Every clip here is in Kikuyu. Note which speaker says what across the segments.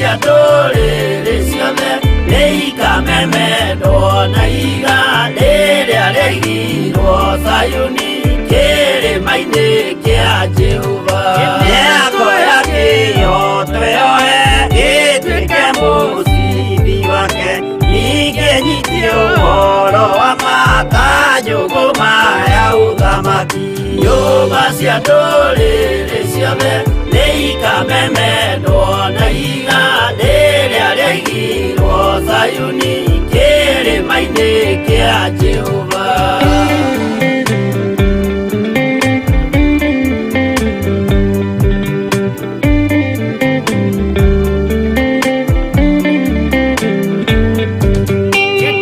Speaker 1: Cia ndũrĩrĩ ciothe nĩ ikamemendwo na ihiga rĩrĩa rĩaigirwo Zayuni kĩrĩma-inĩ kĩa Jehova. Mĩako ya kĩyo twĩohe gĩtuĩke mũcibi wake, ningĩ nyitie ũhoro wa mata njũgũma ya ũthamaki. Nyũmba cia ndũrĩrĩ ciothe nĩ ikamemendwo na ihiga rĩrĩa rĩaigirwo Zayuni kĩrĩma-inĩ kĩa Jehova.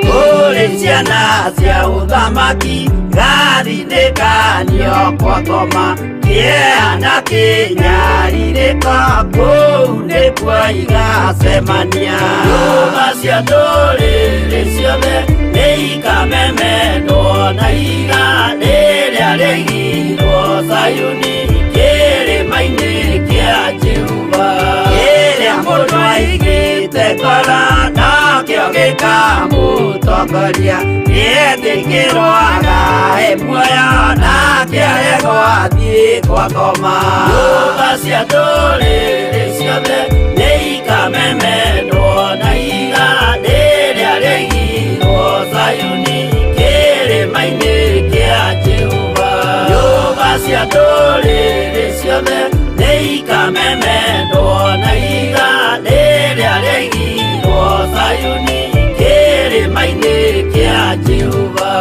Speaker 1: Kũrĩ ciana cia ũthamaki gathinĩkanio kwa ngoma kĩeha na kĩnyarirĩko kũu nĩkuo igacemania. Nyũmba cia ndũrĩrĩ ciothe nĩ ikamemendwo na ihiga rĩrĩa rĩaigirwo Zayuni kĩrĩma-inĩ kĩa Jehova. Kĩrĩa mũndũ aigĩte ngoro nakĩo gĩkamũtongoria, nĩetĩkĩrwo agae muoyo nake aregwo athiĩ kwa ngoma. Nyũmba cia ndũrĩrĩ ciothe nĩ ikamemendwo na ihiga rĩrĩa rĩaigirwo Zayuni kĩrĩma-inĩ kĩa Jehova. Nyũmba cia ndũrĩrĩ ciothe nĩ ikamemendwo na ihiga rĩrĩa rĩaigirwo Zayuni kĩrĩma-inĩ kĩa Jehova.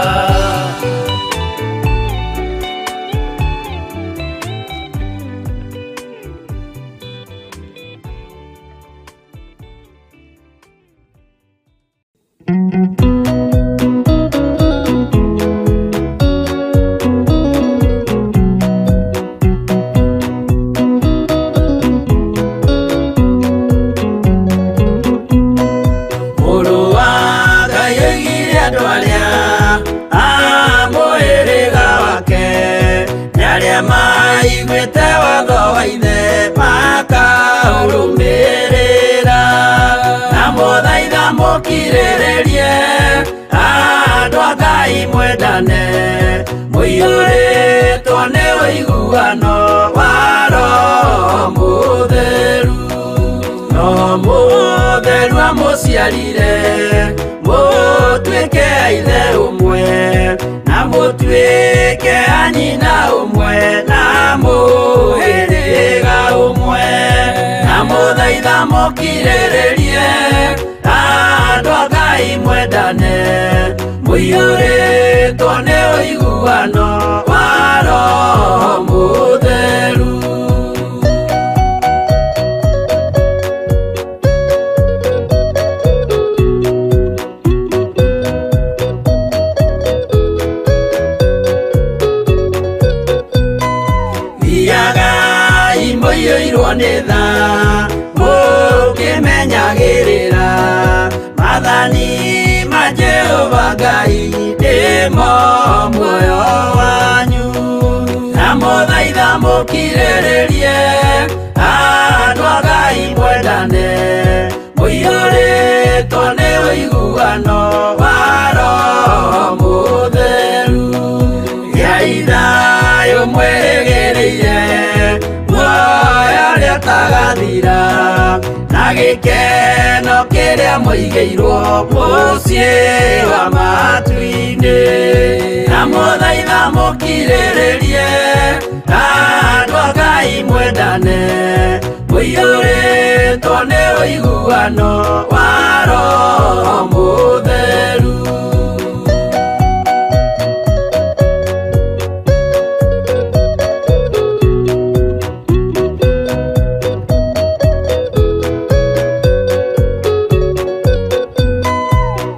Speaker 1: Mũrũ wa Ngai oigire andũ arĩa a mũhĩrĩga wake nĩ arĩa maiguĩte watho wa ithe makaũrũmĩrĩra. Na mũthaitha mũkirĩrĩrie andũ a Ngai mwendane, mũiyũrĩtwo nĩ ũiguano wa Roho Mũtheru. No mũtheru amũciarire mũtuĩke a ithe ũmwe na mũtuĩke a nyina ũmwe na mũhĩrĩga ũmwe. Na mũthaitha mũkirĩrĩrie andũ a Ngai mwendane, mũiyũrĩtwo nĩ ũiguano wa Roho Mũtheru. Thiagai mũiyũirwo nĩ tha mũkĩmenyagĩrĩra maathani ma Jehova Ngai nĩmo muoyo wanyu. Na mũthaitha mũkirĩrĩrie andũ a Ngai mwendane, mũiyũrĩtwo nĩ ũiguano wa Roho Mũtheru. Gĩai thayũ mwĩrĩgĩrĩire muoyo ũrĩa ũtagathira na gĩkeno kĩrĩa mũigĩirwo mũciĩ wa matu-inĩ. Na mũthaitha mũkirĩrĩrie andũ a Ngai mwendane, mũiyũrĩtwo nĩ ũiguano wa Roho Mũtheru.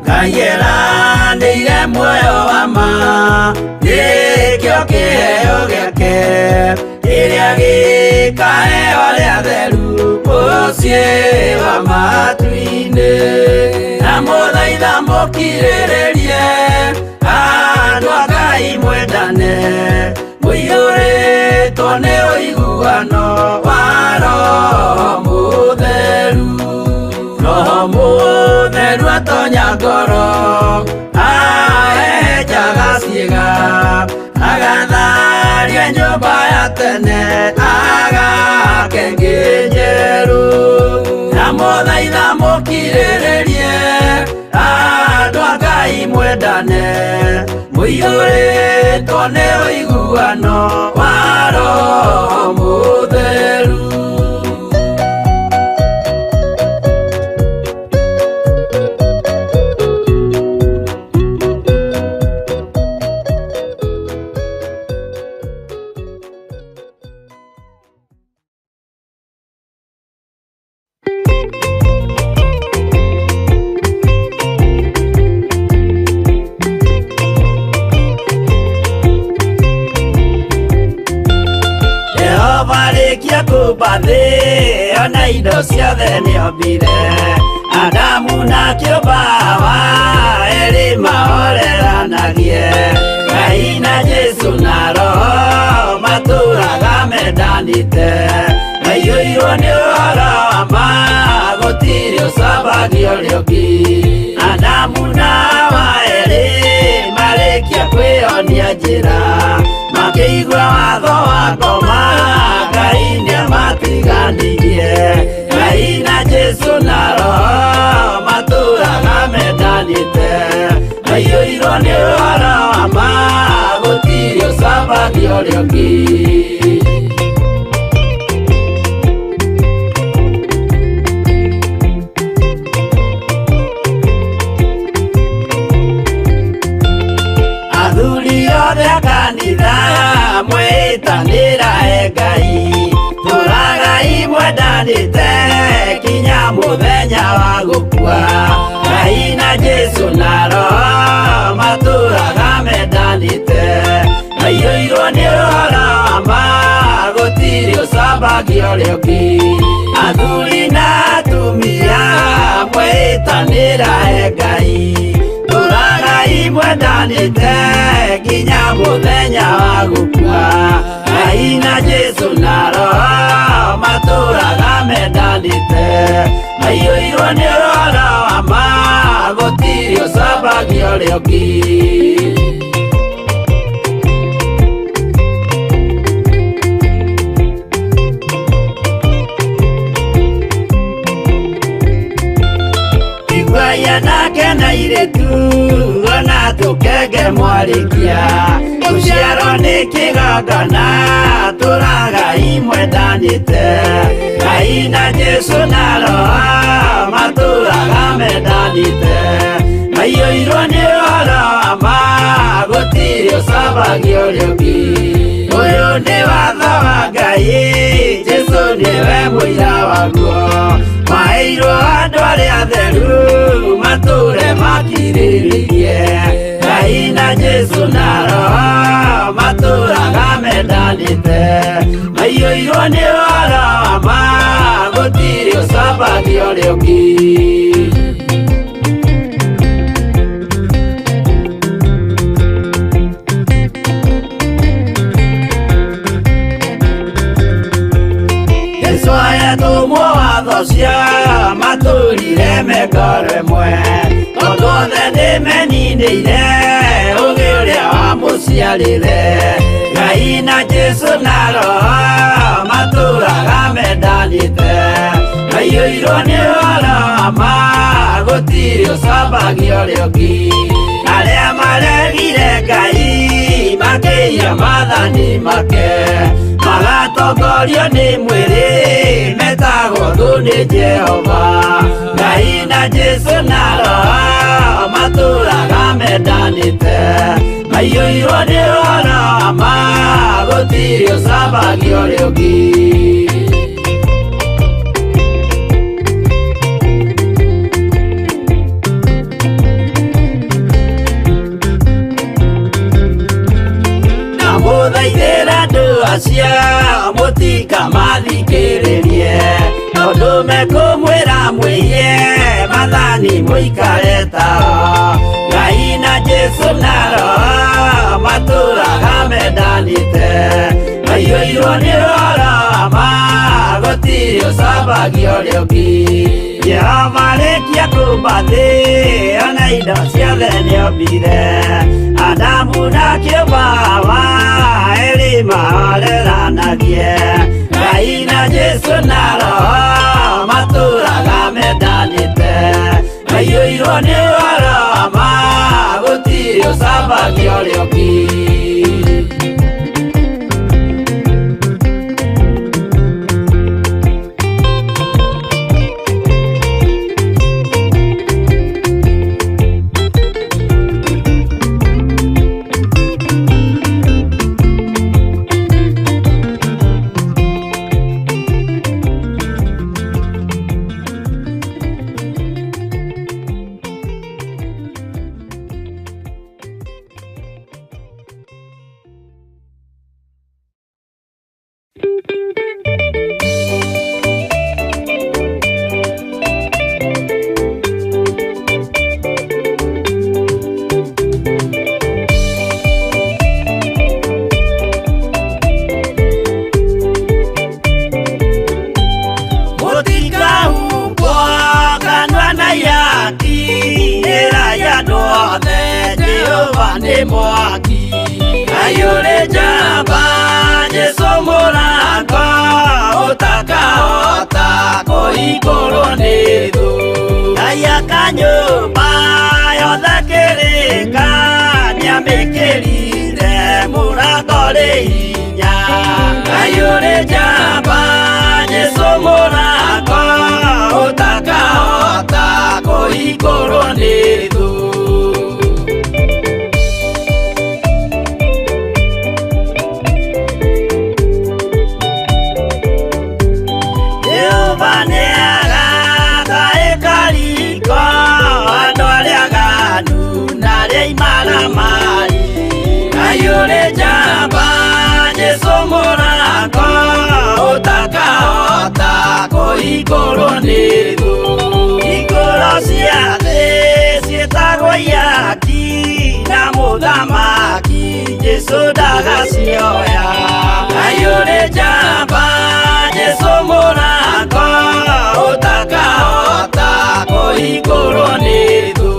Speaker 1: Ngai eranĩire muoyo wa ma nĩkĩo kĩheo gĩake kĩrĩa gĩkaheo arĩa atheru mũciĩ wa matu-inĩ. Na mũthaitha mũkirĩrĩrie andũ a Ngai mwendane, mũiyũrĩtwo nĩ ũiguano wa Roho Mũtheru. Ngoro ahejaga ciĩga agatharia nyũmba ya tene agake ĩngĩ njerũ ndamũthaitha mũkirĩrĩrie andũ a Ngai mwendane mũiyũrĩtwo nĩ ũiguano wa Roho Mũtheru. Jehova rĩkia kũmba thĩ ona indo ciothe nĩombire Adamu na kĩũmba Hawa erĩ mahoreranagie Ngai na Jesũ na Roho matũraga mendanĩte maiyũirwo nĩ ũhoro wa ma gũtirĩ ũcambagia ũrĩa ũngĩ Adamu na Hawa erĩ marĩkia kwĩyonia njĩra makĩigua watho wa ngoma Ngai nĩamatiganirie Ngai na Jesũ na Roho matũraga mendanĩte maiyũirwo nĩ ũhoro wa ma gũtirĩ ũcambagia ũrĩa ũngĩ. Athuri othe a kanitha mwĩtanĩra e Ngai tũragai mwendanĩte kinya mũthenya wa gũkua Ngai na Jesũ na Roho matũraga mendanĩte maiyũirwo nĩ ũhoro wa ma gũtirĩ ũcambagia ũrĩa ũngĩ Athuri na atumia mwĩtanĩra e Ngai tũragai mwendanĩte nginya mũthenya wa gũkua Ngai na Jesũ na Roho matũraga mendanĩte maiyũirwo nĩ ũhoro wa ma gũtirĩ ũcambagia ũrĩa ũngĩ. Iguai anake na airĩtu ona tũkenge mwarĩkia gũciarwo nĩ kĩgongona tũragai mwendanĩte Ngai na Jesũ na Roho matũraga mendanĩte maiyũirwo nĩ ũhoro wa ma gũtirĩ ũcambagia ũrĩa ũngĩ Ũyũ nĩ watho wa Ngai Jesũ nĩwe mũira waguo maheirwo andũ arĩa atheru matũre makirĩrĩirie Ngai na Jesũ na Roho matũraga mendanĩte maiyũirwo nĩ ũhoro wa ma gũtirĩ ũcambagia ũrĩa ũngĩ. Jesũ ayatũmwo watho cia matũrire mengoro ĩmwe tondũ othe nĩmeninĩire ũgĩ ũrĩa wamũciarire Ngai na Jesũ na Roho matũraga mendanĩte maiyũirwo nĩ ũhoro wa ma gũtirĩ ũcambagia ũrĩa ũngĩ Arĩa maregire Ngai makĩiya maathani make magatongorio nĩ mwĩrĩ metagwo thũ nĩ Jehova Ngai na Jesũ na Roho matũraga mendanĩte maiyũirwo nĩ ũhoro wa ma gũtirĩ ũcambagia ũrĩa ũngĩ. Ndamũthaithĩra andũ acio mũtikamathikĩrĩrie tondũ mekũmwĩra mwĩiye maathani mũikare tao Ngai na Jesũ na Roho matũraga mendanĩte maiyũirwo nĩ ũhoro wa ma gũtirĩ ũcambagia ũrĩa ũngĩ Jehova rĩkia kũmba Akĩũmba thĩ ona indo ciothe nĩombire. Adamu na kĩũmba Hawa erĩ mahoreranagie. Ngai na Jesũ na Roho matũraga mendanĩte. Maiyũirwo nĩ ũhoro wa ma gũtirĩ ũcambagia ũrĩa ũngĩ. Mũtikahumbwo kanua na ihaki, ĩrai andũ othe Jehova nĩ mwaki. Ngai ũrĩ njamba, Jesũ mũrango, ũtakahota kũhingũrwo nĩ thũ. Ngai aka nyũmba yothe kĩrĩka, nĩamĩkĩrire mũrango rĩ hinya. Ngai ũrĩ njamba, Jesũ mũrango, ũtakahota kũhingũrwo nĩ thũ. Jehova nĩagaka ĩkariko andũ arĩa aganu na arĩa imaramari. Ngai ũrĩ njamba, Jesũ mũrango, ũtakahota kũhingũrwo nĩ thũ. Hingũro cia thĩ ciĩtagwo ihaki, na mũthamaki Jesũ ndagacioya. Ngai ũrĩ njamba, Jesũ mũrango, ũtakahota kũhingũrwo nĩ thũ.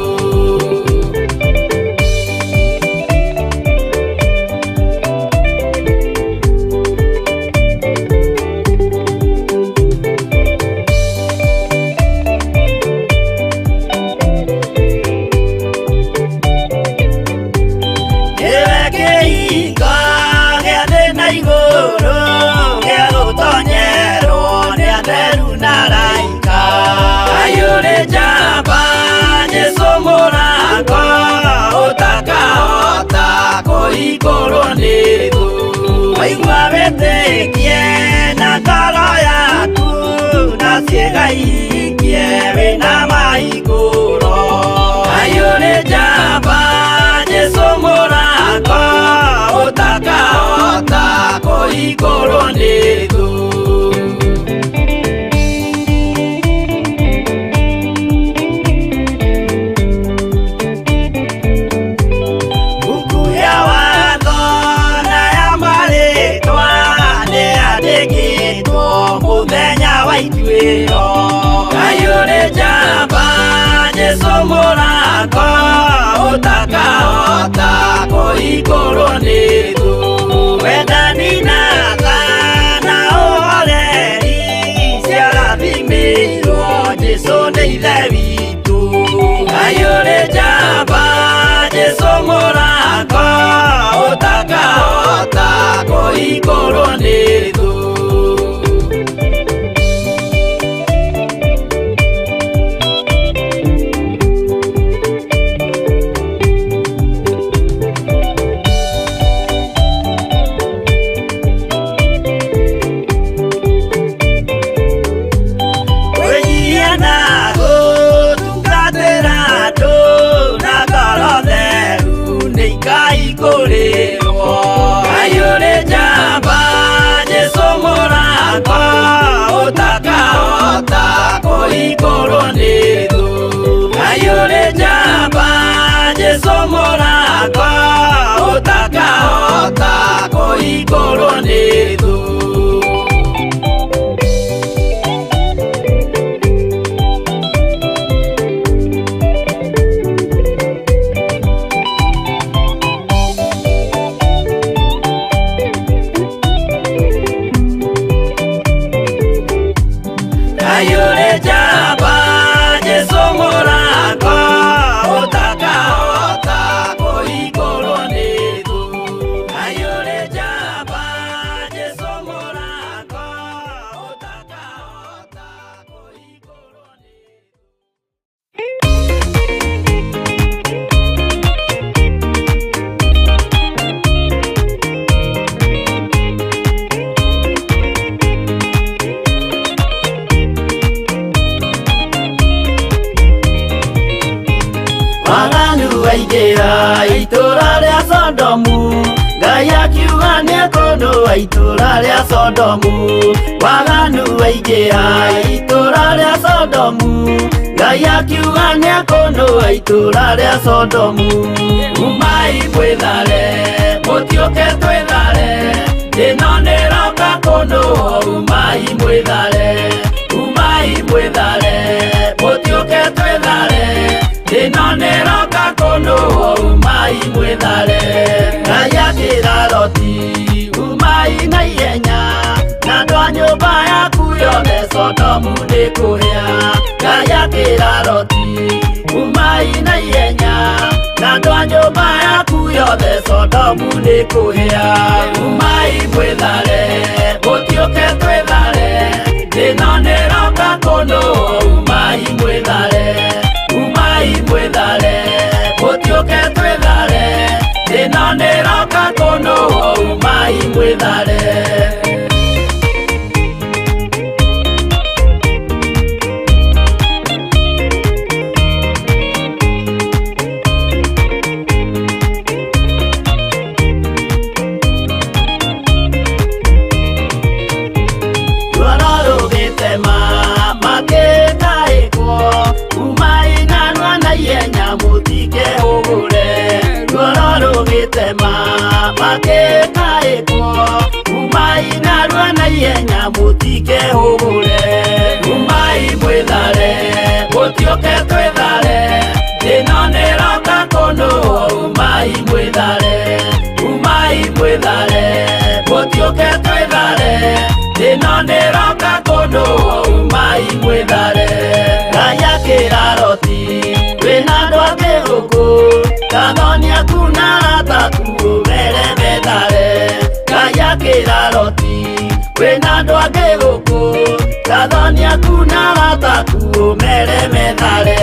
Speaker 1: Nĩwe kĩhingo gĩa thĩ na igũrũ, gĩa gũtonyerwo nĩ atheru na araika. Ngai ũrĩ njamba, Jesũ mũrango, ũtakahota kũhingũrwo nĩ thũ. Waigua wĩtĩkie na ngoro yaku, na ciĩga ihingie wĩna mahingũro. Ngai ũrĩ njamba, Jesũ mũrango, ũtakahota kũhingũrwo nĩ thũ. Buku ya watho na ya marĩtwa nĩyandĩkĩtwo mũthenya wa ituĩro. Ngai ũrĩ njamba, Jesũ mũrango, ũtakahota kũhingũrwo nĩ thũ. Wendani na tha na ũhoreri ciarathimĩirwo Jesũ nĩ Ithe witũ. Ngai ũrĩ njamba, Jesũ mũrango, ũtakahota kũhingũrwo nĩ thũ. Kwĩnyihia na gũtungatĩra andũ na ngoro theru nĩ ikahingũrĩrwo. Ngai ũrĩ njamba, Jesũ mũrango, ũtakahota kũhingũrwo nĩ thũ. Ngai ũrĩ njamba, Jesũ mũrango, ũtakahota kũhingũrwo nĩ thũ. Waingĩha itũũra rĩa Sodomu, Ngai akiuga nĩekũnũa itũũra rĩa Sodomu. Waganu waingĩha itũũra rĩa Sodomu, Ngai akiuga nĩekũnũa itũũra rĩa Sodomu. Umai mwĩthare, mũtiũke twĩthare, ĩno nĩroka kũnũo. Umai mwĩthare, umai mwĩthare, mũtiũke twĩthare, ĩno nĩroka kũnũo. Umai mwĩthare. Ngai akĩra Loti, umai na ihenya, na andũ a nyũmba yaku yothe Sodomu nĩkũhĩa. Ngai akĩra Loti, umai na ihenya, na andũ a nyũmba yaku yothe Sodomu nĩkũhĩa. Umai mwĩthare, mũtiũke twĩthare, ĩno nĩroka kũnũo. Umai mwĩthare, umai mwĩthare, mũtiũke twĩthare, ĩno nĩroka kũnũo. Umai mwĩthare. Ruoro rũgĩtema makĩtaĩkwo, umai narua na ihenya mũtikehũgũre. Ruoro rũgĩtema makĩtaĩkwo, umai narua na ihenya mũtikehũgũre. Umai mwĩthare, mũtiũke twĩthare, ĩno nĩroka kũnũo. Umai mwĩthare, umai mwĩthare, mũtiũke twĩthare, ĩno nĩroka kũnũo. Umai mwĩthare. Ngai akĩra Loti, wĩna andũ angĩ gũkũ, gathoni aku na arata aku ũmere methare. Ngai akĩra Loti, wĩna andũ angĩ gũkũ, gathoni aku na arata aku ũmere methare.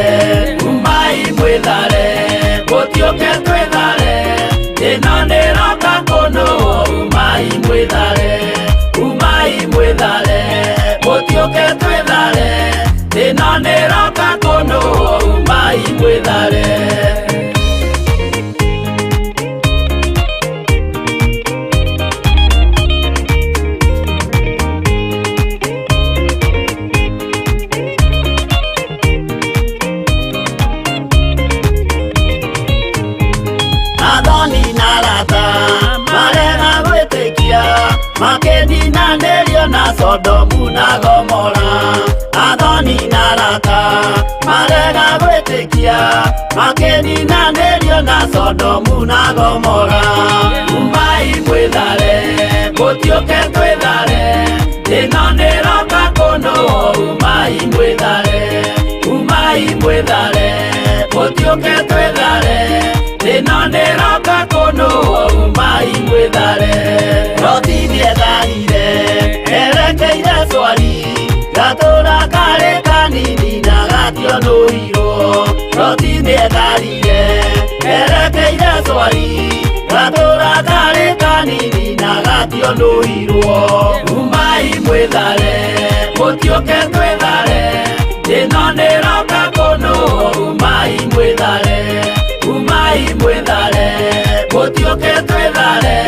Speaker 1: Umai mwĩthare, mũtiũke twĩthare, ĩno nĩroka kũnũo. Umai mwĩthare, umai mwĩthare, mũtiũke twĩthare, ĩno nĩroka kũnũo. Umai mwĩthare. Athoni na arata marega gwĩtĩkia, makĩninanĩrio na Sodomu na Gomora. Athoni na arata marega gwĩtĩkia, makĩninanĩrio na Sodomu na Gomora. Umai mwĩthare, mũtiũke twĩthare, ĩno nĩroka kũnũo. Umai mwĩthare, umai mwĩthare, mũtiũke twĩthare, ĩno nĩroka kũnũo. Umai mwĩthare. Loti nĩetharire erekeire Swari, gatũũra karĩ kanini na gationũirwo. Loti nĩetharire erekeire Swari, gatũũra karĩ kanini na gationũirwo. Umai mwĩthare, mũtiũke twĩthare, ĩno nĩroka kũnũo. Umai mwĩthare, umai mwĩthare, mũtiũke twĩthare,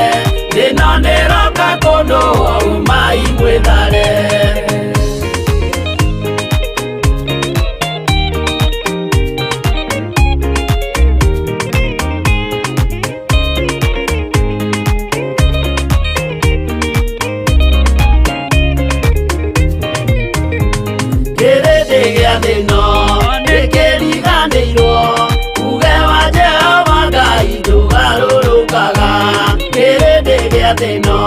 Speaker 1: ĩno nĩroka kũnũo. Umai mwĩthare. Kĩrĩndĩ gĩa thĩ ĩno nĩkĩriganĩirwo, uge wa Jehova Ngai ndũgarũrũkaga. Kĩrĩndĩ gĩa thĩ ĩno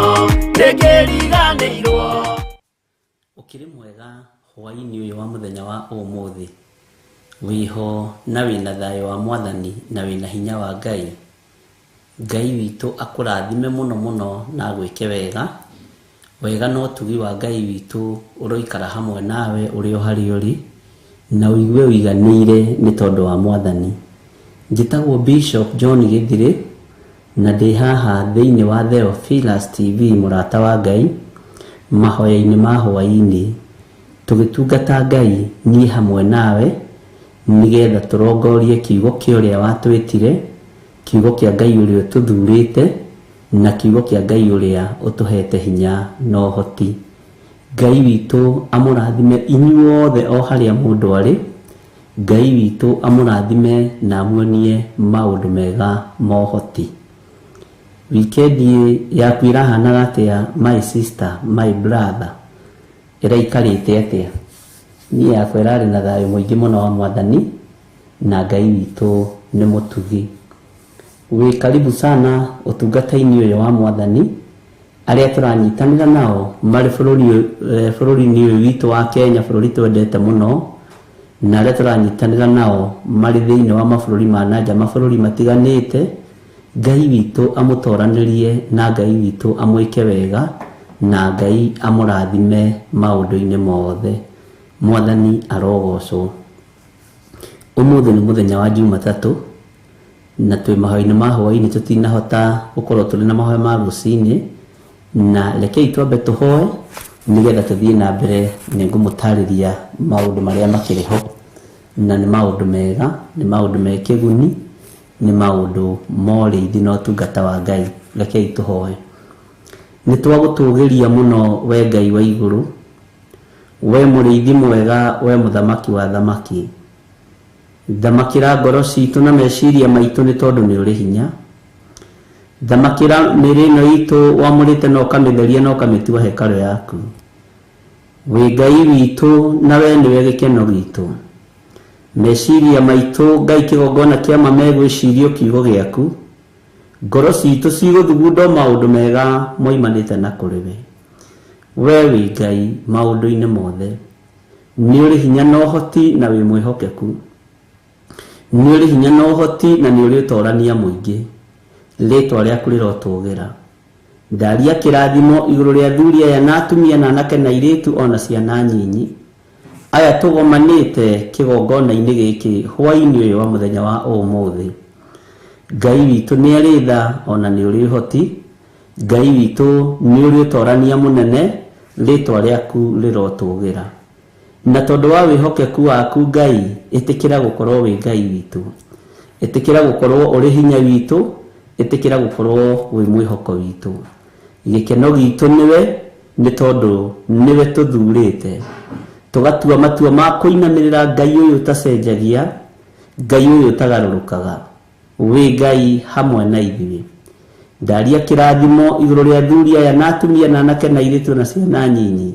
Speaker 1: nĩkĩriganĩirwo.
Speaker 2: Ũkĩrĩ mwega hwaĩ-inĩ ũyũ wa mũthenya wa ũmũthĩ, wĩho na wĩna thayũ wa Mwathani na wĩna hinya wa Ngai. Ngai witũ akũrathime mũno mũno na agwĩke wega. Wega na ũtugi wa Ngai witũ ũroikara hamwe nawe ũrĩ o harĩa ũrĩ, na ũigue ũiganĩire nĩ tondũ wa Mwathani. Njĩtagwo Bishop John Gĩthirĩ na ndĩ haha thĩinĩ wa Theophilus TV mũrata wa Ngai, mahoya-inĩ ma hwaĩ-inĩ, tũgĩtungata Ngai niĩ hamwe nawe, Nĩgetha tũrongorie kiugo kĩa ũrĩa watwĩtire, kiugo kĩa Ngai ũrĩa ũtũthurĩte, na kiugo kĩa Ngai ũrĩa ũtũhete hinya na ũhoti. Ngai witũ amũrathime inyuothe o harĩa mũndũ arĩ. Ngai witũ amũrathime na amuonie maũndũ mega ma ũhoti. Wikendi yaku ĩrahanaga atĩa my sister, my brother? Ĩraikarĩte atĩa? Niĩ yakwa ĩrarĩ na thayũ mũingĩ mũno wa Mwathani, na Ngai witũ nĩ mũtugi. Wĩ karibu sana ũtungata-inĩ ũyũ wa Mwathani, arĩa tũranyitanĩra nao marĩ bũrũri-inĩ ũyũ witũ wa Kenya, bũrũri twendete mũno, na arĩa tũranyitanĩra nao marĩ thĩinĩ wa mabũrũri ma na nja, mabũrũri matiganĩte. Ngai witũ amũtoranĩrie na Ngai witũ amwĩke wega, na Ngai amũrathime maũndũ-inĩ mothe. Mwathani arogocwo. Ũmũthĩ nĩ mũthenya wa Jumatatũ, na twĩ mahoya-inĩ ma hwaĩ-inĩ, tũtinahota gũkorwo tũrĩ na mahoya ma rũcinĩ, na rekei twambe tũhoe nĩgetha tũthiĩ na mbere. Nĩngũmũtarĩria maũndũ marĩa makĩrĩ ho, na nĩ maũndũ mega, nĩ maũndũ me kĩguni, nĩ maũndũ ma ũrĩithi na ũtungata wa Ngai. Rekei tũhoe. Nĩ twagũtũgĩria mũno we Ngai wa igũrũ, we mũrĩithi mwega, we mũthamaki wa thamaki. Thamakĩra ngoro citũ na meciria maitũ nĩ tondũ nĩ ũrĩ hinya. Thamakĩra mĩĩrĩ ĩno itũ wamũrĩte na ũkamĩtheria na ũkamĩtua hekarũ yaku. Wĩ Ngai witũ na we nĩwe gĩkeno gitũ. Meciria maitũ Ngai kĩgongona kĩa ma megwĩcirio kiugo gĩaku. Ngoro citũ cigũthugunda maũndũ mega moimanĩte na kũrĩ we. We wĩ Ngai maũndũ-inĩ mothe. Nĩ ũrĩ hinya na ũhoti na wĩ mwĩhokeku. Nĩ ũrĩ hinya na ũhoti na nĩ ũrĩ ũtorania mũingĩ. Rĩtwa rĩaku rĩrotũgĩra. Ndaria kĩrathimo igũrũ rĩa athuri aya na atumia na anake na airĩtu ona ciana nyinyi. Aya tũgomanĩte kĩgongona-inĩ gĩkĩ hwaĩ-inĩ ũyũ wa mũthenya wa ũmũthĩ. Ngai witũ nĩ arĩ tha ona nĩ ũrĩ ũhoti. Ngai witũ nĩ ũrĩ ũtorania mũnene, rĩtwa rĩaku rĩrotũgĩra. Na tondũ wa wĩhokeku waku Ngai, ĩtĩkĩra gũkorwo wĩ Ngai witũ. Ĩtĩkĩra gũkorwo ũrĩ hinya witũ, ĩtĩkĩra gũkorwo wĩ mwĩhoko witũ. Gĩkeno gitũ nĩwe, nĩ tondũ nĩwe tũthurĩte. Tũgatua matua ma kũinamĩrĩra Ngai ũyũ ũtacenjagia, Ngai ũyũ ũtagarũrũkaga. Wĩ Ngai hamwe na ithuĩ. Ndaria kĩrathimo igũrũ rĩa athuri aya na atumia na anake na airĩtu na ciana nyinyi.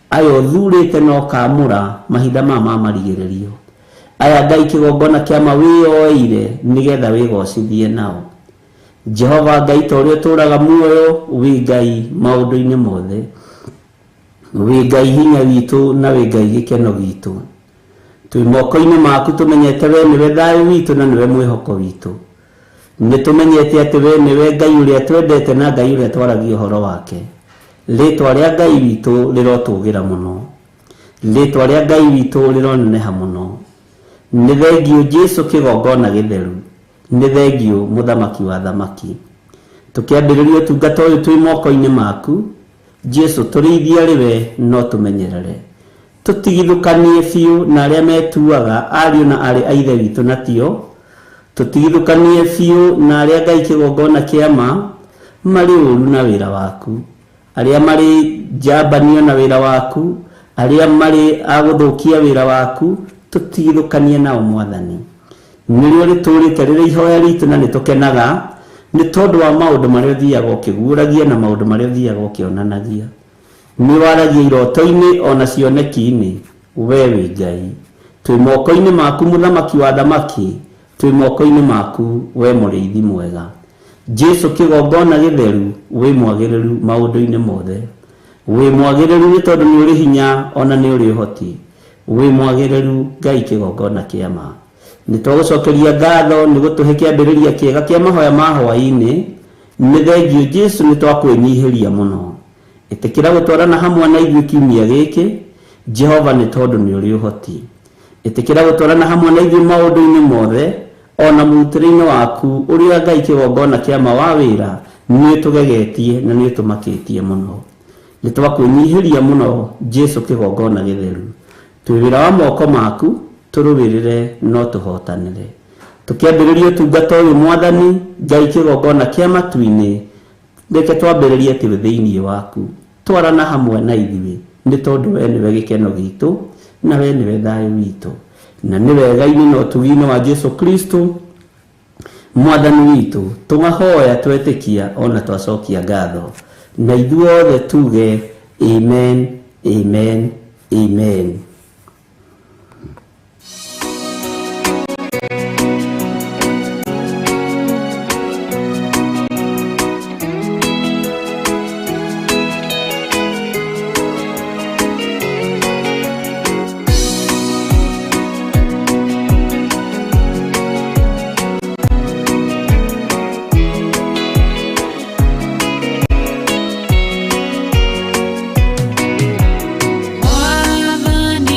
Speaker 2: Aya ũthurĩte na ũkamũra mahinda maya ma marigĩrĩrio. Aya Ngai kĩgongona kĩa ma wĩyoeire nĩgetha wĩgocithie nao. Jehova Ngai ta ũrĩa ũtũũraga muoyo, wĩ Ngai maũndũ-inĩ mothe. Wĩ Ngai hinya witũ na wĩ Ngai gĩkeno gitũ. Twĩ moko-inĩ maku tũmenyete we nĩwe thayũ witũ na nĩwe mwĩhoko witũ. Nĩ tũmenyete atĩ we nĩwe Ngai ũrĩa twendete na Ngai ũrĩa twaragia ũhoro wake. Rĩtwa rĩa Ngai witũ rĩrotũgĩra mũno. Rĩtwa rĩa Ngai witũ rĩroneneha mũno. Nĩ thengiũ Jesu kĩgongona gĩtheru. Nĩ thengiũ mũthamaki wa thamaki. Tũkĩambĩrĩria ũtungata ũyũ twĩ moko-inĩ maku, Jesu tũrĩithie arĩ we no tũmenyerere. Tũtigithũkanie biũ na arĩa metuaga ariũ na aarĩ a Ithe witũ na tio. Tũtigithũkanie biũ na arĩa Ngai kĩgongona kĩa ma marĩ ũru na wĩra waku. Arĩa marĩ njambanio na wĩra waku, arĩa marĩ a gũthũkia wĩra waku, tũtigithũkanie nao Mwathani. Nĩrĩo rĩtũũrĩte rĩrĩ ihoya ritũ na nĩtũkenaga nĩ tondũ wa maũndũ marĩa ũthiaga ũkĩguũragia na maũndũ marĩa ũthiaga ũkĩonanagia. Nĩ waragia iroto-inĩ ona cioneki-inĩ, we wĩ Ngai. Twĩ moko-inĩ maku mũthamaki wa thamaki, twĩ moko-inĩ maku we mũrĩithi mwega. Jesu kĩgongona gĩtheru, wĩ mwagĩrĩru maũndũ-inĩ mothe. Wĩ mwagĩrĩru nĩ tondũ nĩ ũrĩ hinya ona nĩ ũrĩ ũhoti. Wĩ mwagĩrĩru Ngai kĩgongona kĩa ma. Nĩ twagũcokeria ngatho nĩ gũtũhe kĩambĩrĩria kĩega kĩa mahoya ma hwaĩ-inĩ. Nĩ thengiũ Jesu nĩ twakwĩnyihĩria mũno. Ĩtĩkĩra gũtwarana hamwe na ithuĩ kiumia gĩkĩ, Jehova nĩ tondũ nĩ ũrĩ ũhoti. Ĩtĩkĩra gũtwarana hamwe na ithuĩ maũndũ-inĩ mothe, ona mũrutĩre-inĩ waku ũrĩa Ngai kĩgongona kĩa ma wa wĩra nĩ ũtũgegetie na nĩ ũtũmakĩtie mũno. Nĩ twakwĩnyihĩria mũno Jesu kĩgongona gĩtheru. Twĩ wĩra wa moko maku, Tũrũĩrĩre no tũhotanĩre. Tũkĩambĩrĩria ũtungata ũyũ Mwathani Ngai kĩgongona kĩa matu-inĩ, reke twambĩrĩrie twĩ thĩinĩ waku. Twarana hamwe na ithuĩ, nĩ tondũ we nĩwe gĩkeno gitũ na we nĩwe thayũ witũ. Na nĩ wega-inĩ na ũtugi-inĩ wa Jesu Kristo Mwathani witũ, tũgahoya twetĩkia ona twacokia ngatho. Na ithuothe tuge amen, amen, amen.
Speaker 3: Mwathani.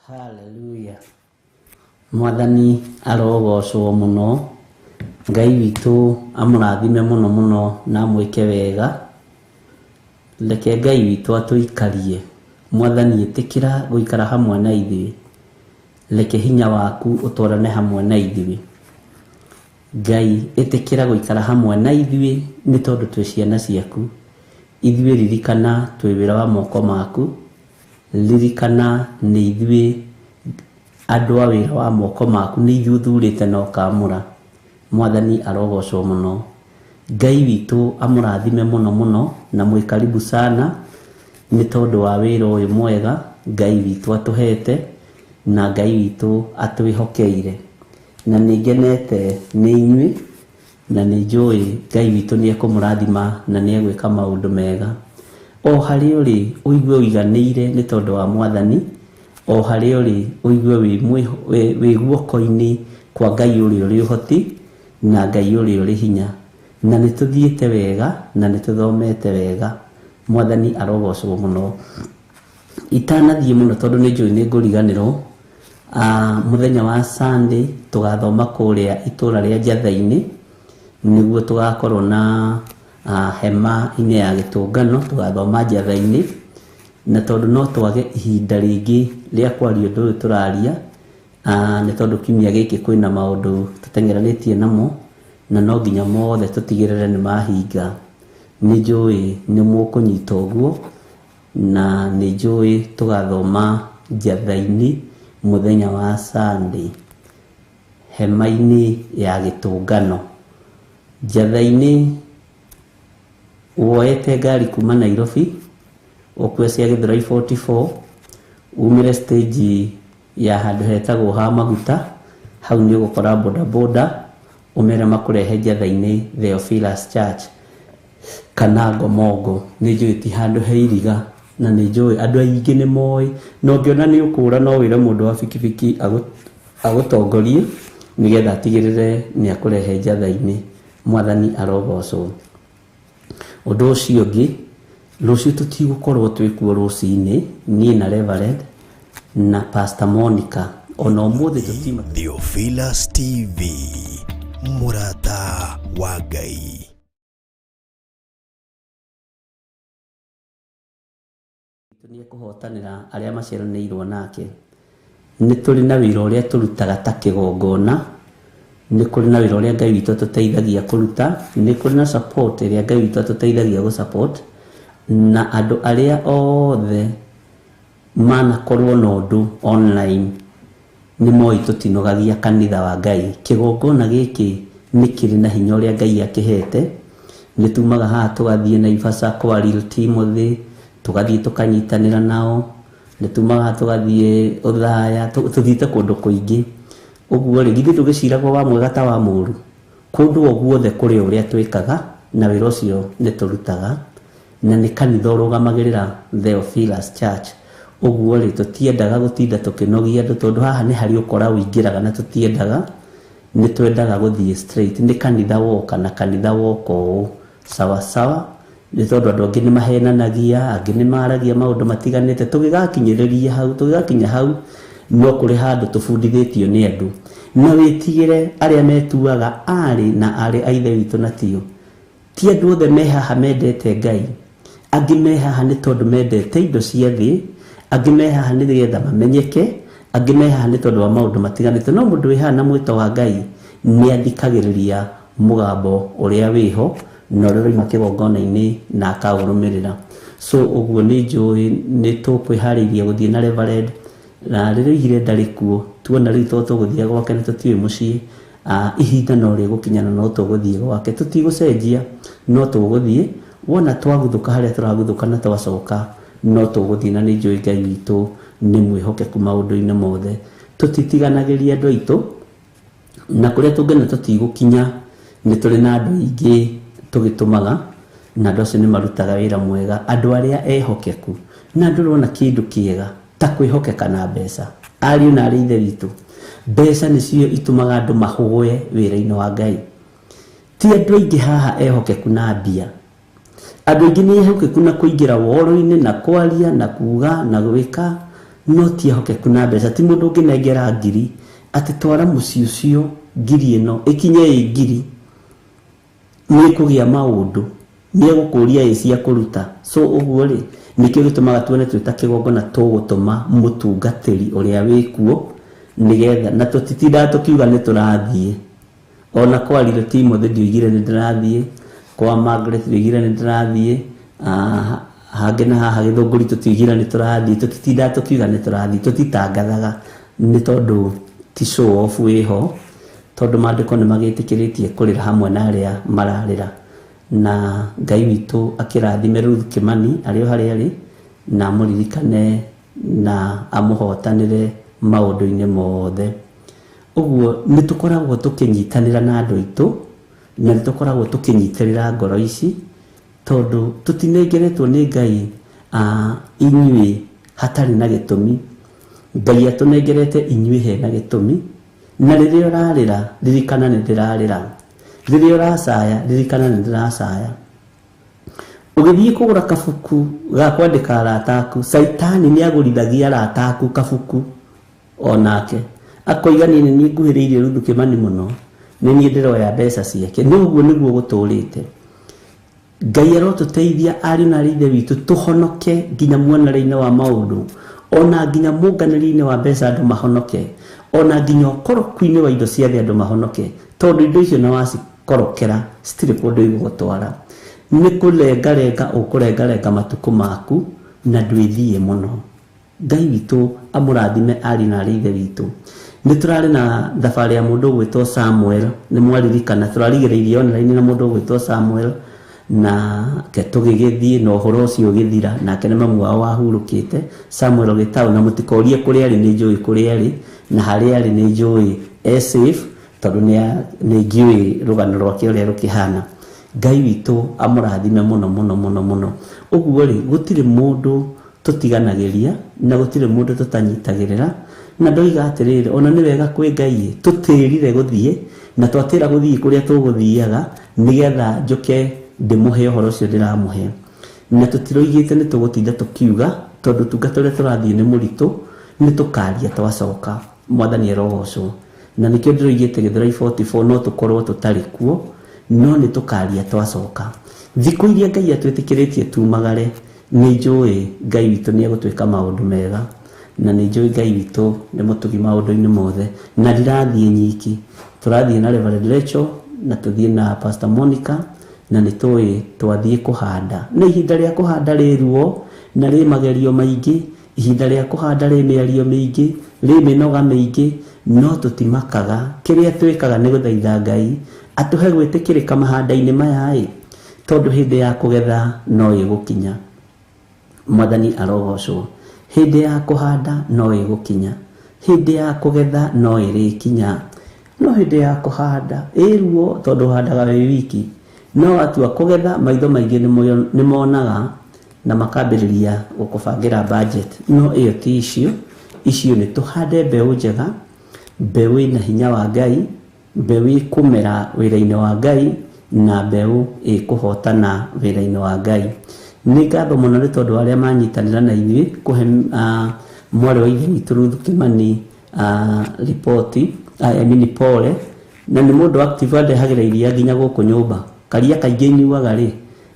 Speaker 2: Hallelujah. Mwathani arogocwo mũno. Ngai witũ amũrathime mũno mũno na amwĩke wega. Reke Ngai witũ atũikarie. Mwathani ĩtĩkĩra gũikara hamwe na ithuĩ. Reke hinya waku ũtwarane hamwe na ithuĩ. Ngai ĩtĩkĩra gũikara hamwe na ithuĩ nĩ tondũ twĩ ciana ciaku. Ithuĩ ririkana twĩ wĩra wa moko maku. Ririkana nĩ ithuĩ andũ a wĩra wa moko maku, nĩ ithuĩ ũthurĩte na ũkamũra. Mwathani arogocwo mũno. Ngai witũ amũrathime mũno mũno na mwĩ karibu sana nĩ tondũ wa wĩra ũyũ mwega Ngai witũ atũhete na Ngai witũ atwĩhokeire. Na nĩ ngenete nĩ inyuĩ na nĩ njũĩ Ngai witũ nĩ ekũmũrathima na nĩ egwĩka maũndũ mega. O harĩa ũrĩ ũigue ũiganĩire nĩ tondũ wa Mwathani. O harĩa ũrĩ ũigue wĩ guoko-inĩ kwa Ngai ũrĩa ũrĩ ũhoti na Ngai ũrĩa ũrĩ hinya. Na nĩ tũthiĩte wega na nĩ tũthomete wega. Mwathani arogocwo mũno. Itanathiĩ mũno tondũ nĩ njũĩ nĩ ngũriganĩrwo, mũthenya wa Sunday tũgathoma kũrĩa itũra rĩa Njatha-inĩ, nĩguo tũgakorwo na hema-inĩ ya gĩtũngano, tũgathoma Njatha-inĩ. Na tondũ no twage ihinda rĩngĩ rĩa kwaria ũndũ ũyũ tũraria, nĩ tondũ kiumia gĩkĩ kwĩna maũndũ tũteng'eranĩtie namo, na no nginya mothe tũtigĩrĩre nĩ mahinga. Nĩ njũĩ nĩ mũkũnyita ũguo, na nĩ njũĩ tũgathoma Njatha-inĩ mũthenya wa Sunday hema-inĩ ya gĩtũngano. Njatha-inĩ woete ngari kuma Nairobi ũkue cia Gĩthũrai 44 umĩre stage ya handũ hetagwo ha maguta, hau nĩ ũgũkora bodaboda ũmere makũrehe Njatha-inĩ Theophilus Church kana Ngomongo. Nĩ njũĩ ti handũ he iriga na nĩ njũĩ andũ aingĩ nĩ moĩ, na ũngĩona nĩ ũkũra no wĩre mũndũ wa bikibiki agũtongorie nĩgetha atigĩrĩre nĩ akũrehe Njatha-inĩ. Mwathani arogocwo. Ũndũ ũcio ũngĩ, rũciũ tũtigũkorwo twĩkuo rũcinĩ, niĩ na Reverend na Pastor Monica, ona ũmũthĩ tũtima.
Speaker 3: Theophilus TV, mũrata wa Ngai.
Speaker 2: Nĩ ekũhotanĩra arĩa maciaranĩirwo nake. Nĩ tũrĩ na wĩra ũrĩa tũrutaga ta kĩgongona, nĩ kũrĩ na wĩra ũrĩa Ngai witũ atũteithagia kũruta, nĩ kũrĩ na support ĩrĩa Ngai witũ atũteithagia gũ support, na andũ arĩa othe manakorwo na ũndũ online nĩ moĩ tũtinogagia kanitha wa Ngai. Kĩgongona gĩkĩ nĩ kĩrĩ na hinya ũrĩa Ngai akĩhete. Nĩ tumaga haha tũgathiĩ Naivasha kwa Real Timothy, tũgathiĩ tũkanyitanĩra nao, nĩ tumaga haha tũgathiĩ Othaya, tũthiĩte kũndũ kũingĩ. Ũguo rĩ, githĩ ndũgĩciragwo wa mwega ta wa mũũru? Kũndũ o guothe kũrĩ ũrĩa twĩkaga na wĩra ũcio nĩ tũrutaga, na nĩ kanitha ũrũgamagĩrĩra Theophilus Church. Ũguo rĩ, tũtiendaga gũtinda tũkĩnogia andũ tondũ haha nĩ harĩ ũkora ũingĩraga na tũtiendaga, nĩ twendaga gũthiĩ straight. Nĩ kanitha woka na kanitha woka ũũ sawa sawa, nĩ tondũ andũ angĩ nĩ mahenanagia, angĩ nĩ maragia maũndũ matiganĩte. Tũgĩgakinyĩrĩria hau, tũgĩgakinya hau, no kũrĩ handũ tũbundithĩtio nĩ andũ. Na wĩtigĩre arĩa metuaga arĩ na arĩ a ithe witũ na tio. Ti andũ othe me haha mendete Ngai. Angĩ me haha nĩ tondũ mendete indo cia thĩ, angĩ me haha nĩ getha mamenyeke, angĩ me haha nĩ tondũ wa maũndũ matiganĩte. No mũndũ wĩ haha na mwĩto wa Ngai nĩ athikagĩrĩria mũgambo ũrĩa wĩho na ũrĩa ũroima kĩgongona-inĩ na akaũrũmĩrĩra. So ũguo nĩ njũĩ nĩ tũkwĩharĩirie gũthiĩ na Reverend, na rĩrĩa oigire ndarĩ kuo, tuona rĩu to tũgũthiĩ gwake na tũtiũĩ mũciĩ, ihinda no rĩgũkinya na no tũgũthiĩ gwake. Tũtigũcenjia, no tũgũthiĩ. Wona twaguthũka harĩa tũraguthũka na twacoka, no tũgũthiĩ, na nĩ njũĩ Ngai witũ nĩ mwĩhokeku maũndũ-inĩ mothe. Tũtitiganagĩria andũ aitũ, na kũrĩa tũngĩona tũtigũkinya, nĩ tũrĩ na andũ aingĩ tũgĩtũmaga, na andũ acio nĩ marutaga wĩra mwega, andũ arĩa ehokeku, na andũ ũrona kĩndũ kĩega ta kwĩhokeka na mbeca. Ariũ na arĩ ithe witũ, mbeca nĩcio itũmaga andũ mahũe wĩra-inĩ wa Ngai. Ti andũ aingĩ haha ehokeku na mbia. Andũ aingĩ nĩ ehokeku na kũingĩra woro-inĩ na kwaria na kuga na gwĩka, No ti ehokeku na mbeca, ti mũndũ ũngĩnengera ngiri atĩ twara mũciĩ ũcio ngiri ĩno ĩkinye ĩ ngiri nĩ kũgĩa maũndũ, nĩ egũkũria ĩ cia kũruta. So ũguo rĩ, nĩkĩo gĩtũmaga tuone twĩ ta kĩgongona tũgũtũma mũtungatĩri ũrĩa wĩkuo nĩgetha, na tũtitindaga tũkiuga nĩ tũrathiĩ. Ona kwa Lilo Timothy ndioigire nĩ ndĩrathiĩ, kwa Margaret ndioigire nĩ ndĩrathiĩ, hangĩ na haha Gĩthũngũri tũtioigire nĩ tũrathiĩ, tũtitindaga tũkiuga nĩ tũrathiĩ, tũtitangathaga nĩ tondũ ti show off wĩho, tondũ maandĩko nĩ magĩtĩkĩrĩtie kũrĩra hamwe na arĩa mararĩra. Na Ngai witũ akĩrathime Ruth Kimani arĩ o harĩa arĩ, na amũririkane na amũhotanĩre maũndũ-inĩ mothe. Ũguo nĩ tũkoragwo tũkĩnyitanĩra na andũ aitũ, na nĩ tũkoragwo tũkĩnyitĩrĩra ngoro ici, tondũ tũtinengeretwo nĩ Ngai inyuĩ hatarĩ na gĩtũmi. Ngai atũnengerete inyuĩ hena gĩtũmi. Na rĩrĩa ũrarĩra, ririkana nĩ ndĩrarĩra. Rĩrĩa ũracaya, ririkana nĩ ndĩracaya. Ũgĩthiĩ kũgũra kabuku ga kwandĩka arata aku, Caitani nĩ agũrithagia arata aku kabuku onake. Akoiga niĩ nĩ niĩ nguhĩrĩirie Ruth Kimani mũno, nĩ niĩ ndĩroya mbeca ciake. Nĩ ũguo nĩguo gũtũrĩte. Ngai arotũteithia ariũ na aarĩ a Ithe witũ tũhonoke nginya muonere-inĩ wa maũndũ, ona nginya mũnganĩrie-inĩ wa mbeca andũ mahonoke, ona nginya ũkoroku-inĩ wa indo cia thĩ andũ mahonoke, tondũ indo icio na wacikorokera citirĩ kũndũ igũgũtwara. Nĩ kũrengarenga ũkũrengarenga matukũ maku na ndwĩthiĩ mũno. Ngai witũ amũrathime ariũ na aarĩ a Ithe witũ. Nĩ tũrarĩ na thabarĩ ya mũndũ ũgwĩtwo Samuel, nĩ mwaririkana tũrarigĩrĩirie online na mũndũ ũgwĩtwo Samuel, na ke tũgĩgĩthiĩ na ũhoro ũcio ũgĩthira, nake nĩ mamu wao wahurũkĩte Samuel Gĩtaũ, na mũtikorie kũrĩa arĩ, nĩ njũĩ kũrĩa arĩ, na harĩa arĩ nĩ njũĩ e safe, tondũ nĩ ngĩũĩ rũgano rwake ũrĩa rũkĩhana. Ngai witũ amũrathime mũno mũno mũno mũno. Ũguo rĩ, gũtirĩ mũndũ tũtiganagĩria na gũtirĩ mũndũ tũtanyitagĩrĩra, na ndoiga atĩrĩrĩ, ona nĩ wega kwĩ Ngai tũtĩrire gũthiĩ, na twatĩra gũthiĩ kũrĩa tũgũthiaga nĩgetha njũke ndĩmũhe ũhoro ũcio ndĩramũhe. Na tũtiroigĩte nĩ tũgũtinda tũkiuga, tondũ tungata ũrĩa tũrathiĩ nĩ mũritũ, nĩ tũkaria twacoka. Mwathani arogocwo. Na nĩkĩo ndĩroigĩte Gĩthũrai 44 no tũkorwo tũtarĩ kuo, no nĩ tũkaria twacoka. Thikũ iria Ngai atwĩtĩkĩrĩtie tumagare, nĩ njũĩ Ngai witũ nĩ egũtwĩka maũndũ mega, na nĩ njũĩ Ngai witũ nĩ mũtugi maũndũ-inĩ mothe. Na ndirathiĩ nyiki, tũrathiĩ na Reverend Rachel, na tũthiĩ na Pastor Monica, na nĩ tũĩ twathiĩ kũhanda. Na ihinda rĩa kũhanda rĩ ruo na rĩ magerio maingĩ, ihinda rĩa kũhanda rĩ mĩario mĩingĩ, rĩ mĩnoga mĩingĩ, no tũtimakaga. Kĩrĩa twĩkaga nĩ gũthaitha Ngai atũhe gwĩtĩkĩrĩka mahanda-inĩ maya ĩ, tondũ hĩndĩ ya kũgetha no ĩgũkinya. Mwathani arogocwo. Hĩndĩ ya kũhanda no ĩgũkinya, hĩndĩ ya kũgetha no ĩrĩkinya, no hĩndĩ ya kũhanda ĩ ruo, tondũ ũhandaga wĩ wiki, no watua kũgetha maitho maingĩ nĩ monaga na makambĩrĩria gũkũbangĩra budget. No ĩyo ti icio, icio nĩ tũhande mbeũ njega, mbeũ ĩna hinya wa Ngai, mbeũ ĩkũmera wĩra-inĩ wa Ngai, na mbeũ ĩkũhotana wĩra-inĩ wa Ngai. Nĩ ngatho mũno nĩ tondũ arĩa manyitanĩra na ithuĩ kũhe mwarĩ wa ithe witũ Ruth Kimani ripoti, I mean pole, na nĩ mũndũ active andehagĩra iria nginya gũkũ nyũmba. Karia kaingĩ nyuaga rĩ,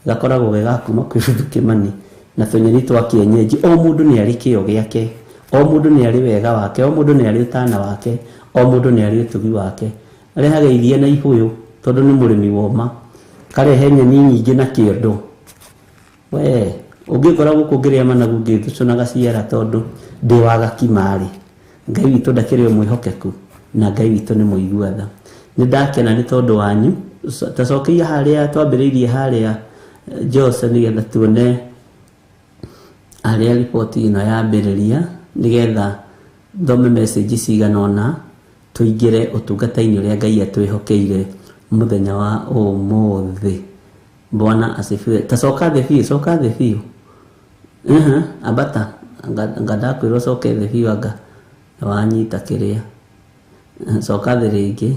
Speaker 2: gakoragwo ge ga kuma kwĩ Ruth Kimani na tũnyeni twa kienyeji. O mũndũ nĩ arĩ kĩo gĩake, o mũndũ nĩ arĩ wega wake, o mũndũ nĩ arĩ ũtana wake, o mũndũ nĩ arĩ ũtugi wake. Arehaga iria na ibũyũ tondũ nĩ mũrĩmi woma, karehe nyeni nyingĩ na kĩondo. We ũngĩkora gũkũ ngĩrĩa managu ngĩthucũnaga ciara tondũ ndĩ wa gakima-rĩ, Ngai witũ ndakĩrĩ o mwĩhokeku, na Ngai witũ nĩ mũigua tha. Nĩ ndakena nĩ tondũ wanyu. Tacokeria harĩa twambĩrĩirie harĩa Jose, nĩgetha tuone harĩa riboti ĩno yambĩrĩria, nĩgetha thome message cigana ũna tũingĩre ũtungata-inĩ ũrĩa Ngai atwĩhokeire mũthenya wa ũmũthĩ. Bwana asifiwe. Tacoka thĩ biũ, coka thĩ biũ. Ambata, anga ndakwĩrwo ũcoke thĩ biũ, anga wanyita kĩrĩa. Coka thĩ rĩngĩ.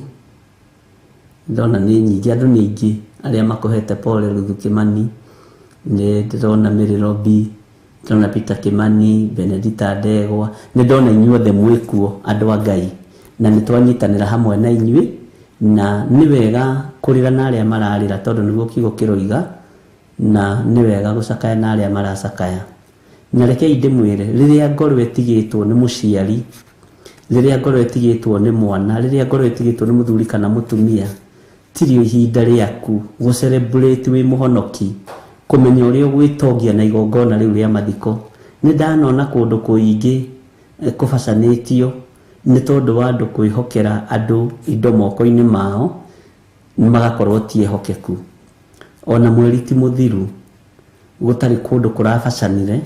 Speaker 2: Ndona nĩ nyingĩ, andũ nĩ aingĩ arĩa makũhete pole Ruth Kimani. Nĩ ndĩrona Mĩrĩro B, Ndĩrona Peter Kimani, Benedita Ndegwa, nĩ ndona inyuothe mwĩkuo andũ a Ngai, na nĩ twanyitanĩra hamwe na inyuĩ, na nĩ wega kũrĩra na arĩa mararĩra tondũ nĩguo kiugo kĩroiga, na nĩ wega gũcakaya na arĩa maracakaya. Na rekei ndĩmwĩre, rĩrĩa ngoro ĩtigĩtwo nĩ mũciari, rĩrĩa ngoro ĩtigĩtwo nĩ mwana, rĩrĩa ngoro ĩtigĩtwo nĩ mũthuri kana mũtumia, tirio ihinda rĩaku gũ celebrate wĩ mũhonoki, kũmenya ũrĩa ũgwĩtongia na igongona rĩu rĩa mathiko. Nĩ ndanona kũndũ kũingĩ kũbacanĩtio nĩ tondũ wa andũ kwĩhokera andũ indo moko-inĩ mao, magakorwo ti ehokeku. Ona mweri ti mũthiru gũtarĩ kũndũ kũrabacanire,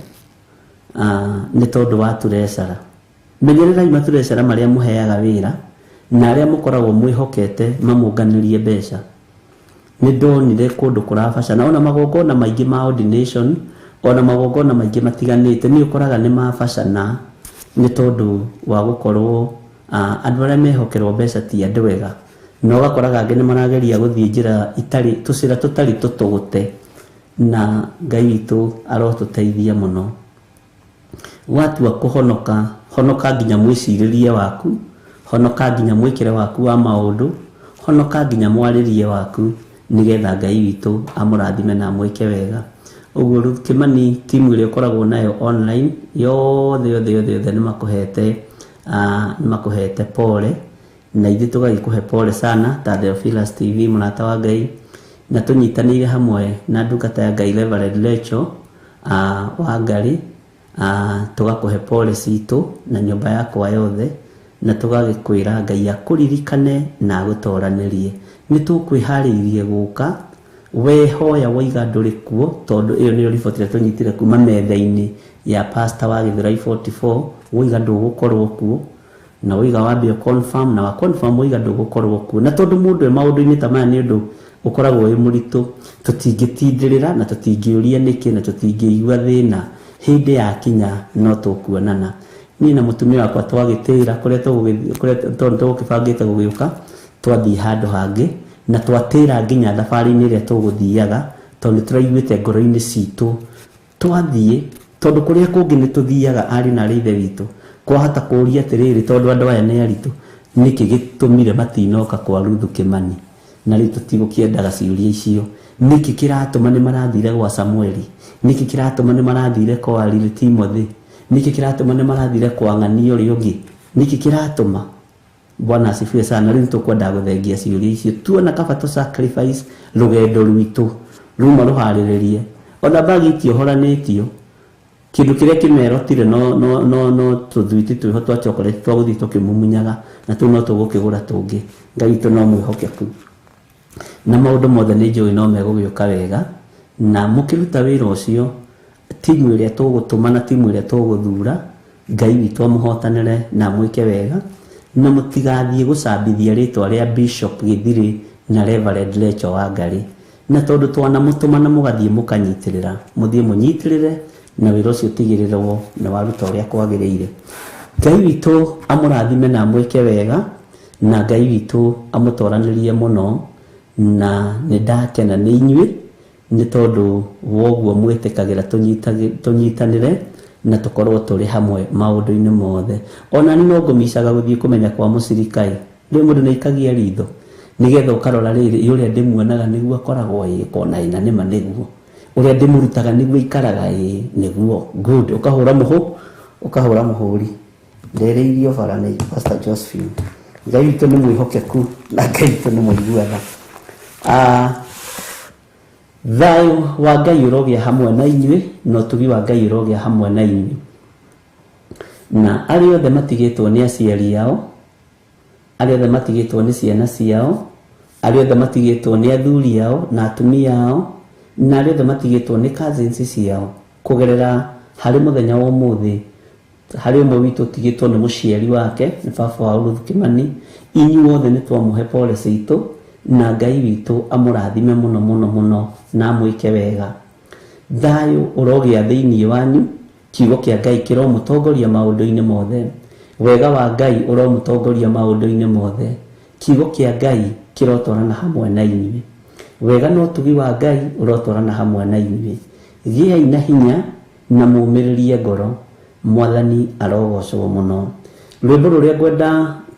Speaker 2: nĩ tondũ wa turecara. Menyererai maturecara marĩa mũheaga wĩra na arĩa mũkoragwo mwĩhokete mamũnganĩrie mbeca. Nĩ ndonire kũndũ kũrabacana, ona magongona maingĩ ma ordination, ona magongona maingĩ matiganĩte nĩ ũkoraga nĩ mabacana nĩ tondũ wa gũkorwo andũ arĩa mehokerwo mbeca ti andũ ega, na ũgakoraga angĩ nĩ marageria gũthiĩ njĩra itarĩ tũcĩra tũtarĩ tũtũgũte, na Ngai witũ arotũteithia mũno. Watua kũhonoka, honoka nginya mwĩcirĩrie waku, honoka nginya mwĩkĩre waku wa maũndũ, honoka nginya mwarĩrie waku, nĩgetha Ngai witũ amũrathime na amwĩke wega. Ũguo Ruth Kimani, timu ĩrĩa ũkoragwo nayo online yothe yothe yothe yothe nĩ makũhete pole, na ithuĩ tũgagĩkũhe pole sana ta Theophilus TV, mũrata wa Ngai, na tũnyitanĩire hamwe na ndungata ya Ngai Reverend Rachel Wangari, tũgakũhe pole citũ na nyũmba yakwa yothe, na tũgagĩkwĩra Ngai akũririkane na agũtoranĩrie. Nĩ tũkwĩharĩirie gũka, we hoya waiga ndũrĩ kuo, tondũ ĩyo nĩyo riboti ĩrĩa tũnyitire kuma metha-inĩ ya pastor wa Gĩthũrai 44, waiga ndũgũkorwo kuo, na waiga wambe confirm, na wa confirm waiga ndũgũkorwo kuo. Na tondũ mũndũ e maũndũ-inĩ ta maya nĩ ũndũ ũkoragwo wĩ mũritũ, tũtingĩtindĩrĩra na tũtingĩũria nĩkĩ na tũtingĩigua thĩna. Hĩndĩ yakinya no tũkuonana. Niĩ na mũtumia wakwa twagĩtĩra kũrĩa tondũ tũgũkĩbangĩte gũgĩũka, twathiĩ handũ hangĩ, na twatĩra nginya thabarĩ-inĩ ĩrĩa tũgũthiaga, tondũ nĩ tũraiguĩte ngoro-inĩ citũ twathiĩ, tondũ kũrĩa kũngĩ nĩ tũthiaga arĩ na arĩ ithe witũ, kwahota kũũria atĩrĩrĩ, tondũ andũ aya nĩ aritũ, nĩkĩ gĩtũmire matinoka kwa Ruth Kimani? Na rĩu tũtigũkĩendaga ciũria icio. Nĩkĩ kĩratũma nĩ marathire gwa Samueli? Nĩkĩ kĩratũma nĩ marathire kwa Lil Timothy? Nĩkĩ kĩratũma nĩ marathire kwa ng'ani ũrĩa ũngĩ? Nĩkĩ kĩratũma? Bwana asifiwe sana. Rĩu tũkwenda gũthengia ciũria icio, tuona kaba tũ sacrifice rũgendo rwitũ ruma rũharĩrĩrie, ona bagi itiohoranĩtio, kĩndũ kĩrĩa kĩmerotire no no no no tũthwiti twĩho twa chocolate twa gũthiĩ tũkĩmumunyaga, na tũu no tũgũkĩgũra tũngĩ. Ngai witũ no mwĩhokeku, na maũndũ mothe nĩ njũĩ no megũgĩũka wega. Na mũkĩruta wĩra ũcio, timu ĩrĩa tũgũtũma na timu ĩrĩa tũgũthura, Ngai witũ amũhotanĩre na amwĩke wega, na mũtigathiĩ gũcambithia rĩtwa rĩa Bishop Gĩthirĩ na Reverend Rachel Wangari. Na tondũ twanamũtũma na mũgathiĩ mũkanyitĩrĩra, mũthiĩ mũnyitĩrĩre, na wĩra ũcio ũtigĩrĩrwo nĩ waruta ũrĩa kwagĩrĩire. Ngai witũ amũrathime na amwĩke wega, na Ngai witũ amũtoranĩrie mũno, na nĩ ndakena nĩ inyuĩ nĩ tondũ woguo mwĩtĩkagĩra tũnyitanĩre na tũkorwo tũrĩ hamwe maũndũ-inĩ mothe. Ona niĩ no ngũmicaga gũthiĩ kũmenya kwa mũcirikai, rĩu mũndũ nĩ aikagia ritho nĩgetha ũkarora rĩrĩ, ĩ ũrĩa ndĩmuonaga nĩguo akoragwo ĩ, kona ĩna nĩma nĩguo, ũrĩa ndĩmũrutaga nĩguo aikaraga ĩ, nĩguo. Good, ũkahũra mũhũ, ũkahũra mũhũri. Nderĩirio bara nĩ Pastor Josephine. Ngai witũ nĩ mwĩhokeku na Ngai witũ nĩ mũiguaga. Thayũ wa Ngai ũrogĩa hamwe na inyuĩ, na ũtugi wa Ngai ũrogĩa hamwe na inyuĩ. Na arĩa othe matigĩtwo nĩ aciari ao, arĩa othe matigĩtwo nĩ ciana ciao, arĩa othe matigĩtwo nĩ athuri ao na atumia ao, na arĩa othe matigĩtwo nĩ cousins ciao, kũgerera harĩ mũthenya wa ũmũthĩ, harĩ ũmwe witũ ũtigĩtwo nĩ mũciari wake, nĩ baba wa Ruth Kimani, inyuothe nĩ twamũhe pole citũ, na Ngai witũ amũrathime mũno mũno mũno na amwĩke wega. Thayũ ũrogĩa thĩinĩ wanyu, kiugo kĩa Ngai kĩromũtongoria maũndũ-inĩ mothe, wega wa Ngai ũromũtongoria maũndũ-inĩ mothe, kiugo kĩa Ngai kĩrotwarana hamwe na inyuĩ, wega na ũtugi wa Ngai ũrotwarana hamwe na inyuĩ. Gĩai na hinya Na mũmĩrĩrie ngoro. Mwathani arogocwo mũno. Rwĩmbo rũrĩa ngwenda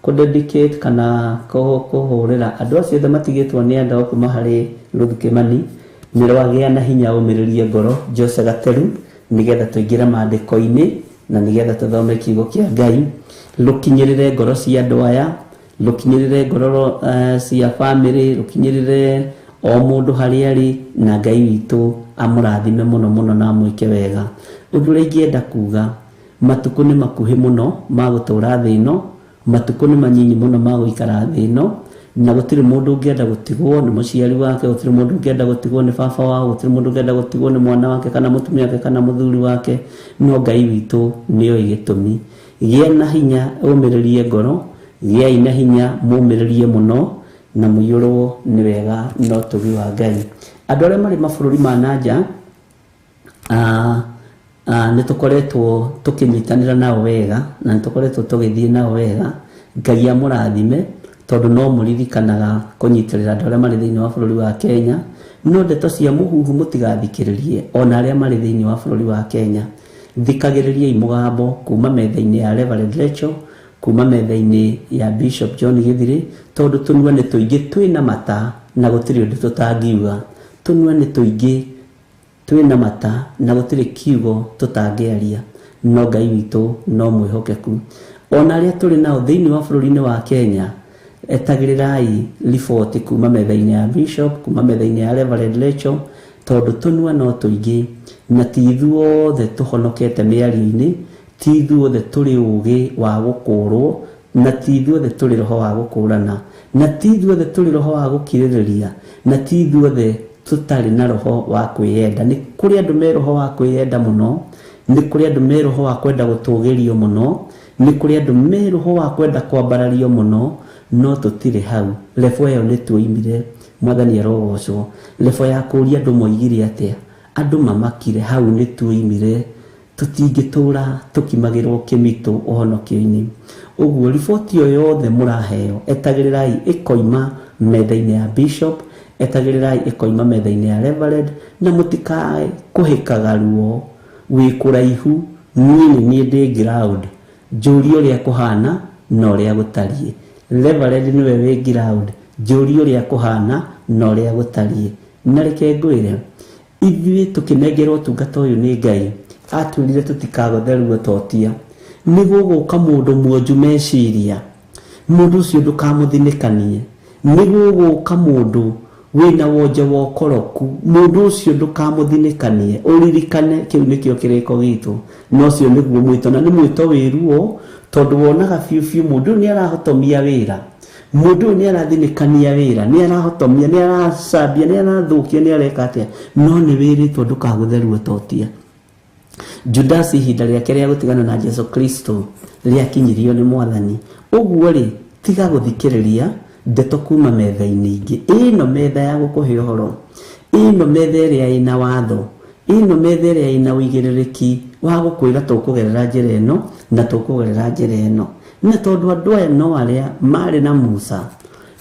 Speaker 2: kũ-dedicate kana kũhũrĩra andũ acio othe matigĩtwo nĩ andũ kuma harĩ Ruth Kĩmani nĩ rwagĩa na hinya ũmĩrĩrie ngoro Jose Gateru, nĩgetha tũingĩre maandĩko-inĩ na nĩgetha tũthome kiugo kĩa Ngai, rũkinyĩrĩre ngoro cia andũ aya, rũkinyĩrĩre ngoro cia bamĩrĩ, rũkinyĩrĩre o mũndũ harĩa arĩ, na Ngai witũ amũrathime mũno mũno na amwĩke wega. Ũndũ ũrĩa ingĩenda kuga, matukũ nĩ makuhĩ mũno ma gũtũra thĩ ĩno, matukũ nĩ manyinyi mũno ma gũikara thĩ ĩno, na gũtirĩ mũndũ ũngĩenda gũtigwo nĩ mũciari wake, gũtirĩ mũndũ ũngĩenda gũtigwo nĩ baba wao, gũtirĩ mũndũ ũngĩenda gũtigwo nĩ mwana wake kana mũtumia wake kana mũthuri wake, no Ngai witũ nĩoĩ gĩtũmi. Gĩa na hinya ũmĩrĩrie ngoro, gĩai na hinya mũmĩrĩrie mũno, na mũiyũrwo nĩ wega na ũtugi wa Ngai. Andũ arĩa marĩ mabũrũri ma na nja, nĩ tũkoretwo tũkĩnyitanĩra nao wega, na nĩ tũkoretwo tũgĩthiĩ nao wega. Ngai amũrathime, tondũ no mũririkanaga kũnyitĩrĩra andũ arĩa marĩ thĩinĩ wa bũrũri wa Kenya. No ndeto cia mũhuhu mũtigathikĩrĩrie ona arĩa marĩ thĩinĩ wa bũrũri wa Kenya. Thikagĩrĩriai mũgambo kuma metha-inĩ ya Reverend Rachel, kuma metha-inĩ ya Bishop John Githiri, tondũ tũnua nĩ tũingĩ twĩna mata na gũtirĩ ũndũ tũtangiuga. Tũnua nĩ tũingĩ twĩna mata na gũtirĩ kiugo tũtangĩaria, no Ngai witũ no mwĩhokeku. Ona arĩa tũrĩ nao thĩinĩ wa bũrũri-inĩ wa Kenya, etagĩrĩrai riboti kuma metha-inĩ ya Bishop, kuma metha-inĩ ya Reverend Rachel, tondũ tũnua no tũingĩ na ti ithuothe tũhonokete mĩario-inĩ, ti ithuothe tũrĩ ũgĩ wa gũkũrwo, na ti ithuothe tũrĩ roho wa gũkũrana, na ti ithuothe tũrĩ roho wa gũkirĩrĩria, na ti ithuothe tũtarĩ na roho wa kwĩyenda. Nĩ kũrĩ andũ me roho wa kwĩyenda mũno, nĩ kũrĩ andũ me roho wa kwenda gũtũgĩrio mũno, nĩ kũrĩ andũ me roho wa kwenda kwambarario mũno, no tũtirĩ hau. Lebo ĩyo nĩ tuoimire, Mwathani arogocwo. Lebo ya kũũria andũ moigire atĩa, andũ mamakire, hau nĩ tuoimire. Tũtingĩtũra tũkimagĩrwo kĩmitũ ũhonokio-inĩ. Ũguo riboti ĩyo yothe mũraheo, etagĩrĩrai ĩkoima metha-inĩ ya Bishop, etagĩrĩrai ĩkoima metha-inĩ ya Reverend, na mũtikae kũhĩkaga ruo. Wĩ kũraihu, niĩ nĩ niĩ ndĩ ground, njũrie ũrĩa kũhana na ũrĩa gũtariĩ. Reverend nĩwe wĩ ground, njũrie ũrĩa kũhana na ũrĩa gũtariĩ. Na reke ngwĩre, ithuĩ tũkĩnengerwo ũtungata ũyũ nĩ Ngai, atwĩrire tũtikagothe ruo totia. Nĩ gũgũka mũndũ mwonju meciria, mũndũ ũcio ndũkamũthinĩkanie. Nĩ gũgũka mũndũ wĩna wonje wa ũkoroku, mũndũ ũcio ndũkamũthinĩkanie. Ũririkane kĩu nĩkĩo kĩrĩko gitũ, na ũcio nĩguo mwĩto, na nĩ mwĩto wĩ ruo, tondũ wonaga biũ biũ mũndũ ũyũ nĩ arahotomia wĩra, mũndũ ũyũ nĩ arathinĩkania wĩra, nĩ arahotomia, nĩ aracambia, nĩ arathũkia, nĩ areka atĩa, no nĩ wĩrĩtwo ndũkagũthe ruo totia. Judas ihinda rĩake rĩa gũtigana na Jesu Kristo rĩakinyirio nĩ Mwathani. Ũguo rĩ, tiga gũthikĩrĩria ndeto kuma metha-inĩ ingĩ. Ĩno metha ya gũkũhe ũhoro, ĩno metha ĩrĩa ĩna watho, ĩno metha ĩrĩa ĩna ũigĩrĩrĩki wa gũkwĩra tũkũgerera njĩra ĩno na tũkũgerera njĩra ĩno. Na tondũ andũ aya no arĩa marĩ na Musa,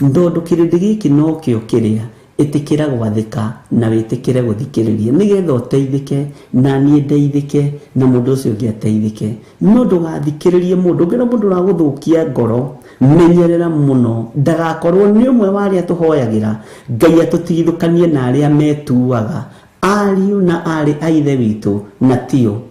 Speaker 2: tondũ kĩrĩndĩ gĩkĩ nokĩo kĩrĩa, ĩtĩkĩra gwathĩka na wĩtĩkĩre gũthikĩrĩria, nĩgetha ũteithĩke na niĩ ndeithĩke na mũndũ ũcio ũngĩ ateithĩke. No ndũgathikĩrĩrie mũndũ, ũngĩona mũndũ ũragũthũkia ngoro, menyerera mũno ndagakorwo nĩ ũmwe wa arĩa tũhoyagĩra Ngai atũtigithũkanie na arĩa metuaga ariũ na aarĩ a ithe witũ, na tio.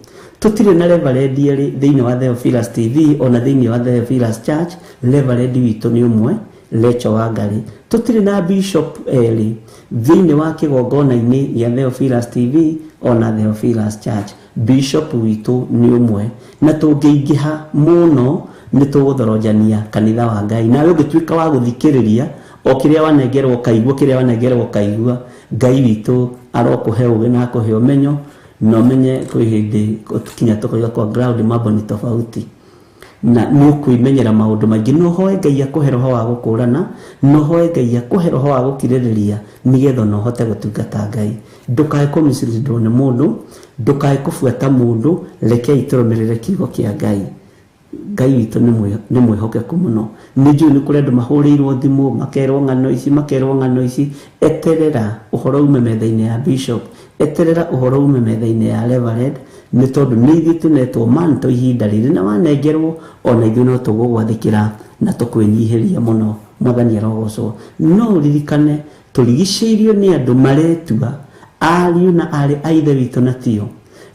Speaker 2: Tũtirĩ na Reverend erĩ thĩinĩ wa Theophilus TV ona thĩinĩ wa Theophilus Church. Reverend witũ nĩ ũmwe, Rachel Wangari. Tũtirĩ na Bishop erĩ thĩinĩ wa kĩgongona-inĩ gĩa Theophilus TV ona Theophilus Church. Bishop witũ nĩ ũmwe, na tũngĩingĩha mũno nĩ tũgũthoronjania kanitha wa Ngai. Nawe ũngĩtuĩka wa gũthikĩrĩria o kĩrĩa wanengerwo ũkaigua, kĩrĩa wanengerwo ũkaigua, Ngai witũ arokũhe ũgĩ na akũhe ũmenyo, na ũmenye kwĩ hĩndĩ kinya tũkoiga kwa ground mambo ni tofauti, na nĩ ũkwĩmenyera maũndũ maingĩ. No ũhoe Ngai akũhe roho wa gũkũrana, no ũhoe Ngai akũhe roho wa gũkirĩrĩria, nĩgetha ona ũhote gũtungata Ngai. Ndũkae kũmicirindwo nĩ mũndũ, ndũkae kũbuata mũndũ, rekei tũrũmĩrĩre kiugo kĩa Ngai. Ngai witũ nĩ mwĩhokeku mũno. Nĩ njũĩ nĩ kũrĩ andũ mahũrĩirwo thimũ, makerwo ng'ano ici, makerwo ng'ano ici. Eterera ũhoro ume metha-inĩ ya Bishop, eterera ũhoro ume metha-inĩ ya Reverend, Nĩ tondũ nĩ ithuĩ tũnetwo manto ihinda rĩrĩ na wanengerwo ona ithuĩ no tũgũgwathĩkĩra na tũkwĩnyihĩria mũno. Mwathani arogocwo. No ũririkane tũrigicĩirio nĩ andũ maretua ariũ na arĩ a ithe witũ na tio,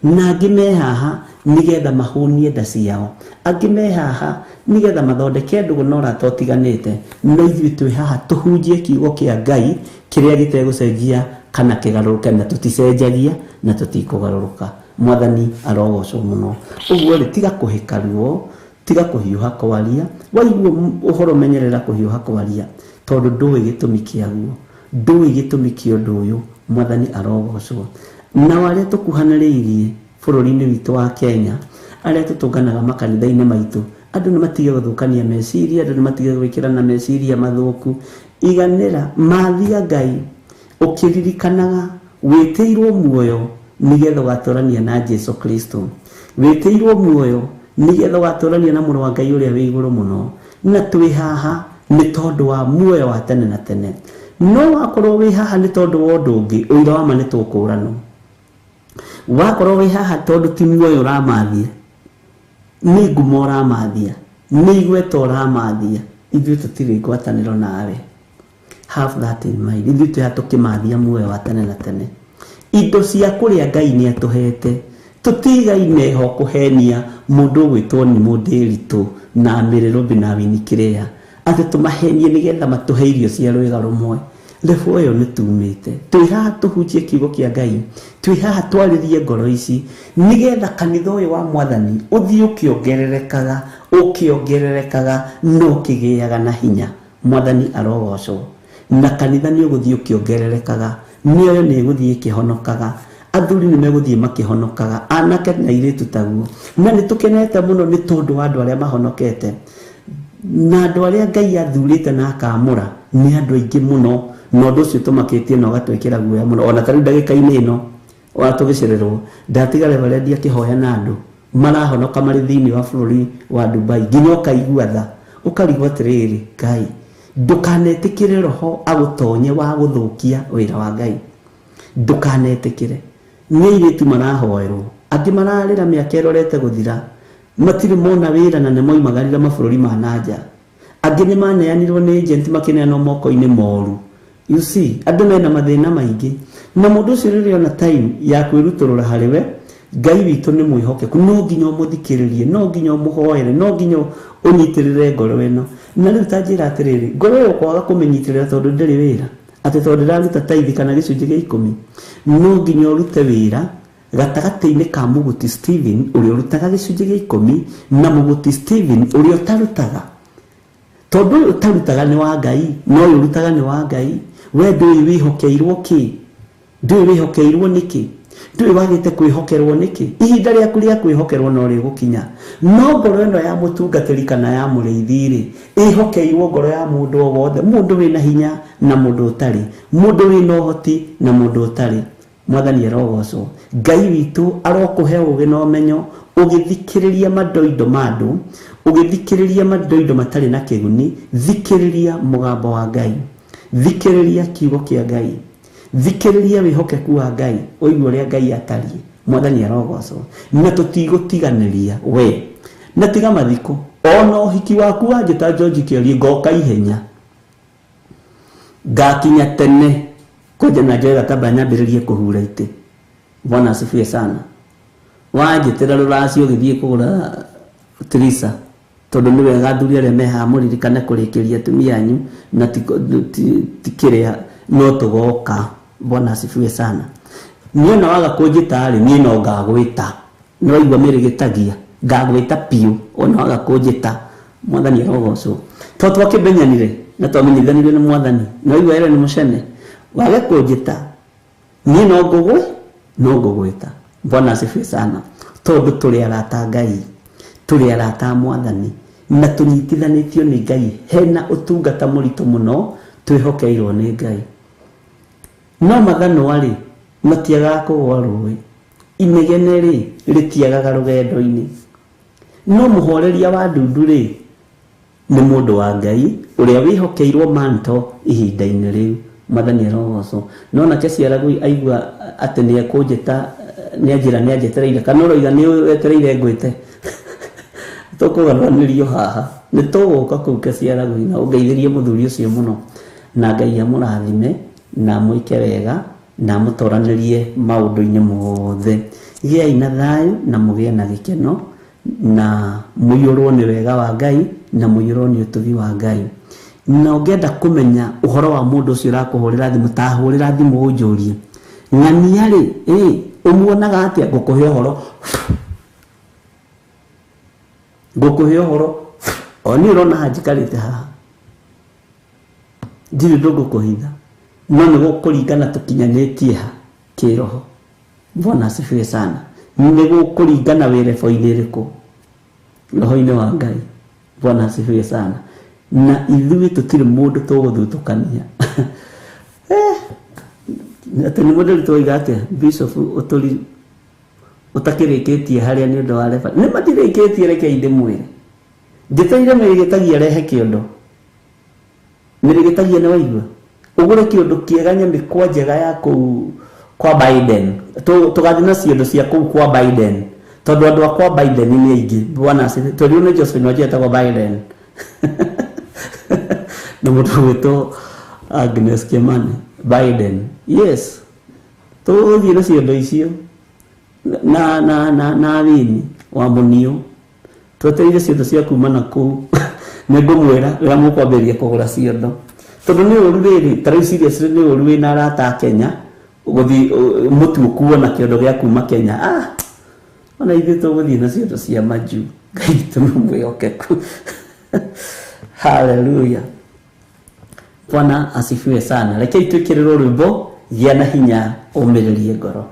Speaker 2: na angĩ me haha nĩgetha mahũnie nda ciao, angĩ me haha nĩgetha mathondeke ndũgũ na ũrata ũtiganĩte, no ithuĩ twĩ haha tũhunjie kiugo kĩa Ngai kĩrĩa gĩtegũcenjia kana kĩgarũrũke, na tũticenjagia na tũtikũgarũrũka. Mwathani arogocwo mũno. Ũguo rĩ, tiga kũhĩka ruo, tiga kũhiũha kwaria. Waigua ũhoro menyerera kũhiũha kwaria, tondũ ndũĩ gĩtũmi kĩaguo, ndũĩ gĩtũmi kĩa ũndũ ũyũ. Mwathani arogocwo. Nao arĩa tũkuhanĩrĩirie bũrũri-inĩ witũ wa Kenya, arĩa tũtũnganaga makanitha-inĩ maitũ, andũ nĩ matige gũthũkania meciria, andũ nĩ matige gwĩkĩrana meciria mathũku. Iganĩra mathia Ngai ũkĩririkanaga wĩtĩirwo muoyo nĩgetha ũgatũrania na Jesu Kristo, wĩtĩirwo muoyo nĩgetha ũgatũrania na mũrũ wa Ngai ũrĩa wĩ igũrũ mũno, na twĩ haha nĩ tondũ wa muoyo wa tene na tene. No wakorwo wĩ haha nĩ tondũ wa ũndũ ũngĩ, ũira wa ma nĩ tũkũranwo. Wakorwo wĩ haha tondũ ti muoyo ũramathia, nĩ ngumo ũramathia, nĩ igweta ũramathia, ithuĩ tũtirĩ ngwatanĩro nawe. Have that in mind. Ithuĩ twĩ haha tũkĩmathia muoyo wa tene na tene. Indo cia kũrĩa Ngai nĩ atũhete, tũtigaine ho kũhenia mũndũ ũgwĩtwo nĩ mũndĩritũ na mĩrĩrũmbi na wini kĩrĩa, atĩ tũmahenie nĩgetha matũhe irio cia rwĩga rũmwe. Level ĩyo nĩ tumĩte. Twĩ haha tũhunjie kiugo kĩa Ngai, twĩ haha twarĩrie ngoro ici nĩgetha kanitha ũyũ wa Mwathani ũthiĩ ũkĩongererekaga, ũkĩongererekaga na ũkĩgĩaga na hinya. Mwathani arogocwo. Na kanitha nĩ ũgũthiĩ ũkĩongererekaga, mĩoyo nĩ ĩgũthiĩ ĩkĩhonokaga, athuri nĩ megũthiĩ makĩhonokaga, anake na airĩtu taguo. Na nĩ tũkenete mũno nĩ tondũ wa andũ arĩa mahonokete na andũ arĩa Ngai athurĩte na akamũra nĩ andũ aingĩ mũno, na ũndũ ũcio tũmakĩtie na ũgatwĩkĩra guoya mũno. Ona ta rĩu ndagĩka-inĩ ĩno ona tũgĩcererwo, ndatiga reverend akĩhoya na andũ marahonoka marĩ thĩinĩ wa bũrũri wa Dubai, nginya ũkaigua tha, ũkarigwo atĩrĩrĩ, Ngai ndũkanetĩkĩre roho agũtonye wa gũthũkia wĩra wa Ngai, ndũkanetĩkĩre. Nĩ airĩtu marahoerwo, angĩ mararĩra mĩaka ĩrorete gũthira, matirĩ mona wĩra na nĩ moimagarire mabũrũri ma nanja, angĩ nĩ maneanirwo nĩ agent makĩneanwo moko-inĩ moru. You see, andũ mena mathĩna maingĩ, na mũndũ ũcio rĩrĩa ona time ya kwĩrutũrũra harĩ we, Ngai witũ nĩ mwĩhokeku, no nginya ũmũthikĩrĩrie, no nginya ũmũhoere, no nginya ũnyitĩrĩre ngoro ĩno. Na rĩu ta njĩra atĩrĩrĩ, ngoro ĩyo kwaga kũmĩnyitĩrĩra tondũ ndĩrĩ wĩra, atĩ tondũ ndĩraruta taithi kana gĩcunjĩ gĩa ikũmi, no nginya ũrute wĩra gatagatĩ-inĩ ka mũgũti Stephen ũrĩa ũrutaga gĩcunjĩ gĩa ikũmi na mũgũti Stephen ũrĩa ũtarutaga. Tondũ ũyũ ũtarutaga nĩ wa Ngai, na ũyũ ũrutaga nĩ wa Ngai. We ndũĩ wĩhokeirwo kĩ, ndũĩ wĩhokeirwo nĩkĩ, ndũĩ wagĩte kwĩhokerwo nĩkĩ. Ihinda rĩaku rĩa kwĩhokerwo no rĩgũkinya. No ngoro ĩno ya mũtungatĩri kana ya mũrĩithi rĩ, ĩhokeirwo ngoro ya mũndũ o wothe, mũndũ wĩna hinya na mũndũ ũtarĩ, mũndũ wĩna ũhoti na mũndũ ũtarĩ. Mwathani arogocwo. Ngai witũ arokũhe ũũgĩ na ũmenyo, ũgĩthikĩrĩria mandoindo ma andũ, ũgĩthikĩrĩria mandoindo matarĩ na kĩguni. Thikĩrĩria mũgambo wa Ngai, thikĩrĩria kiugo kĩa Ngai, thikĩrĩria wĩhokeku wa Ngai, ũigue ũrĩa Ngai atariĩ. Mwathani arogocwo. Na tũtigũtiganĩria we, na tiga mathiko, ona ũhiki waku wanjĩta George Kĩarie, ngoka ihenya, ngakinya tene kwanja na njoe gatamba nyambĩrĩrie kũhura itĩ. Bwana asifiwe sana. Wanjĩtĩra rũracio ũgĩthiĩ kũgũra Trisa, tondũ nĩ wega athuri arĩa me haha mũririkane kũrĩkĩria atumia anyu na ti kĩrĩa, no tũgoka. Bwana asifiwe sana. Niĩ ona waga kũnjĩta rĩ, niĩ no ngagwĩta. Nĩ waigua mĩrĩgĩtagia, ngagwĩta piũ ona waga kũnjĩta. Mwathani arogocwo. To twakĩmenyanire na twamenyithanirio nĩ Mwathani. Nĩ waigua ĩrĩa nĩ mũcene, wage kũnjĩta niĩ no ngũgwĩ, no ngũgwĩta. Bwana asifiwe sana. Tondũ tũrĩ arata a Ngai, tũrĩ arata a Mwathani, na tũnyitithanĩtio nĩ Ngai. Hena ũtungata mũritũ mũno twĩhokeirwo nĩ Ngai. No mathanwa rĩ, matiagaga kũgũa rũĩ, inegene rĩ, rĩtiagaga rũgendo-inĩ. No mũhoreria wa ndundu rĩ, nĩ mũndũ wa Ngai ũrĩa wĩhokeirwo manto ihinda-inĩ rĩu. Mwathani arogocwo. No nake Ciaragui aigua atĩ nĩ ekũnjĩta Nĩ anjĩra nĩ anjetereire, kana ũroiga nĩ wetereire ngwĩte? Tũkũgarũranĩrio haha, nĩ tũgũka kũu Kĩciaragũi na ũngeithĩrie mũthuri ũcio mũno, na Ngai amũrathime na amwĩke wega na amũtoranĩrie maũndũ-inĩ mothe. Gĩai na thayũ na mũgĩe na gĩkeno na mũiyũrwo nĩ wega wa Ngai na mũiyũrwo nĩ ũtugi wa Ngai. Na ũngĩenda kũmenya ũhoro wa mũndũ ũcio ũrakũhũrĩra thimũ, ta hũrĩra thimũ ũnjũrie ng'ania rĩ, ĩ ũmuonaga atĩa? Ngũkũhe ũhoro, ngũkũhe ũhoro o niĩ ũrona haha njikarĩte haha, ndirĩ ũndũ ngũkũhitha, no nĩ gũkũringana tũkinyanĩtie ha kĩroho. Bwana asifiwe sana. Nĩ gũkũringana wĩ rebo-inĩ ĩrĩkũ roho-inĩ wa Ngai. Bwana asifiwe sana. Na ithuĩ tũtirĩ mũndũ tũgũthutũkania. Atĩ nĩ mũndũ twoiga atĩa bishop ũtũri ũtakĩrĩkĩtie harĩa nĩ ũndũ wa reba, nĩ matirĩkĩtie. Rekei ndĩmwĩre, njĩtĩire mĩrĩgĩtagia rehe kĩondo, mĩrĩgĩtagia nĩ waigua ũgũre kĩũndũ kĩega, nyamĩkwa njega ya kũu kwa Biden. Tũgathiĩ na ciondo cia kũu kwa Biden, tondũ andũ a kwa Biden nĩ aingĩ. Bwana asifiwe. Tondũ nĩ Josephine Wanjia etagwo Biden na mũndũ ũgwĩtwo Agnes Kimani Biden. Yes, tũgũthiĩ na ciondo icio na na na na wini wa mũniũ, twetereire ciondo cia kuma na kũu. Nĩ ngũmwĩra rĩrĩa mũkwambĩrĩria kũgũra ciondo, tondũ nĩ ũru rĩrĩ, ta rĩu seriously nĩ ũru wĩna arata a Kenya gũthiĩ mũtu ũkuo na kĩondo gĩa kuma Kenya. Ah, ona ithuĩ tũgũthiĩ na ciondo cia majuu. Ngai witũ nĩ mwĩhokeku. Haleluya, Bwana asifiwe sana. Rekei twĩkĩrĩrwo rwĩmbo gĩa na hinya ũmĩrĩrie ngoro.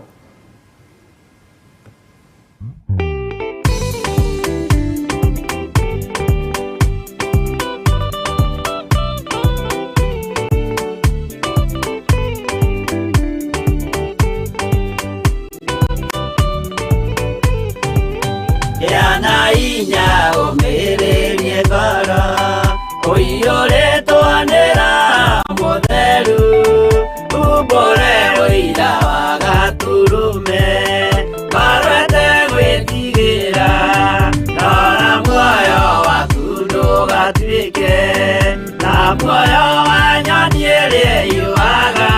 Speaker 1: Gĩa na hinya ũmĩrĩrie ngoro, ũiyũrĩtwo nĩ Roho Mũtheru, umbũre ũira wa Gatũrũme, ngoro ĩtegwĩtigĩra, rora muoyo waku ndũgatuĩke ta muoyo wa nyoni ĩrĩa ĩyũaga,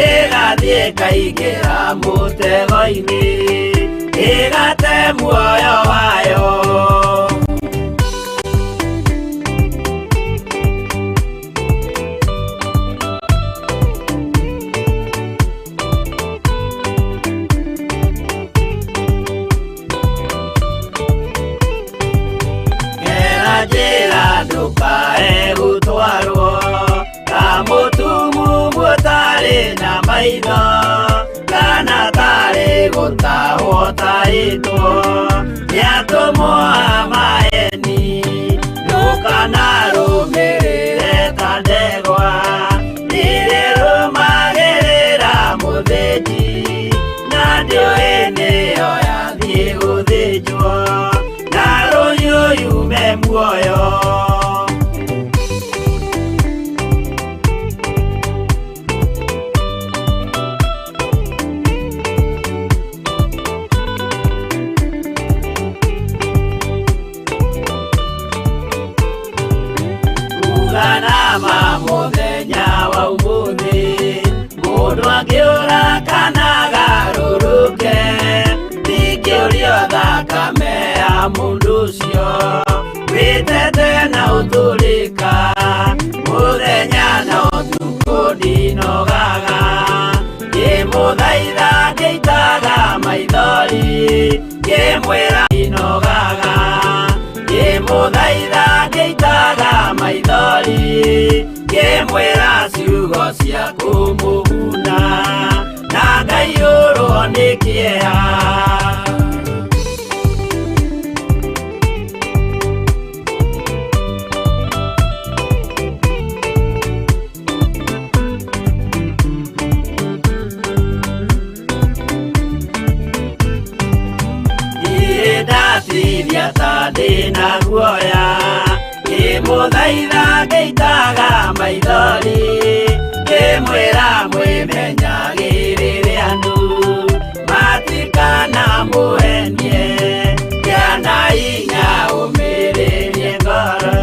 Speaker 1: ĩgathiĩ ĩkaingĩra mũtego-inĩ, ĩgate muoyo wayo. Gera njĩra ndũkae gũtwarwo ta mũtumumu ũtarĩ na maitho, kana tarĩ gũtahwo tahĩtwo nĩ atũmwo a maheni. Ndũkanarũmĩrĩre ta ndegwa irĩrũmagĩrĩra mũthĩnji, na ndĩũĩ nĩyo yathiĩ gũthĩnjwo, na rũhiũ yume muoyo. Uganama mũthenya wa ũmũthĩ, mũndũ angĩũra kana agarũrũke, ndingĩũrio thakame ya mũndũ ũcio wĩtete na ũtũrĩka. Mũthenya na ũtukũ ndinogaga ngĩmũthaitha, ngĩitaga maithori ngĩmwĩra, ndinogaga ngĩmũthaitha, ngĩitaga maithori ngĩmwĩra ciugo cia kũmũguna, na ngaiyũrwo nĩ kĩeha. Ndirĩ ndatithia ta ndĩna guoya, ngĩmũthaitha ngĩitaga maithori ngĩmwĩra mwĩmenyagĩrĩre andũ. Ndũkanamũhenie, gĩa na hinya ũmĩrĩrie ngoro,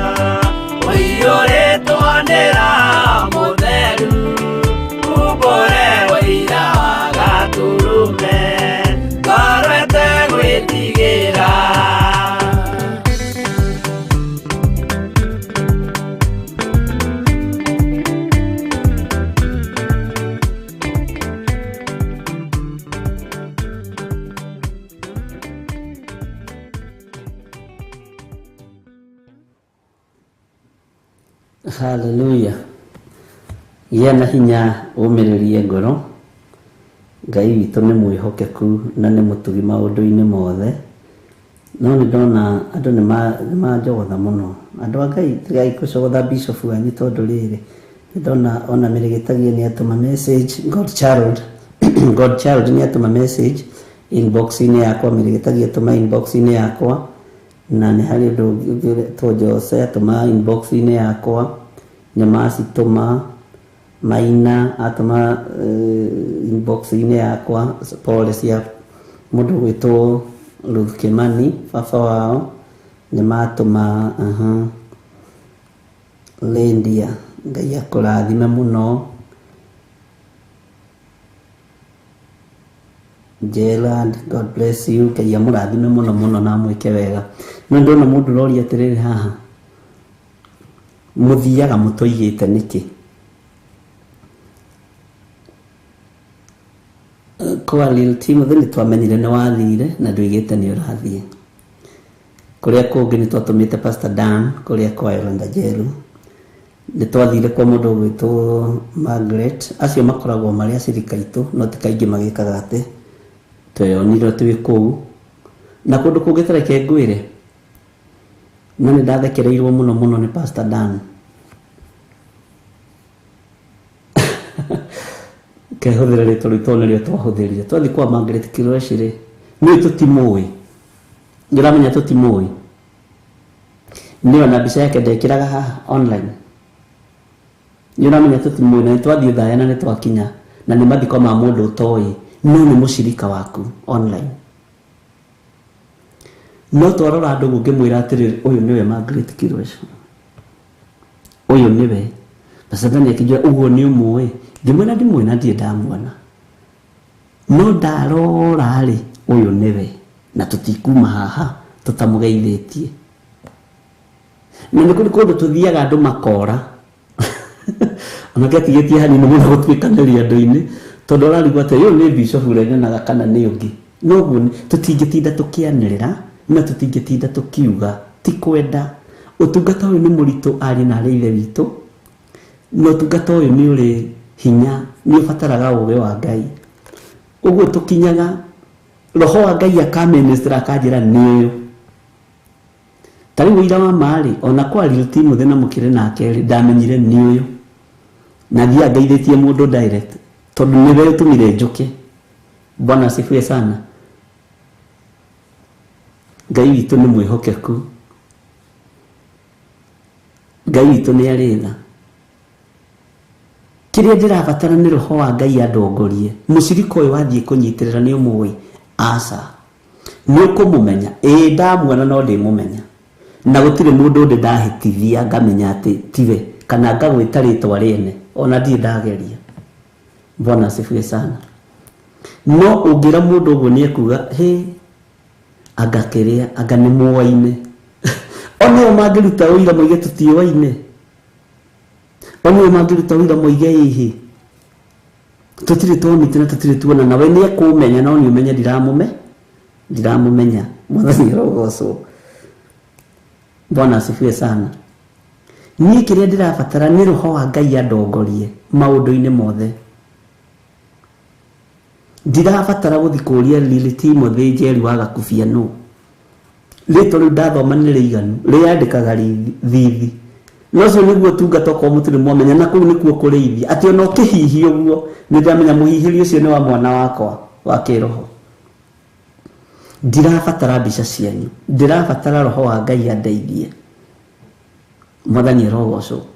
Speaker 1: ũiyũrĩtwo nĩ Roho Mũtheru, umbũre ũira wa Gatũrũme, ngoro ĩtegwĩtigĩra.
Speaker 2: Haleluya. Gĩa na hinya ũmĩrĩrie ngoro. Ngai witũ nĩ mwĩhokeku na nĩ mũtugi maũndũ-inĩ mothe. No nĩ ndona andũ nĩ manjogotha mũno. Andũ a Ngai tigai gũcogotha bishop wanyu tondũ rĩrĩ nĩ ndona ona Mĩrĩgĩtagie nĩ atũma message, God child, God child nĩ atũma message inbox-inĩ yakwa, Mĩrĩgĩtagie atũma inbox-inĩ yakwa, na nĩ harĩ ũndũ ũngĩ ũretwo Jose atũma inbox-inĩ yakwa, Nyamasi tũma, Maina atũma inbox-inĩ yakwa, pole cia mũndũ ũgwĩtwo Ruth Kimani, baba wao, nĩ matũma. Lindia, Ngai akũrathime mũno. Gerald, God bless you. Ngai amũrathime mũno mũno na amwĩke wega. No ndona mũndũ ũroria atĩrĩrĩ haha, mũthiaga mũtũigĩte nĩkĩ? Kwa Lil Timothy nĩ twamenyire nĩ wathire na ndũigĩte nĩ ũrathiĩ. Kũrĩa kũngĩ nĩ twatũmĩte Pastor Dan kũrĩa kwa Yolanda Njeru. Nĩ twathire kwa mũndũ ũgwĩtwo Margaret. Acio makoragwo marĩ acirika aitũ, no ti kaingĩ magĩkaga atĩ tweyonire twĩ kũu. Na kũndũ kũngĩ ta reke ngwĩre, no nĩ ndathekereirwo mũno mũno nĩ Pastor Dan. Kehũthĩra rĩtwa rĩu tondũ nĩrĩo twahũthĩrire. Twathiĩ kwa Margaret Kirweci rĩ, nĩũĩ tũtimũĩ. Nĩ ũramenya tũtimũĩ. Nĩ ona mbica yake ndekĩraga haha online. Nĩ ũramenya tũtimũĩ na nĩ twathiĩ Othaya na nĩ twakinya na nĩ mathiko ma mũndũ ũtoĩ, no nĩ mũcirika waku online. No twarora andũ ũguo ngĩmwĩra atĩrĩrĩ, ũyũ nĩwe Margaret Kirweci. Ũyũ nĩwe. Pastor Dan akĩnjĩra ũguo nĩ ũmũĩ. Ngĩmwĩra ndimũĩ na ndirĩ ndamuona. No ndarora rĩ, ũyũ nĩwe. Na tũtikuma haha tũtamũgeithĩtie. Na nĩ kũrĩ kũndũ tũthiaga andũ makora. Onake atigĩtie hanini mũno gũtuĩkanĩria andũ-inĩ, tondũ ararigwo atĩ ũyũ nĩ bishop ũrĩa nyonaga kana nĩ ũngĩ. Noguo tũtingĩtinda tũkĩanĩrĩra na tũtingĩtinda tũkiuga, ti kwenda. Ũtungata ũyũ nĩ mũritũ ariũ na arĩ ithe witũ, na ũtungata ũyũ nĩ ũrĩ hinya, nĩ ũbataraga ũũgĩ wa Ngai. Ũguo tũkinyaga, roho wa Ngai akaminister akanjĩra nĩ ũyũ. Ta rĩu ũira wa ma rĩ, ona kwa Lil Timothy na mũkĩrĩ nake rĩ, ndamenyire nĩ ũyũ. Na thiaga ngeithĩtie mũndũ direct, tondũ nĩwe ũtũmire njũke. Bwana asifiwe sana. Ngai witũ nĩ mwĩhokeku. Ngai witũ nĩ arĩ tha. Kĩrĩa ndĩrabatara nĩ roho wa Ngai andongorie. Mũcirika ũyũ wathiĩ kũnyitĩrĩra nĩ ũmũĩ? Aca. Nĩ ũkũmũmenya? Ĩĩ ndamuona no ndĩmũmenya. Na gũtirĩ mũndũ ndĩ ndahĩtithia ngamenya atĩ tiwe, kana ngagwĩta rĩtwa rĩene, ona ndirĩ ndageria. Bwana asifiwe sana. No ũngĩra mũndũ ũguo nĩ ekuga, hĩ, anga kĩrĩa, anga nĩ muoaine. Ona o mangĩruta ũira moige tũtiũaine. Ona o mangĩruta ũira moige ĩhĩ, tũtirĩ twamĩte na tũtirĩ tuona, na we nĩ ekũmenya, no nĩ ũmenye ndiramũmenya. Mwathani arogocwo. Bwana asifiwe sana. Niĩ kĩrĩa ndĩrabatara nĩ roho wa Ngai andongorie maũndũ-inĩ mothe. Ndirabatara gũthiĩ kũũria Lil Timothy Njeri wa Gakubia nũ. Rĩtwa rĩu ndathoma nĩ rĩiganu, rĩandĩkaga thithi. No ũcio nĩguo ũtungata okorwo mũtirĩ mwamenya, na kũu nĩkuo kũrĩithia. Atĩ ona ũkĩhihia ũguo, nĩ ndĩramenya mũhihĩrio ũcio nĩ wa mwana wakwa wa kĩroho. Ndirabatara mbica cianyu, ndĩrabatara roho wa Ngai andeithie. Mwathani arogocwo.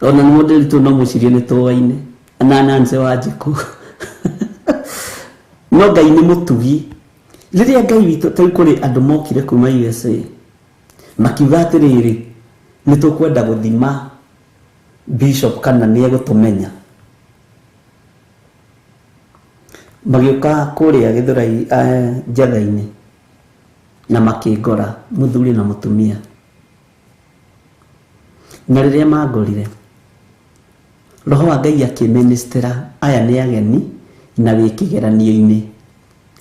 Speaker 2: Ona nĩ mũndũ no mũcirie nĩ tũaine na Nancy Wanjikũ. No Ngai nĩ mũtugi. Rĩrĩa Ngai witũ tarĩu kũrĩ andũ mokire kuma USA makiuga atĩrĩrĩ, nĩ tũkwenda gũthima bishop kana nĩ egũtũmenya. Magĩũka kũrĩa Gĩthũrai Njatha-inĩ na makĩngora mũthuri na mũtumia. Na rĩrĩa mangorire, Roho wa Ngai akĩmĩnĩstĩra aya nĩ ageni na wĩ kĩgeranio-inĩ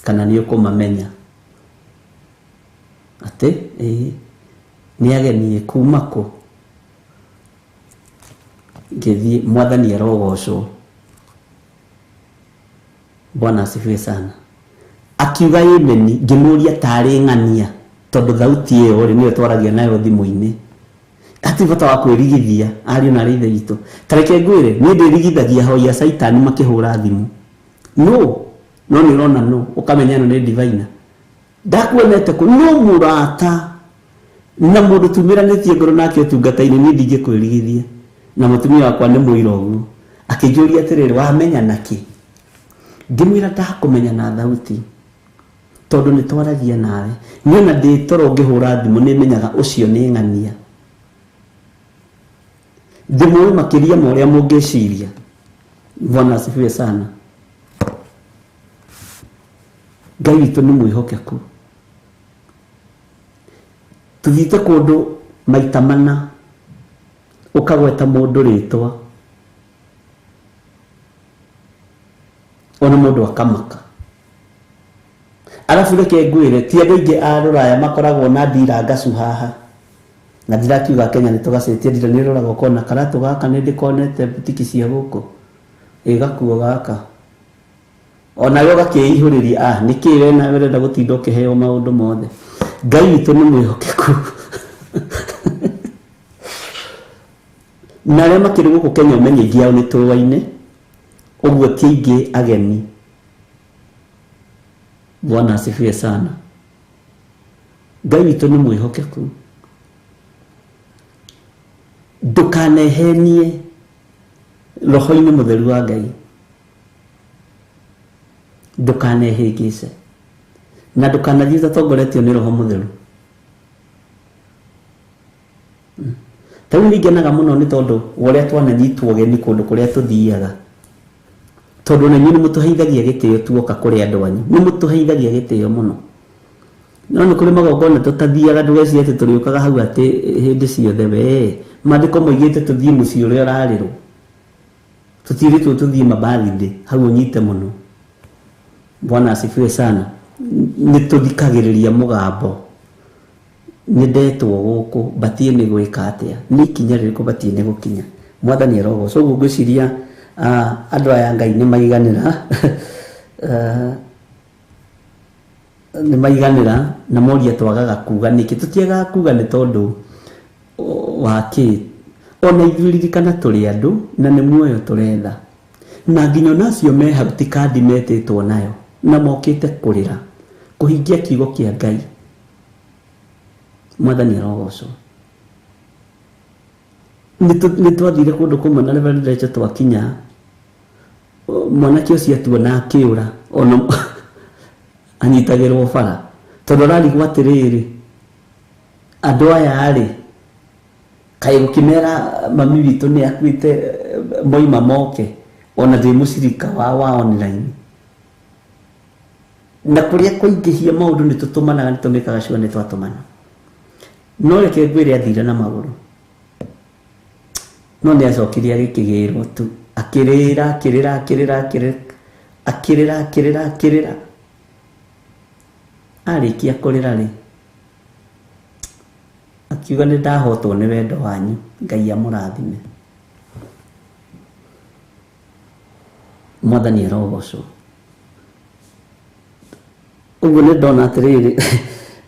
Speaker 2: kana nĩ ũkũmamenya. Atĩ ĩĩ nĩ ageni kuma kũ? Ngĩthiĩ, Mwathani arogocwo. Bwana asifiwe sana. Akiuga ĩmeni, ngĩmũria tarĩ ng'ania tondũ thauti ĩyo rĩ nĩyo twaragia nayo thimũ-inĩ. Hatirĩ bata wa kwĩrigithia ariũ na arĩ ithe witũ. Ta reke ngwĩre, niĩ ndĩrigithagia ahoi a caitani makĩhũra thimũ. No, no nĩ ũrona no, ũkamenya ĩno nĩ diviner. Ndakuonete kũ? No mũrata na mũndũ tumĩranĩtie ngoro nake ũtungata-inĩ, niĩ ndingĩkwĩrigithia. Na mũtumia wakwa nĩ mũira ũguo. Akĩnjũria atĩrĩrĩ, wamenya nakĩ? Ngĩmwĩra ndakũmenya na thauti tondũ nĩ twaragia nawe. Niĩ ona ndĩ toro ngĩhũra thimũ nĩ menyaga ũcio nĩ ng'ania. Ndĩmũĩ makĩria ma ũrĩa mũngĩciria. Bwana asifiwe sana. Ngai witũ nĩ mwĩhokeku. Tũthiĩte kũndũ maita mana ũkagweta mũndũ rĩtwa ona mũndũ akamaka. Arabu reke ngwĩre, ti andũ aingĩ a rũraya makoragwo na ndira ngacu haha. Na ndirakiuga Kenya nĩ tũgacĩtie ndira, nĩ ũroraga ũkona karatũ gaka nĩ ndĩkonete butiki cia gũkũ. Ĩ gakuo gaka. Ona we ũgakĩihũrĩria, ah, nĩkĩ we nawe ũrenda gũtinda ũkĩheo maũndũ mothe. Ngai witũ nĩ mwĩhokeku. Na arĩa makĩrĩ gũkũ Kenya ũmenye aingĩ ao nĩ tũaine, ũguo ti aingĩ ageni. Bwana asifiwe sana. Ngai witũ nĩ mwĩhokeku. Ndũkanehenie roho-inĩ mũtheru wa Ngai. Ndũkanehĩngĩce. Na ndũkanathiĩ ũtatongoretio nĩ roho mũtheru. Ta rĩu nĩ ngenaga mũno nĩ tondũ wa ũrĩa twananyitwo ũgeni kũndũ kũrĩa tũthiaga. Tondũ na inyuĩ nĩ mũtũheithagia gĩtĩo tuoka kũrĩ andũ anyu. Nĩ mũtũheithagia gĩtĩo mũno. No nĩ kũrĩ magongona tũtathiaga, ndũgecirie atĩ tũrĩũkaga hau atĩ hĩndĩ ciothe we. Maandĩko moigĩte tũthiĩ mũciĩ ũrĩa ũrarĩrwo. Tũtiĩrĩtwo tũthiĩ mabathithĩ, hau ũnyite mũno. Bwana asifiwe sana. Nĩ tũthikagĩrĩria mũgambo. Nĩ ndetwo gũkũ, batiĩ nĩ gwĩka atĩa? Nĩ ikinya rĩrĩkũ batiĩ nĩ gũkinya? Mwathani arogocwo. Ũguo ngwĩciria andũ aya Ngai nĩ maiganĩra. Nĩ maiganĩra na moria twagaga kuga nĩkĩ. Tũtiagaga kuga nĩ tondũ wa kĩ. Ona ithuĩ ririkana tũrĩ andũ na nĩ muoyo tũretha. Na nginya ona acio me hau ti kandi metĩtwo nayo na mokĩte kũrĩra kũhingia kiugo kĩa Ngai. Mwathani arogocwo. Nĩ twathire kũndũ kũmwe na Reverend Rachel twakinya, mwanake ũcio atuona akĩũra, ona anyitagĩrwo bara tondũ ararigwo atĩrĩrĩ, andũ aya rĩ kaĩ gũkĩmera mami witũ nĩ akuĩte moima moke, ona ndĩ mũcirika wa online. Na kũrĩa kũingĩhia maũndũ nĩ tũtũmanaga, nĩ tũmĩkaga sure nĩ twatũmana. No reke ngwĩre athire na magũrũ. No nĩ acokire agĩkĩgĩrwo tu, akĩrĩra, akĩrĩra, akĩrĩra, akĩrĩra, akĩrĩra, akĩrĩra, akĩrĩra. Arĩkia kũrĩra rĩ, akiuga nĩ ndahotwo nĩ wendo wanyu, Ngai amũrathime. Mwathani arogocwo. Ũguo nĩ ndona atĩrĩrĩ,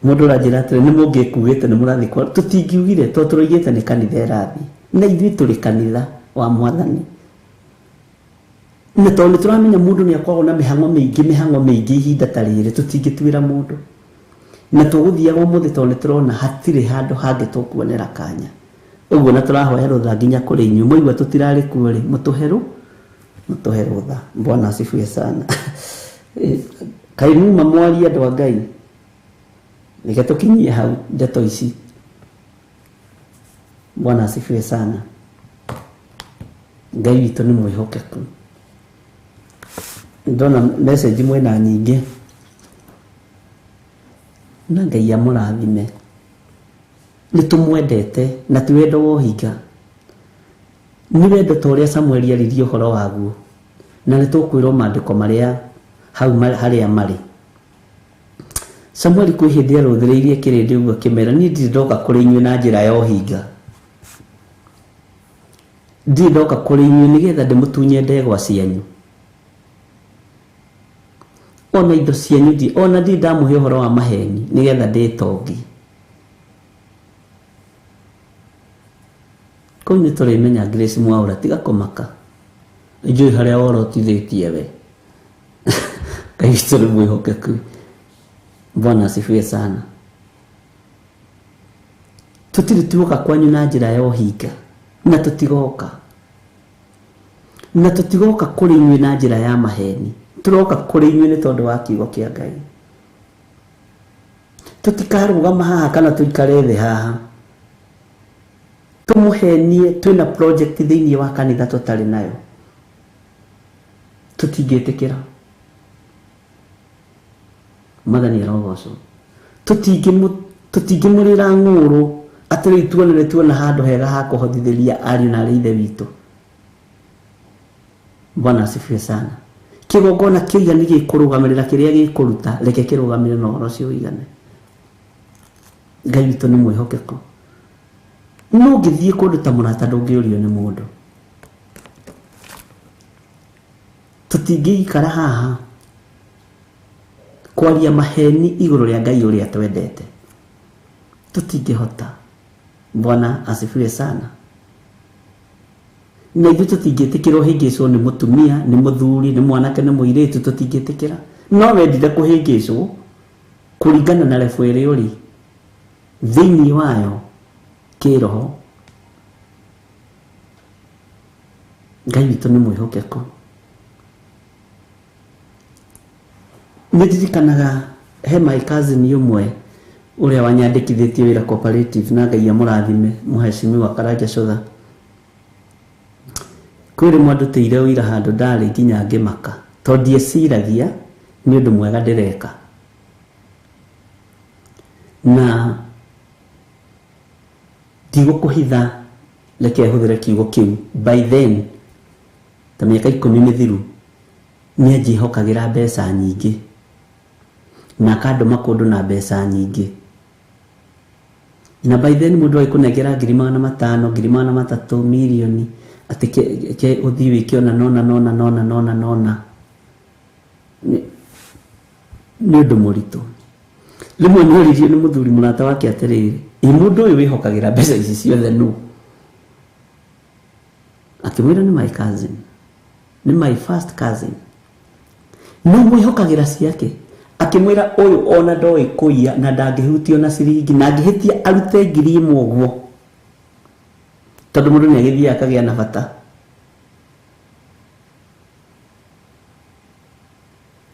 Speaker 2: mũndũ ũranjĩra atĩrĩ, nĩ mũngĩkuĩte nĩ mũrathiĩ kwa, tũtingiugire tondũ tũroigĩte nĩ kanitha ĩrathiĩ. Na ithuĩ tũrĩ kanitha wa Mwathani. Na tondũ nĩ tũramenya mũndũ nĩ akoragwo na mĩhang'o mĩingĩ, mĩhang'o mĩingĩ ihinda ta rĩrĩ, tũtingĩtuĩra mũndũ. Na tũgũthiaga ũmũthĩ tondũ nĩ tũrona hatirĩ handũ hangĩ tũkuonera kanya. Ũguo na tũrahoya rũtha nginya kũrĩ inyuĩ. Mwaigua tũtirarĩ kuo rĩ, mũtũhe rũtha. Bwana asifiwe sana. Kaĩ muma mwarie andũ a Ngai? Reke tũkinyie hau ndeto ici. Bwana asifiwe sana. Ngai witũ nĩ mwĩhokeku. Ndona message mwĩna nyingĩ, na Ngai amũrathime. Nĩ tũmwendete na ti wendo wa ũhinga, nĩ wendo ta ũrĩa Samueli aririe ũhoro waguo, na nĩ tũkwĩrwo maandĩko marĩa hau harĩa marĩ. Samueli kwĩ hĩndĩ arũthĩrĩirie kĩrĩndĩ ũguo akĩmera, niĩ ndirĩ ndoka kũrĩ inyuĩ na njĩra ya ũhinga, ndirĩ ndoka kũrĩ inyuĩ nĩgetha ndĩmũtunye ndegwa cianyu ona indo cianyu, ona ndirĩ ndamũhe ũhoro wa maheni nĩgetha ndĩtongie. Kũu nĩ tũrĩmenya Grace Mwaura, tiga kũmaka, njũĩ harĩa worotithĩtie we. Ngai witũ nĩ mwĩhokeku. Bwana asifiwe sana. Tũtirĩ tuoka kwanyu na njĩra ya ũhinga, na tũtigoka, na tũtigoka kũrĩ inyuĩ na njĩra ya maheni. Tũroka kũrĩ inyuĩ nĩ tondũ wa kiugo kĩa Ngai. Tũtikarũgama haha kana tũikare thĩ haha tũmũhenie twĩna project thĩinĩ wa kanitha tũtarĩ nayo, tũtingĩtĩkĩra. Mwathani arogocwo. Tũtingĩmũrĩra ng'ũrũ atĩ rĩu tuone nĩ tuona handũ hega ha kũhothithĩria ariũ na arĩ ithe witũ. Bwana asifiwe sana. Kĩgongona kĩiga nĩ gĩkũrũgamĩrĩra kĩrĩa gĩkũruta, reke kĩrũgamĩrĩre na ũhoro ũcio ũigane. Ngai witũ nĩ mwĩhokeku. No ũngĩthiĩ kũndũ ta mũrata ndũngĩũrio nĩ mũndũ. Tũtingĩikara haha kwaria maheni igũrũ rĩa Ngai ũrĩa twendete, tũtingĩhota. Bwana asifiwe sana. Na ithuĩ tũtingĩtĩkĩra ũhĩngĩcwo nĩ mũtumia, nĩ mũthuri, nĩ mwanake, nĩ mũirĩtu, tũtingĩtĩkĩra. No wendire kũhĩngĩcwo kũringana na level ĩrĩa ũrĩ thĩinĩ wayo kĩroho. Ngai witũ nĩ mwĩhokeku. Nĩ ndirikanaga he my cousin ũmwe ũrĩa wanyandĩkithĩtie wĩra cooperative, na Ngai amũrathime, mũhecimiwa Karanja Cũtha. Kwĩ rĩmwe andutĩire ũira handũ ndarĩ nginya ngĩmaka, tondũ ndieciragia nĩ ũndũ mwega ndĩreka. Na ndigũkũhitha, reke hũthĩre kiugo kĩu, by then ta mĩaka 10 mĩthiru, nĩ anjĩhokagĩra mbeca nyingĩ na akandũma kũndũ na mbeca nyingĩ. Na by then mũndũ agĩkũnengera 500,000, 300,000, mirioni, atĩ ke ũthiĩ wĩke ona nona nona nona nona nona, nĩ ũndũ mũritũ. Rĩmwe nĩ oririo nĩ mũthuri mũrata wake atĩrĩrĩ, ĩ mũndũ ũyũ wĩhokagĩra mbeca ici ciothe nũ? Akĩmwĩra nĩ my cousin, nĩ my first cousin. No mwĩhokagĩra ciake. Akĩmwĩra ũyũ ona ndoĩ kũiya na ndangĩhutio na ciringi, na angĩhĩtia arute 1,000 ũguo, tondũ mũndũ nĩ agĩthiaga akagĩa na bata.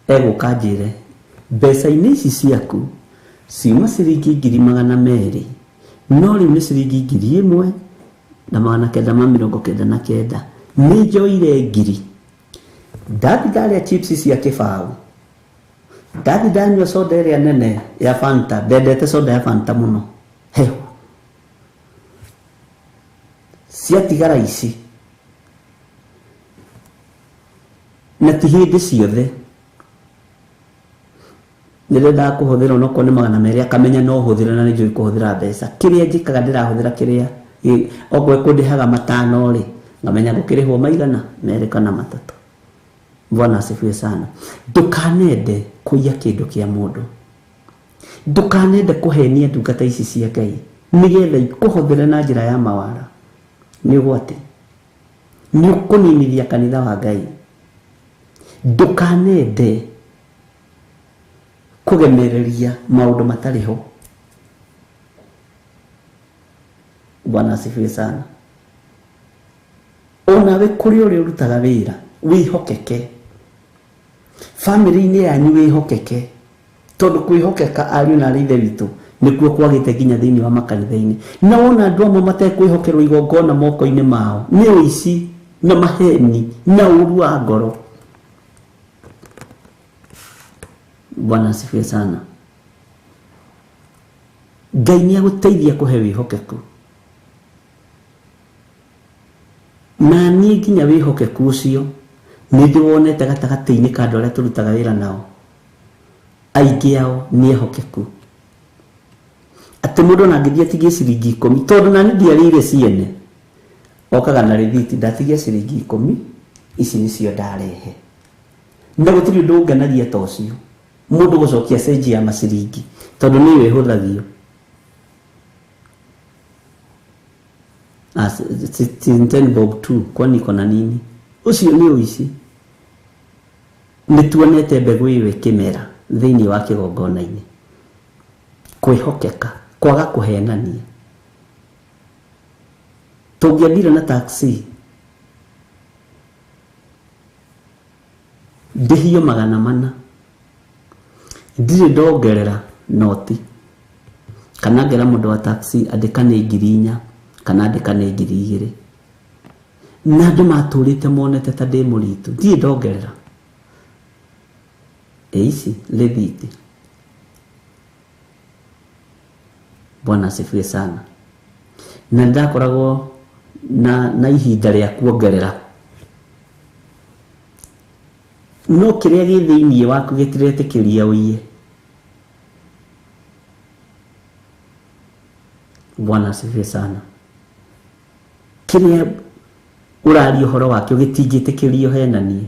Speaker 2: Egũka njĩre mbeca-inĩ ici ciaku ciuma ciringi 200,000, no rĩu nĩ ciringi 1,999. Nĩ njoire 1,000, ndathi ndarĩa chips cia kĩbaũ, ndathi ndanyua soda ĩrĩa nene ya Fanta, ndendete soda ya Fanta mũno hehu, ciatigara ici. Na ti hĩndĩ ciothe nĩndendaga kũhũthĩra onokorwo nĩ 200, akamenya no hũthĩre na nĩnjũĩ kũhũthĩra mbeca. Kĩrĩa njĩkaga ndĩrahũthĩra kĩrĩa okorwo ekũndĩhaga 5 rĩ, ngamenya gũkĩrĩhwo maigana 2 kana 3. Bwana asifiwe sana. Ndũkanende kũiya kĩndũ kĩa mũndũ, ndũkanende kũhenia ndungata ici cia Ngai nĩgetha ikũhũthĩre na njĩra ya mawara. Nĩ ũgwati, nĩ ũkũninithia kanitha wa Ngai. Ndũkanende kũgemereria maũndũ matarĩ ho. Bwana asifiwe sana. Onawe kũrĩ ũrĩa ũrutaga wĩra, wĩhokeke. Bamĩrĩ-inĩ yanyu wĩhokeke, tondũ kwĩhokeka ariũ na arĩ ithe witũ nĩkuo kwagĩte nginya thĩinĩ wa makanitha-inĩ. Na wona andũ amwe matekwĩhokerwo igongona moko-inĩ mao nĩ ũici na maheni na ũru wa ngoro. Bwana asifiwe sana. Ngai nĩ agũteithia kũhe wĩhokeku. Na niĩ nginya wĩhokeku ũcio nĩ ndĩwonete gatagatĩ-inĩ ka andũ arĩa tũrutaga wĩra nao. Aingĩ ao nĩ ehokeku. Atĩ mũndũ ona angĩthiĩ atigie ciringi 10, tondũ nani ndiarĩire ciene, okaga na rĩthiti, ndatigia ciringi 10, ici nĩcio ndarehe. Na gũtirĩ ũndũ ũngenagia ta ũcio, mũndũ gũcokia cenji ya maciringi, tondũ nĩyo ĩhũthagio. Ten bob 2, kwani iko na nini? Ũcio nĩ ũici. Nĩ tuonete mbegũ ĩyo ĩkĩmera thĩinĩ wa kĩgongona-inĩ. Kwĩhokeka, kwaga kũhenania. Tũngĩathire na taxi ndĩhio 400, ndirĩ ndongerera noti, kana ngera mũndũ wa taxi andĩka nĩ 4,000 kana andĩka nĩ 2,000, na andũ matũrĩte monete ta ndĩ mũritũ, ndirĩ ndongerera. Ici rĩthiti. Bwana asifiwe sana. Na ndakoragwo na ihinda rĩa kuongerera, no kĩrĩa gĩ thĩinĩ waku gĩtiretĩkĩria ũiye. Bwana asifiwe sana. Kĩrĩa ũraria ũhoro wakĩo gĩtingĩtĩkĩrio henanie.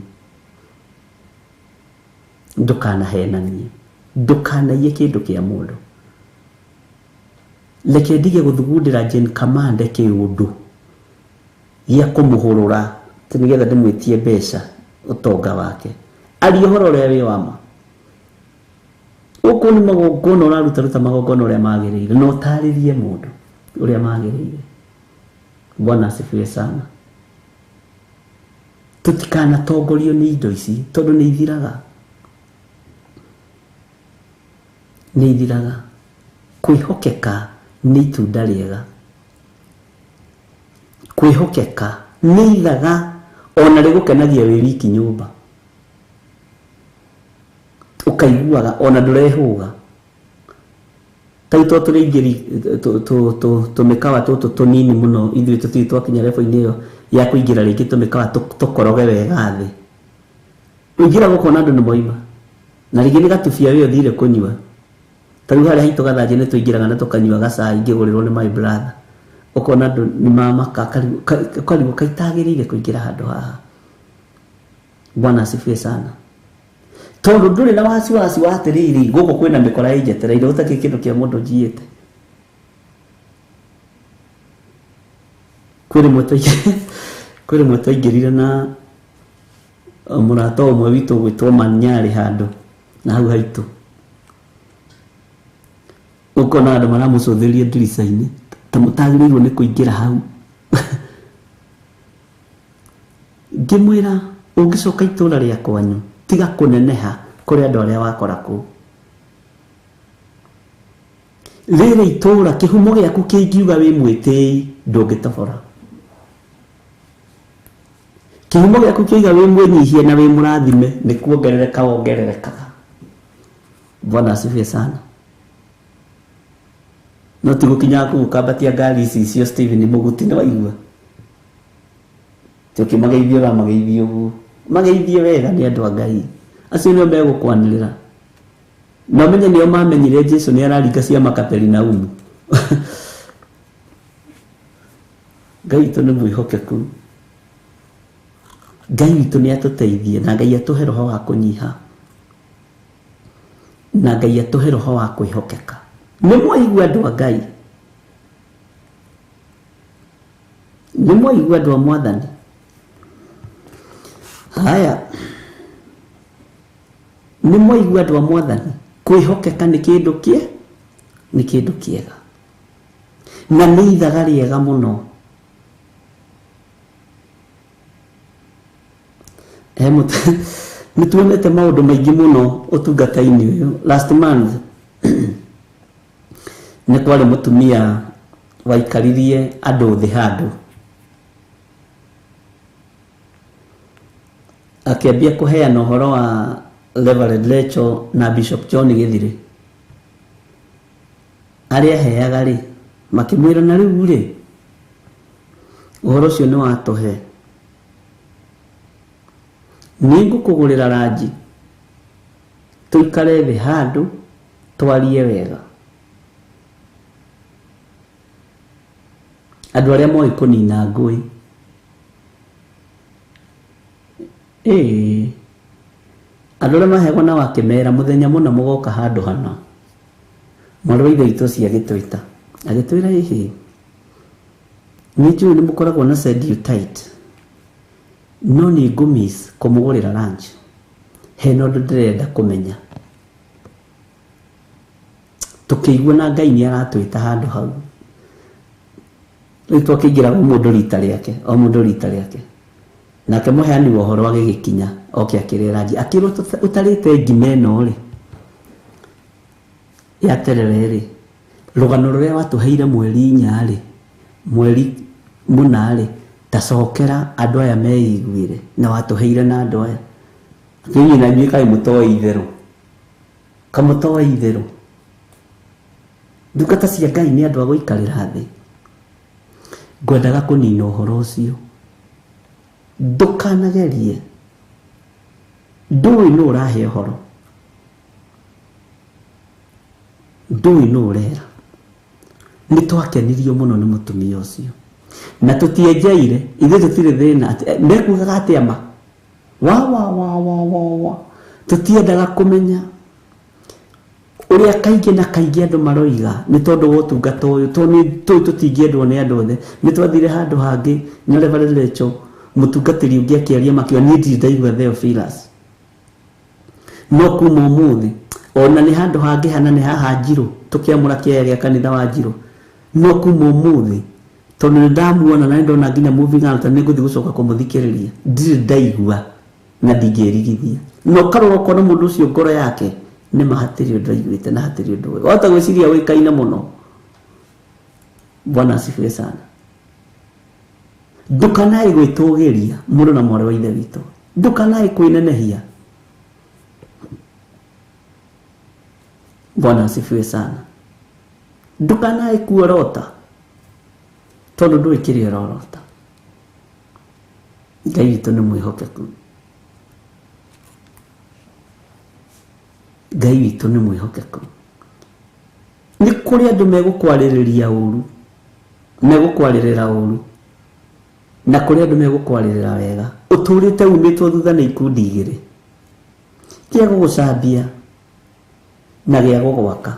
Speaker 2: Ndũkanahenanie, ndũkanaiye kĩndũ kĩa mũndũ. Reke ndige gũthugundĩra Jane Kamande kĩũndũ gĩa kũmũhũrũra atĩ nĩgetha ndĩmwĩtie mbeca ũtonga wake. Aria ũhoro ũrĩa wĩ wa ma. Ũkũ nĩ magongona ũrarutaruta magongona ũrĩa magĩrĩire, na ũtarĩrie mũndũ ũrĩa magĩrĩire. Bwana asifiwe sana. Tũtikanatongorio nĩ indo ici tondũ nĩ ithiraga. Nĩ ithiraga. Kwĩhokeka nĩ itunda rĩega. Kwĩhokeka nĩ ithaga ona rĩgũkenagia wĩ wiki nyũmba. Ũkaiguaga ona ndũrehũga. Ta rĩu tondũ tũrĩ tũmĩkawa tũtũ tũnini mũno, ithuĩ tũtirĩ twakinya level-inĩ ĩyo ya kũingĩra rĩngĩ tũmĩkawa tũkoroge wega thĩ. Ũingĩraga ũkona andũ nĩ moima. Na rĩngĩ nĩ gatubia we ũthire kũnyua. Ta rĩu harĩa haitũ Gathanjĩ nĩ tũingĩraga na tũkanyua gacai ngĩgũrĩrwo nĩ my brother. Ũkona andũ nĩ mamaka, ũkarigwo kaitagĩrĩire kũingĩra handũ haha. Bwana asifiwe sana. Tondũ ndũrĩ na wasiwasi wa atĩrĩrĩ, gũkũ kwĩna mĩkora ĩnjetereire, gũtakĩrĩ kĩndũ kĩa mũndũ njiĩte. Kwĩ rĩmwe twaingĩrire na mũrata ũmwe witũ ũgwĩtwo Manyarĩ handũ na hau haitũ. Ũkona andũ maramũcũthĩrĩria ndirica-inĩ ta mũtagĩrĩirwo nĩ kũingĩra hau. Ngĩmwĩra ũngĩcoka itũũra rĩa kwanyu tiga kũneneha kũrĩ andũ arĩa wakora kũu. Rĩrĩ itũũra kĩhumo gĩaku kĩngiuga wĩ mwĩtĩi ndũngĩtobora. Kĩhumo gĩaku kĩiga wĩ mwĩnyihie na wĩ mũrathime nĩ kuongerereka wongererekaga. Bwana asifiwe sana. No ti gũkinya kũu ũkambatia ngari ici cio Stephen Mũguti nĩ waigua. Ti ũkĩmageithia ũramageithia ũguo. Mageithie wega nĩ andũ a Ngai. Acio nĩo megũkwanĩrĩra. Na ũmenye nĩo mamenyire Jesu nĩ araringa ciama Kaperinaumu. Ngai witũ nĩ mwĩhokeku. Ngai witũ nĩ atũteithie na Ngai atũhe roho wa kũnyiha. Na Ngai atũhe roho wa kwĩhokeka. Nĩ mwaigua andũ a Ngai. Nĩ mwaigua andũ a Mwathani. Haya. Nĩ mwaigua andũ a Mwathani. Kwĩhokeka nĩ kĩndũ kĩe, nĩ kĩndũ kĩega. Na nĩ ithaga rĩega mũno. He Nĩ tuonete maũndũ maingĩ mũno ũtungata-inĩ ũyũ. Last month nĩ kwarĩ mũtumia waikaririe andũ thĩ handũ, akĩambia kũheana ũhoro wa Reverend Rachel na Bishop John Gĩthirĩ. Arĩa aheaga rĩ, makĩmwĩra na rĩu rĩ, ũhoro ũcio nĩ watũhe, nĩ ngũkũgũrĩra ranji tũikare thĩ handũ twarie wega. Andũ arĩa moĩ kũnina ngũĩ, ĩĩ, andũ arĩa maheagwo na wakĩmera mũthenya mũna mũgoka handũ hana. Mwarĩ wa ithe witũ ũcio agĩtwĩta, agĩtwĩra, ĩhĩ, nĩ njũĩ nĩ mũkoragwo na send you tight, no nĩ ngũmiss kũmũgũrĩra lunch, hena ũndũ ndĩrenda kũmenya. Tũkĩigua na Ngai nĩ aratwĩta handũ hau. Rĩu twakĩingĩra o mũndũ rita rĩake, o mũndũ rita rĩake. Nake mũheani wa ũhoro agĩgĩkinya, oke akĩrĩa ranji, akĩrwo ũtarĩte ngima ĩno rĩ, ya terere rĩ, rũgano rũrĩa watũheire mweri inya rĩ, mweri mũna rĩ, tacokera andũ aya meiguĩre, na watũheire na andũ aya. Inyuĩ na inyuĩ kaĩ mũtoĩ itherũ, kamũtoĩ itherũ. Ndungata cia Ngai nĩ andũ a gũikarĩra thĩ. Ngwendaga kũnina ũhoro ũcio. Ndũkanagerie, ndũĩ nũ ũrahe ũhoro, ndũĩ nũ ũrera. Nĩ twakenirio mũno nĩ mũtumia ũcio, na tũtienjeire ithuĩ, tũtirĩ thĩna atĩ mekugaga atĩa ma wa wa wa wa wa wa, tũtiendaga kũmenya ũrĩa kaingĩ na kaingĩ andũ maroiga nĩ tondũ wa ũtungata ũyũ, tondũ nĩ tũĩ tũtingĩendwo nĩ andũ othe. Nĩ twathire handũ hangĩ na Reverend Rachel, mũtungatĩri ũngĩ akĩaria, makiuga niĩ ndirĩ ndaigua Theophilus, no kuma ũmũthĩ ona nĩ handũ hangĩ hana nĩ haha Njirũ, tũkĩamũra kĩaya gĩa kanitha wa Njirũ, no kuma ũmũthĩ tondũ nĩ ndamuona na nĩ ndona nginya moving out, nĩ ngũthiĩ gũcoka kũmũthikĩrĩria, ndirĩ ndaigua na ndingĩrigithia. Na ũkarora ũkona mũndũ ũcio ngoro yake nĩ ma hatirĩ ũndũ aiguĩte na hatirĩ ũndũ ũĩ. Wahota gwĩciria ũĩkaine mũno. Bwana asifiwe sana. Ndũkanae gwĩtũgĩria, mũrũ na mwarĩ wa ithe witũ, ndũkanae kwĩnenehia. Bwana asifiwe sana. Ndũkanae kuorota, tondũ ndũĩ kĩrĩa ũrorota. Ngai witũ nĩ mwĩhokeku, Ngai witũ nĩ mwĩhokeku. Nĩ kũrĩ andũ megũkwarĩrĩria ũru, megũkwarĩrĩra ũru, na kũrĩ andũ megũkwarĩrĩra wega. Ũtũrĩte umĩtwo thutha nĩ ikundi igĩrĩ, kĩa gũgũcambia na gĩa gũgwaka.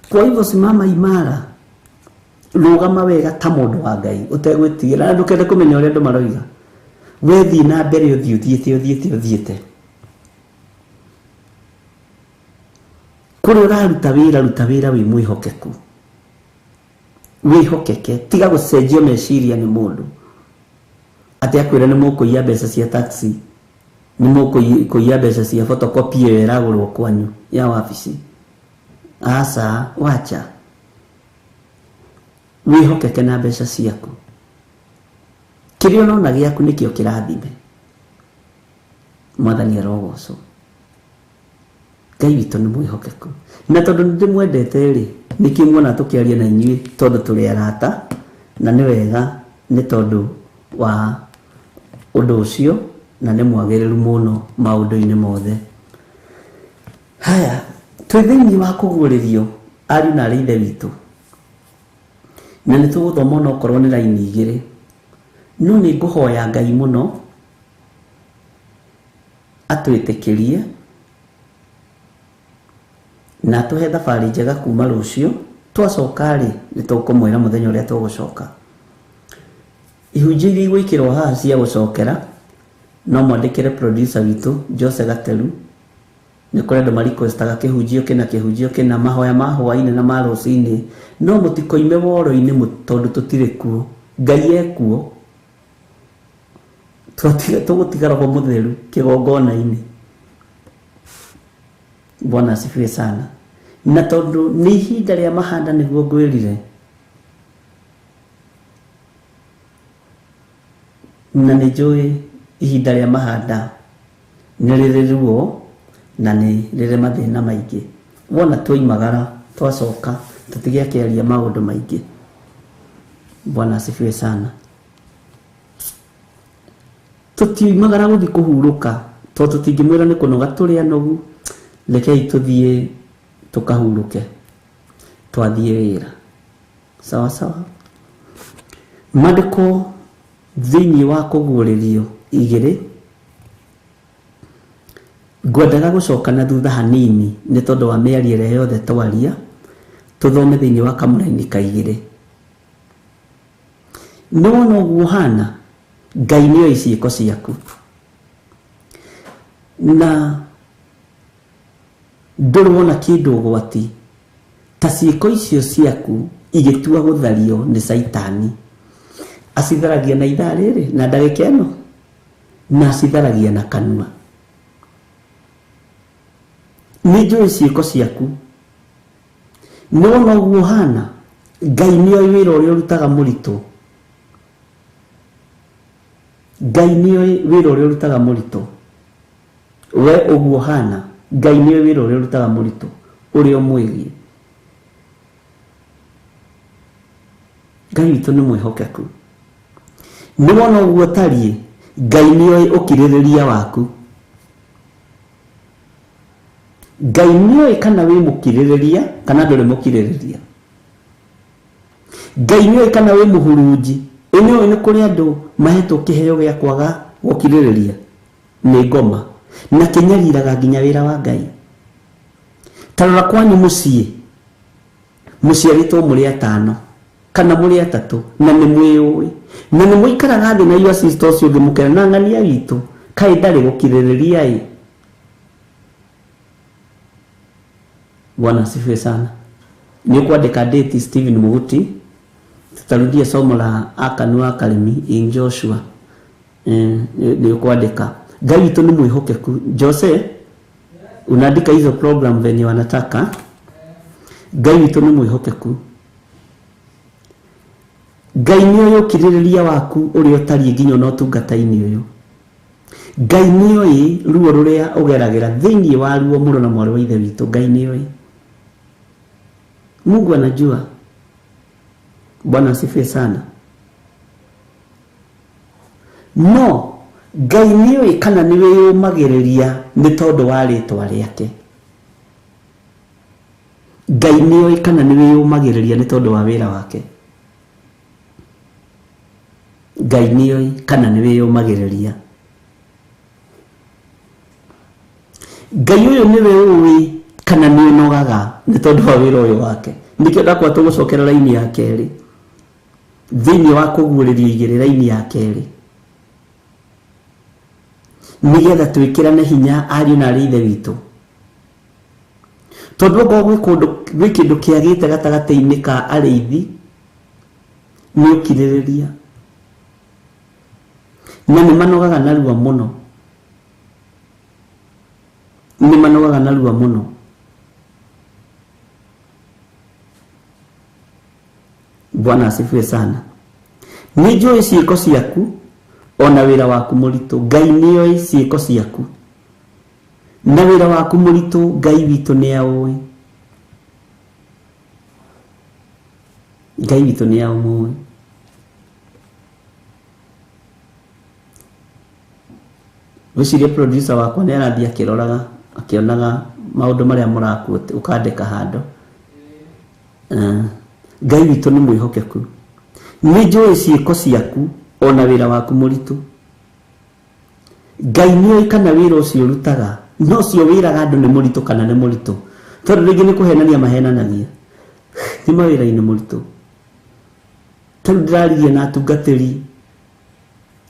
Speaker 2: Kwa hivyo simama imara, rũgama wega ta mũndũ wa Ngai ũtegwĩtigĩra, na ndũkende kũmenya ũrĩa andũ maroiga. We thiĩ na mbere, ũthiĩ ũthiĩte ũthiĩte ũthiĩte. Kũrĩa ũraruta wĩra, ruta wĩra wĩ mwĩhokeku, wĩhokeke, tiga gũcenjio meciria nĩ mũndũ atĩ akwĩra nĩ mũkũiya mbeca cia taxi, nĩ mũkũiya mbeca cia photocopy ĩyo ĩragũrwo kwanyu ya wabici. Aca, wacha, wĩhokeke na mbeca ciaku. Kĩrĩa ũrona gĩaku nĩkĩo kĩrathime. Mwathani arogocwo. Ngai witũ nĩ mwĩhokeku, na tondũ nĩ ndĩmwendete rĩ, nĩkĩo muona tũkĩaria na inyuĩ, tondũ tũrĩ arata, na nĩ wega nĩ tondũ wa ũndũ ũcio, na nĩ mwagĩrĩru mũno maũndũ-inĩ mothe. Haya, twĩ thĩinĩ wa kũguũrĩrio, ariũ na arĩ ithe witũ, na nĩ tũgũthoma onokorwo nĩ raini igĩrĩ, no nĩ ngũhoya Ngai mũno atwĩtĩkĩrie na atũhe thabarĩ njega kuma rũciũ. Twacoka rĩ, nĩ tũkũmwĩra mũthenya ũrĩa tũgũcoka. Ihunjio iria igwĩkĩrwo haha cia gũcokera, no mwandĩkĩre producer witũ Jose Gateru. Nĩ kũrĩ andũ marequestaga kĩhunjio kĩna, kĩhunjio kĩna, mahoya ma hwaĩ-inĩ na ma rũcinĩ, no mũtikoime woro-inĩ tondũ tũtirĩ kuo. Ngai ekuo, tũgũtiga roho mũtheru kĩgongona-inĩ. Bwana asifiwe sana. Na tondũ nĩ ihinda rĩa mahanda nĩguo ngwĩrire, na nĩ njũĩ ihinda rĩa mahanda nĩ rĩrĩ ruo na nĩ rĩrĩ mathĩna maingĩ. Wona twoimagara twacoka tũtigĩakĩaria maũndũ maingĩ. Bwana asifiwe sana. Tũtiumagara gũthiĩ kũhurũka tondũ tũtingĩmwĩra nĩ kũnoga tũrĩ anogu, rekei tũthiĩ tũkahurũke, twathiĩ wĩra. Sawa sawa. Maandĩko thĩinĩ wa kũguũrĩrio 2, ngwendaga gũcoka na thutha hanini nĩ tondũ wa mĩario ĩrĩa yothe twaria, tũthome thĩinĩ wa kamũraini ka 2. Nĩ wona ũguo ũhana, Ngai nĩoĩ ciĩko ciaku, na ndũrĩ wona kĩndũ ũgwati ta ciĩko icio ciaku igĩtua gũthario nĩ Caitani. Acitharagia na ithaa rĩrĩ na ndagĩka ĩno, na acitharagia na kanua. Nĩ njũĩ ciĩko ciaku, nĩ wona ũguo ũhana, Ngai nĩoĩ wĩra ũrĩa ũrutaga mũritũ. Ngai nĩoĩ wĩra ũrĩa ũrutaga mũritũ. We ũguo ũhana, Ngai nĩoĩ wĩra ũrĩa ũrutaga mũritũ ũrĩa ũmwĩgiĩ. Ngai witũ nĩ mwĩhokeku. Nĩ wona ũguo ũtariĩ, Ngai nĩoĩ ũkirĩrĩria waku. Ngai nĩoĩ kana wĩ mũkirĩrĩria kana ndũrĩ mũkirĩrĩria. Ngai nĩoĩ kana wĩ mũhurunji. Ĩ nĩũĩ nĩ kũrĩ andũ mahetwo kĩheo gĩa kwaga gũkirĩrĩria nĩ ngoma na kĩnyariraga nginya wĩra wa Ngai. Ta rora kwanyu mũciĩ, mũciarĩtwo mũrĩ 5 kana mũrĩ 3 na nĩ mwĩũĩ na nĩ mũikaraga thĩ na your sister ũcio ũngĩ mũkera na ng'ania witũ kaĩ ndarĩ gũkirĩrĩria ĩ. Bwana asifiwe sana. Nĩ ũkwandĩka date Stephen Muguti, tutarudia somo la Akanu wa Karimi in Joshua. Nĩ ũkwandĩka. Ngai witũ nĩ mwĩhokeku. Jose, unaandika hizo program venye wanataka. Ngai witũ nĩ mwĩhokeku. Ngai nĩoĩ ũkirĩrĩria waku ũrĩa ũtariĩ nginya ona ũtungata-inĩ ũyũ. Ngai nĩoĩ ruo rũrĩa ũgeragĩra thĩinĩ wa ruo mũrũ na mwarĩ wa ithe witũ. Ngai nĩoĩ. Mungu anajua. Bwana asifiwe sana. No Ngai nĩoĩ kana nĩ wĩyũmagĩrĩria nĩ tondũ wa rĩtwa rĩake. Ngai nĩoĩ kana nĩ wĩyũmagĩrĩria nĩ tondũ wa wĩra wake. Ngai nĩoĩ kana nĩ wĩyũmagĩrĩria. Ngai ũyũ nĩwe ũĩ kana nĩ ũnogaga nĩ tondũ wa wĩra ũyũ wake. Nĩkĩo ndakwa tũgũcokera raini ya kerĩ thĩinĩ wa kũguũrĩrio 2, raini ya kerĩ, nĩgetha twĩkĩrane hinya ariũ na aarĩ a ithe witũ. Tondũ okorwo gwĩ kĩndũ kĩagĩte gatagatĩ-inĩ ka arĩithi nĩ ũkirĩrĩria, na nĩ manogaga narua mũno, nĩ manogaga narua mũno. Bwana asifiwe sana. Nĩ njũĩ ciĩko ciaku ona wĩra waku mũritũ. Ngai nĩoĩ ciĩko ciaku na wĩra waku mũritũ. Ngai witũ nĩaũĩ. Ngai witũ nĩaũmũĩ. Ngwĩciria producer wakwa nĩ arathiĩ akĩroraga akĩonaga maũndũ marĩa mũrakuo ũkandĩka handũ. Ngai witũ nĩ mwĩhokeku. Nĩ njũĩ ciĩko ciaku ona wĩra waku mũritũ. Ngai nĩoĩ kana wĩra ũcio ũrutaga no ũcio wĩraga andũ nĩ mũritũ kana nĩ mũritũ, tondũ rĩngĩ nĩ kũhenania mahenanagia. Nĩ mawĩra-inĩ mũritũ. Tondũ ndĩraririe na atungatĩri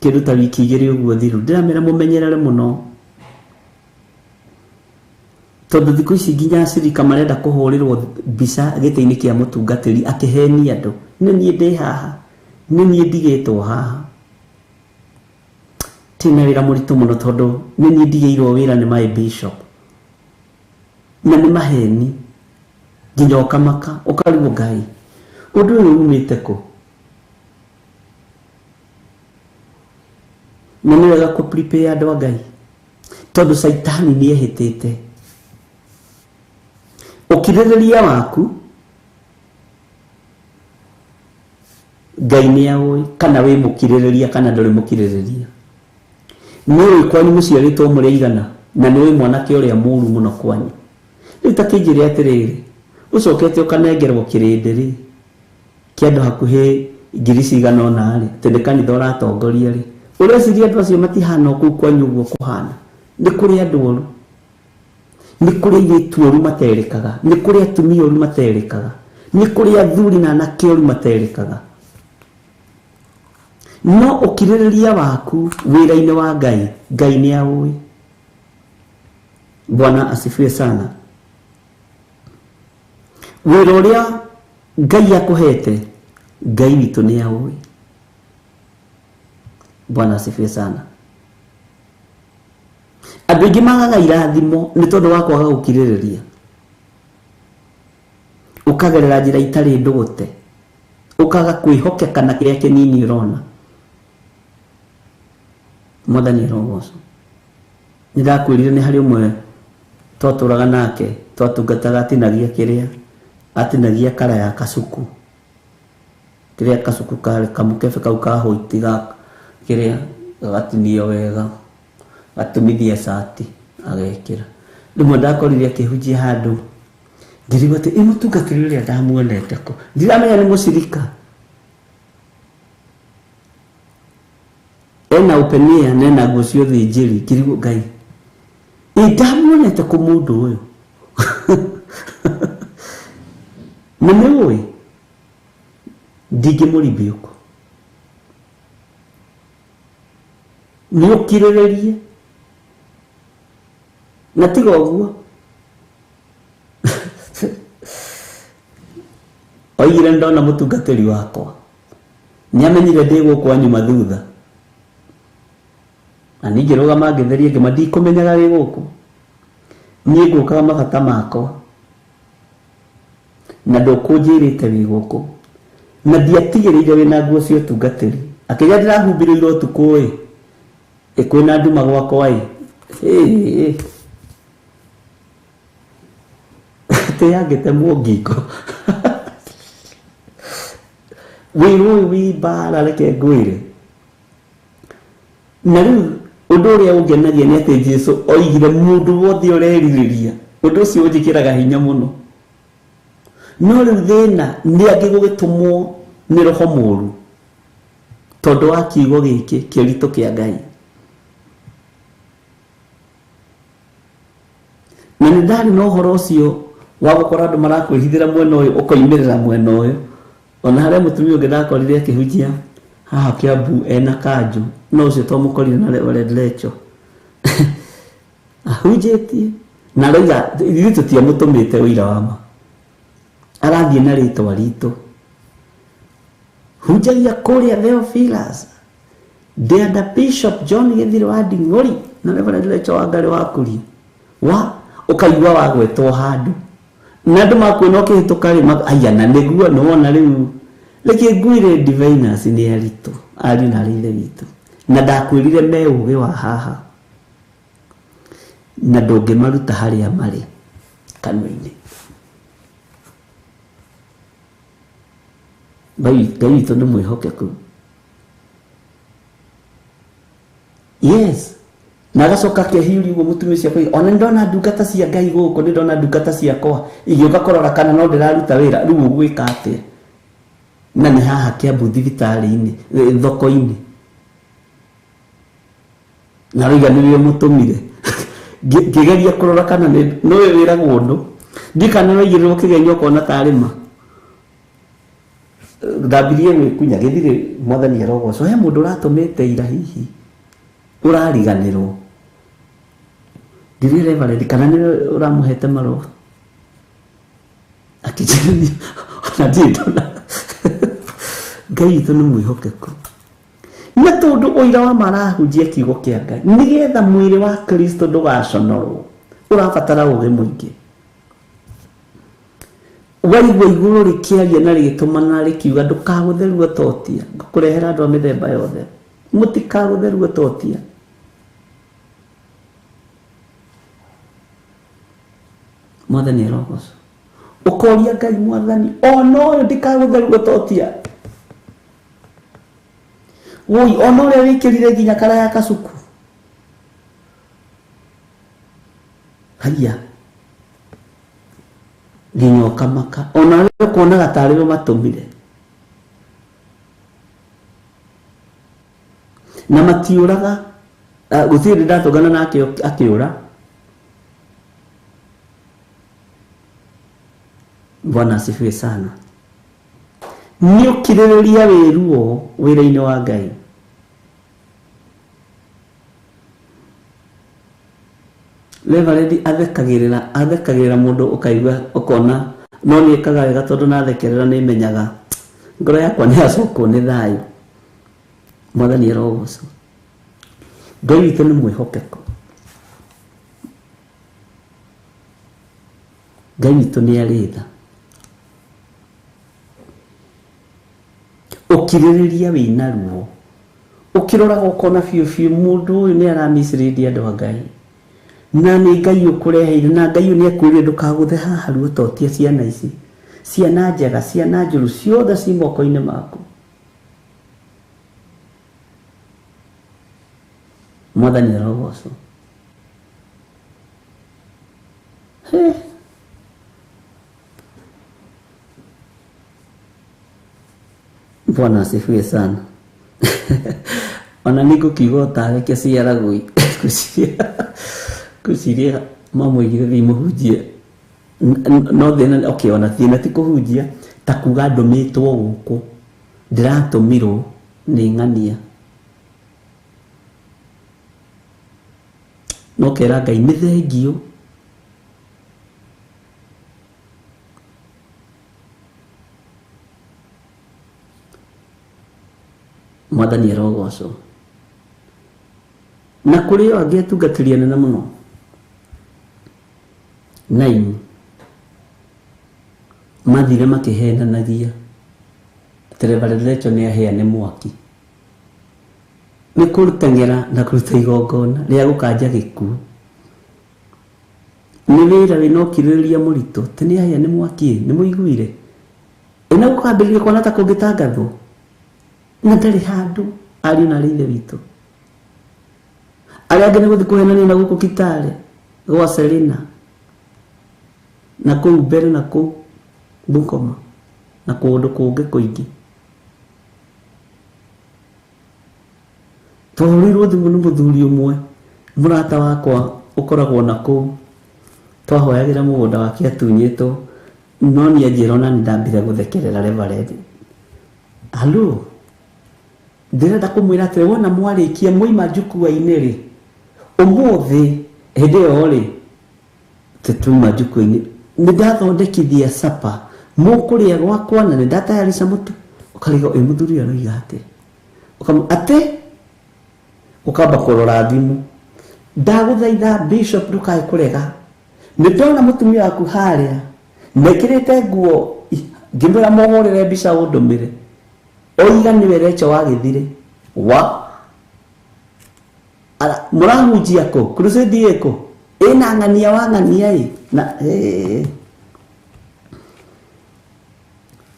Speaker 2: kĩndũ ta wiki 2 ũguo thiru, ndĩramera mũmenyerere mũno, tondũ thikũ ici nginya acirika marenda kũhũrĩrwo mbica gĩtĩ-inĩ kĩa mũtungatĩri akĩhenia andũ. Nĩ niĩ ndĩ haha, nĩ niĩ ndigĩtwo haha. Tina wĩra mũritũ mũno tondũ nĩ niĩ ndigĩirwo wĩra nĩ my bishop. Na nĩ maheni nginya ũkamaka ũkarigwo Ngai ũndũ ũyũ umĩte kũ. Na nĩ wega kũ prepare andũ a Ngai tondũ Caitani nĩ ehĩtĩte. Ũkirĩrĩria waku Ngai nĩ aũĩ kana wĩ mũkirĩrĩria kana ndũrĩ mũkirĩrĩria. Nĩ ũĩ kwanyu mũciarĩtwo mũrĩ aigana na nĩ ũĩ mwanake ũrĩa mũru mũno kwanyu. Rĩu ta kĩnjĩre atĩrĩrĩ, ũcokete ũkanengerwo kĩrĩndĩ rĩ kĩa andũ hakuhĩ ngiri cigana ũna rĩ, atĩ nĩ kanitha ũratongoria rĩ, ũreciria andũ acio matihana o kũu kwanyu ũguo kũhana? Nĩ kũrĩ andũ oru, nĩ kũrĩ airĩtu oru materĩkaga, nĩ kũrĩ atumia oru materĩkaga, nĩ kũrĩ athuri na anake oru materĩkaga. No ũkirĩrĩria waku wĩra-inĩ wa Ngai, Ngai nĩ aũĩ. Bwana asifiwe sana. Wĩra ũrĩa Ngai akũhete, Ngai witũ nĩ aũĩ. Bwana asifiwe sana. Andũ aingĩ magaga irathimo nĩ tondũ wa kwaga gũkirĩrĩria. Ũkagerera njĩra itarĩ ndũgũte, ũkaga kwĩhokeka na kĩrĩa kĩnini ũrona. Mwathani arogocwo. Nĩ ndakwĩrire nĩ harĩ ũmwe twatũraga nake, twatungataga atinagia kĩrĩa, atinagia kara ya kacuku. Kĩrĩa kacuku karĩ kamũkebe kau ka hũiti ga kĩrĩa gagatinio wega, gatumithia cati agekĩra. Rĩmwe ndakorire akĩhunjia handũ, ngĩrigwo atĩ ĩ mũtungatĩri ũrĩa ndamuonete kũ, ndiramenya nĩ mũcirika. Ena upenia na ena nguo cia ũthĩnjĩri, ngĩrigwo Ngai ĩ ndamuonete kũ mũndũ ũyũ. Na nĩ ũĩ ndingĩmũribiũka, nĩ ũkirĩrĩrie na tiga ũguo. Oigire ndona mũtungatĩri wakwa nĩamenyire ndĩ gũkũ anyuma thutha, na ningĩ rũgama ngĩtheria ngĩma ndikũmenyaga wĩ gũkũ, niĩ ngũkaga mabata makwa na ndũkũnjĩrĩte wĩ gũkũ, na ndiatigĩrĩire wĩna nguo cia ũtungatĩri. Akĩrĩa ndĩrahumbĩrĩirwo ũtukũ ĩ, kwĩna nduma gwakwa ĩ, atĩ yangĩtemwo ngingo. Wĩra ũyũ wĩ mbara reke ngwĩre. Na rĩu ũndũ ũrĩa ũngenagia nĩ atĩ Jesũ oigire mũndũ wothe ũrerirĩria, ũndũ ũcio ũnjĩkĩraga hinya mũno. No rĩu thĩna nĩ angĩ gũgĩtũmwo nĩ roho mũru tondũ wa kiugo gĩkĩ kĩritũ kĩa Ngai. Na nĩ ndarĩ na ũhoro ũcio wa gũkora andũ marakwĩhithĩra mwena ũyũ ũkoimĩrĩra mwena ũyũ. Ona harĩa mũtumia ũngĩ ndakorire akĩhunjia haha Kiambu ena kanjũ, no ũcio twamũkorire na Reverend Lecho ahunjĩtie na arauga ithuĩ tũtiamũtũmĩte ũira wa ma, arathiĩ na rĩtwa ritũ. Hunjagia kũrĩa Theophilus ndĩ under Bishop John Gĩthirĩ wa Nding'ũri na Reverend Lecho wa Ngarĩ wa Kuria wa ũkaigua wagwetwo handũ na andũ makuona ũkĩhĩtũka rĩ, aya na nĩguo nĩwona rĩu reke ngwĩre diviners nĩ aritũ ariũ na arĩ ithe witũ, na ndakwĩrire me ũgĩ wa haha na ndũngĩmaruta harĩa marĩ kanua-inĩ. Ngai witũ nĩ mwĩhokeku. Yes. Na agacoka akĩhiũria ũguo mũtumia ũcio akoiga, ona nĩndona ndungata cia Ngai gũkũ, nĩndona ndungata ciakwa igĩũka kũrora kana no ndĩraruta wĩra, rĩu ũgwĩka atĩa? Na nĩ haha Kiambu thibitarĩ-inĩ, thoko-inĩ. Na rĩu nĩwe ũmũtũmire. Ngĩgeria kũrora kana nĩwe wĩragwo ũndũ, ndikana nĩwaigĩrĩrwo kĩgenyo ũkona tarĩ ma. Ndambirie gwĩkunya gĩthirĩ, Mwathani arogocwo, he mũndũ ũratũmĩte ira hihi ũrariganĩrwo. Ndiũĩ Reverend kana nĩwe ũramũhete marũa. Akĩnjĩra ona ndirĩ ndona. Ngai witũ nĩ mwĩhokeku. Na tondũ ũira wa ma arahunjia kiugo kĩa Ngai nĩgetha mwĩrĩ wa Kristo ndũgaconorwo, ũrabatara ũgĩ mũingĩ. Waigua igũrũ rĩkĩaria na rĩgĩtũmana rĩkiuga ndũkagũthe ruo totia ngũkũrehera andũ a mĩthemba yothe mũtikagũthe ruo totia. Mwathani arogocwo. Ũkoria Ngai mwathani ona ũyũ ndikagũthe ruo totia. Woi ona ũrĩa wĩkĩrire nginya karaya kacuku. Haiya. Nginya ũkamaka ona ũrĩa ũkuonaga tarĩ we matũmire. Na matiũraga gũtirĩ hĩndĩ ndatũngana nake akĩũra. Bwana asifiwe sana. Nĩ ũkirĩrĩria wĩ ruo wĩra-inĩ wa Ngai. Reverend athekagĩrĩra mũndũ ũkaigua ũkona no nĩ ĩkaga wega tondũ nathekerera nĩ menyaga ngoro yakwa nĩ yacokwo nĩ thayũ. Mwathani arogocwo. Ngai witũ nĩ mwĩhokeku. Ngai witũ nĩ arĩ tha. Ũkirĩrĩria wĩna ruo ũkĩroraga ũkona biũ biũ mũndũ ũyũ nĩ aramicirĩria andũ a Ngai na nĩ Ngai ũkũreheire na Ngai ũyũ nĩ ekwĩrire ndũkagũthe haha ruo totia ciana ici ciana njega ciana njũru ciothe ci moko-inĩ maku. Mwathani arogocwo. Bwana asifiwe sana. Ona nĩngũkiuga tawe kĩciaragwo ngwĩciria mamũigire thiĩ mũhunjie no thĩna okay ona thĩna ti kũhunjia ta kuga ndũmĩtwo gũkũ ndĩratũmirwo nĩ ng'ania no kera Ngai nĩ thengio. Mwathani arogocwo. Na kũrĩ o angĩ atungatĩri anene mũno 9 mathire makĩhenanagia atĩ Reverend Rachel nĩ ahĩa nĩ mwaki nĩ kũrutang'era na kũruta igongona rĩa gũkanja gĩkuũ. Nĩ wĩra wĩna ũkirĩrĩria mũritũ atĩ nĩ ahĩa nĩ mwaki nĩ mũiguire ĩna gũkambĩrĩria kuona ta kũngĩtangathwo na ndarĩ handũ ariũ na arĩ ithe witũ. Arĩa angĩ nĩ gũthiĩ kũhenania na gũkũ Kitale gwa Selina na kũu mbere na kũu Bungoma na kũndũ kũngĩ kũingĩ. Twahũrĩirwo thimũ nĩ mũthuri ũmwe mũrata wakwa ũkoragwo na kũu twahoyagĩra mũgũnda wake atunyĩtwo no niĩ anjĩra ona nĩ ndambire gũthekerera Reverend. Halo ndĩrenda kũmwĩra atĩrĩ wona mwarĩkia mwaima njukua-inĩ rĩ ũmũthĩ hĩndĩ ĩyo rĩ tũtuma njukua-inĩ nĩ ndathondekithia sapa mũkũrĩa gwakwa na nĩ ndatayarisha mũtu. Ũkarigwo ĩ mũthuri ũyũ aroiga atĩ atĩ ũkamba kũrora thimũ ndagũthaitha Bishop ndũkae kũrega nĩ ndona mũtumia waku harĩa nekĩrĩte nguo ngĩmwĩra mũhũrĩre mbica ũndũmĩre oiga nĩwe Rachel wagĩthire wa mũrahunjia kũ crusade ĩkũ ĩna ng'ania wa ng'ania ĩ na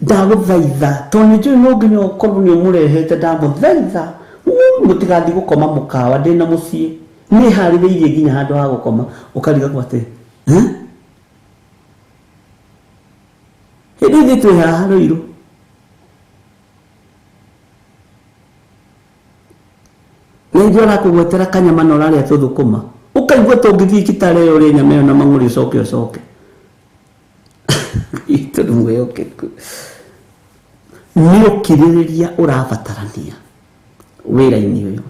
Speaker 2: ndagũthaitha tondũ nĩ njũĩ no nginya ũkorwo nĩ ũmũrehete ndamũthaitha mũtigathiĩ gũkoma mũkawa ndĩna mũciĩ nĩ harĩrĩirie nginya handũ ha gũkoma ũkarigagwo atĩ hĩndĩ ithuĩ twĩ haha Rũirũ. Nĩngĩ ũrakũgwetera kanyama na ũrarĩa tũthũkũma ũkaigua ta ũngĩthiĩ Kitale ĩyo ũrĩe nyama ĩyo na mang'ũrĩ ũcoke ũcoke. Itũ nĩ mwĩhokeku. Nĩ ũkirĩrĩria ũrabatarania wĩra-inĩ ũyũ.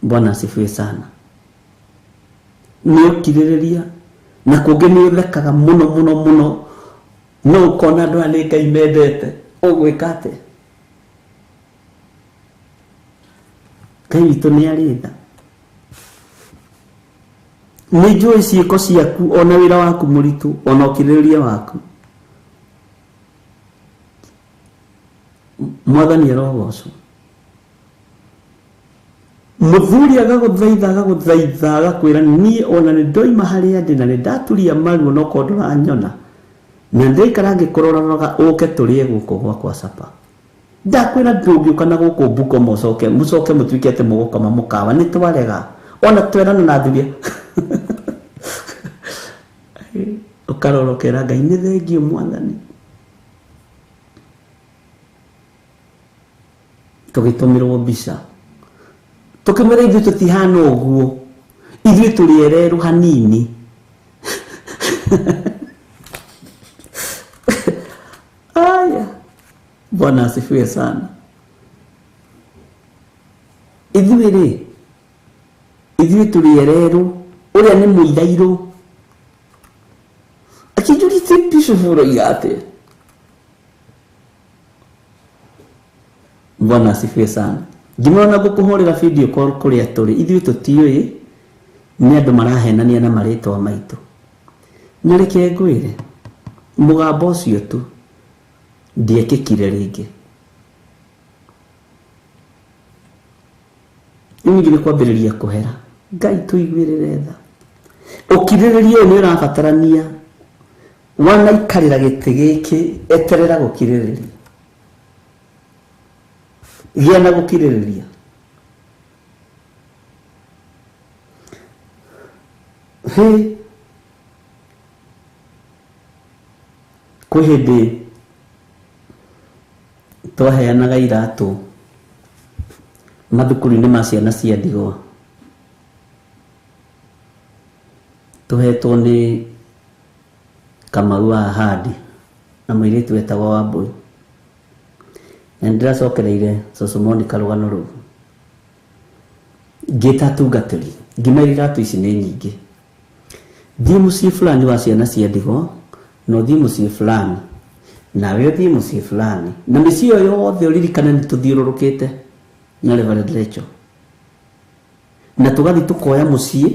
Speaker 2: Bwana asifiwe sana. Nĩ ũkirĩrĩria na kũngĩ nĩ ũthekaga mũno mũno mũno no ũkona andũ aya nĩ Ngai mendete ũgwĩka atĩa? Ngai witũ nĩ arĩ tha. Nĩ njũĩ ciĩko ciaku ona wĩra waku mũritũ ona ũkirĩrĩria waku. Mwathani arogocwo. Mũthuri agagũthaitha agagũthaitha agakwĩra niĩ ona nĩ ndoima harĩa ndĩ na nĩ ndaturia maru onokorwo ndũranyona na ndĩraikara ngĩkũroraga ũke tũrĩe gũkũ gwakwa capa. Ndakwĩra ndũngĩũka na gũkũ Bungoma ũcoke mũcoke mũtuĩke atĩ mũgũkoma mũkawa nĩ twarega ona twerana na athuri. Ũkarora ũkera Ngai nĩ thengiũ Mwathani. Tũgĩtũmĩrwo mbica tũkĩmwĩra ithuĩ tũtihana ũguo, ithuĩ tũrĩ ererũ hanini. Aya, Bwana asifiwe sana. Ithuĩ rĩ, ithuĩ tũrĩ ererũ, ũrĩa nĩ mũirairũ. Akĩnjũria Bishop ũroiga atĩa? Bwana asifiwe sana. Ngĩmwona ngũkũhũrĩra video call kũrĩa tũrĩ, ithuĩ tũtiũĩ nĩ andũ marahenania na marĩtwa maitũ. Na reke ngwĩre, mũgambo ũcio tu ndiekĩkire rĩngĩ. Rĩu ningĩ nĩ kwambĩrĩria kũhera. Ngai tũiguĩrĩre tha. Ũkirĩrĩria ũyũ nĩ ũrabatarania. Wanaikarĩra gĩtĩ gĩkĩ, eterera gũkirĩrĩria. Gĩa na gũkirĩrĩria. Hĩ, kwĩ hĩndĩ twaheanaga iratũ mathukuru-inĩ ma ciana cia ndigwa. Tũhetwo nĩ Kamau wa Ahadi na mũirĩtu wetagwo Wambui. Na nĩndĩracokereire Cũcũ Monica rũgano rũu. Ngĩta atungatĩri, ngĩmera iratũ ici nĩ nyingĩ. Thiĩ mũciĩ fulani wa ciana cia ndigwa, na ũthiĩ mũciĩ fulani, nawe ũthiĩ mũciĩ fulani. Na mĩciĩ ĩyo yothe ũririkane nĩ tũthiũrũrũkĩte na Reverend Rachel. Na tũgathiĩ tũkoya mũciĩ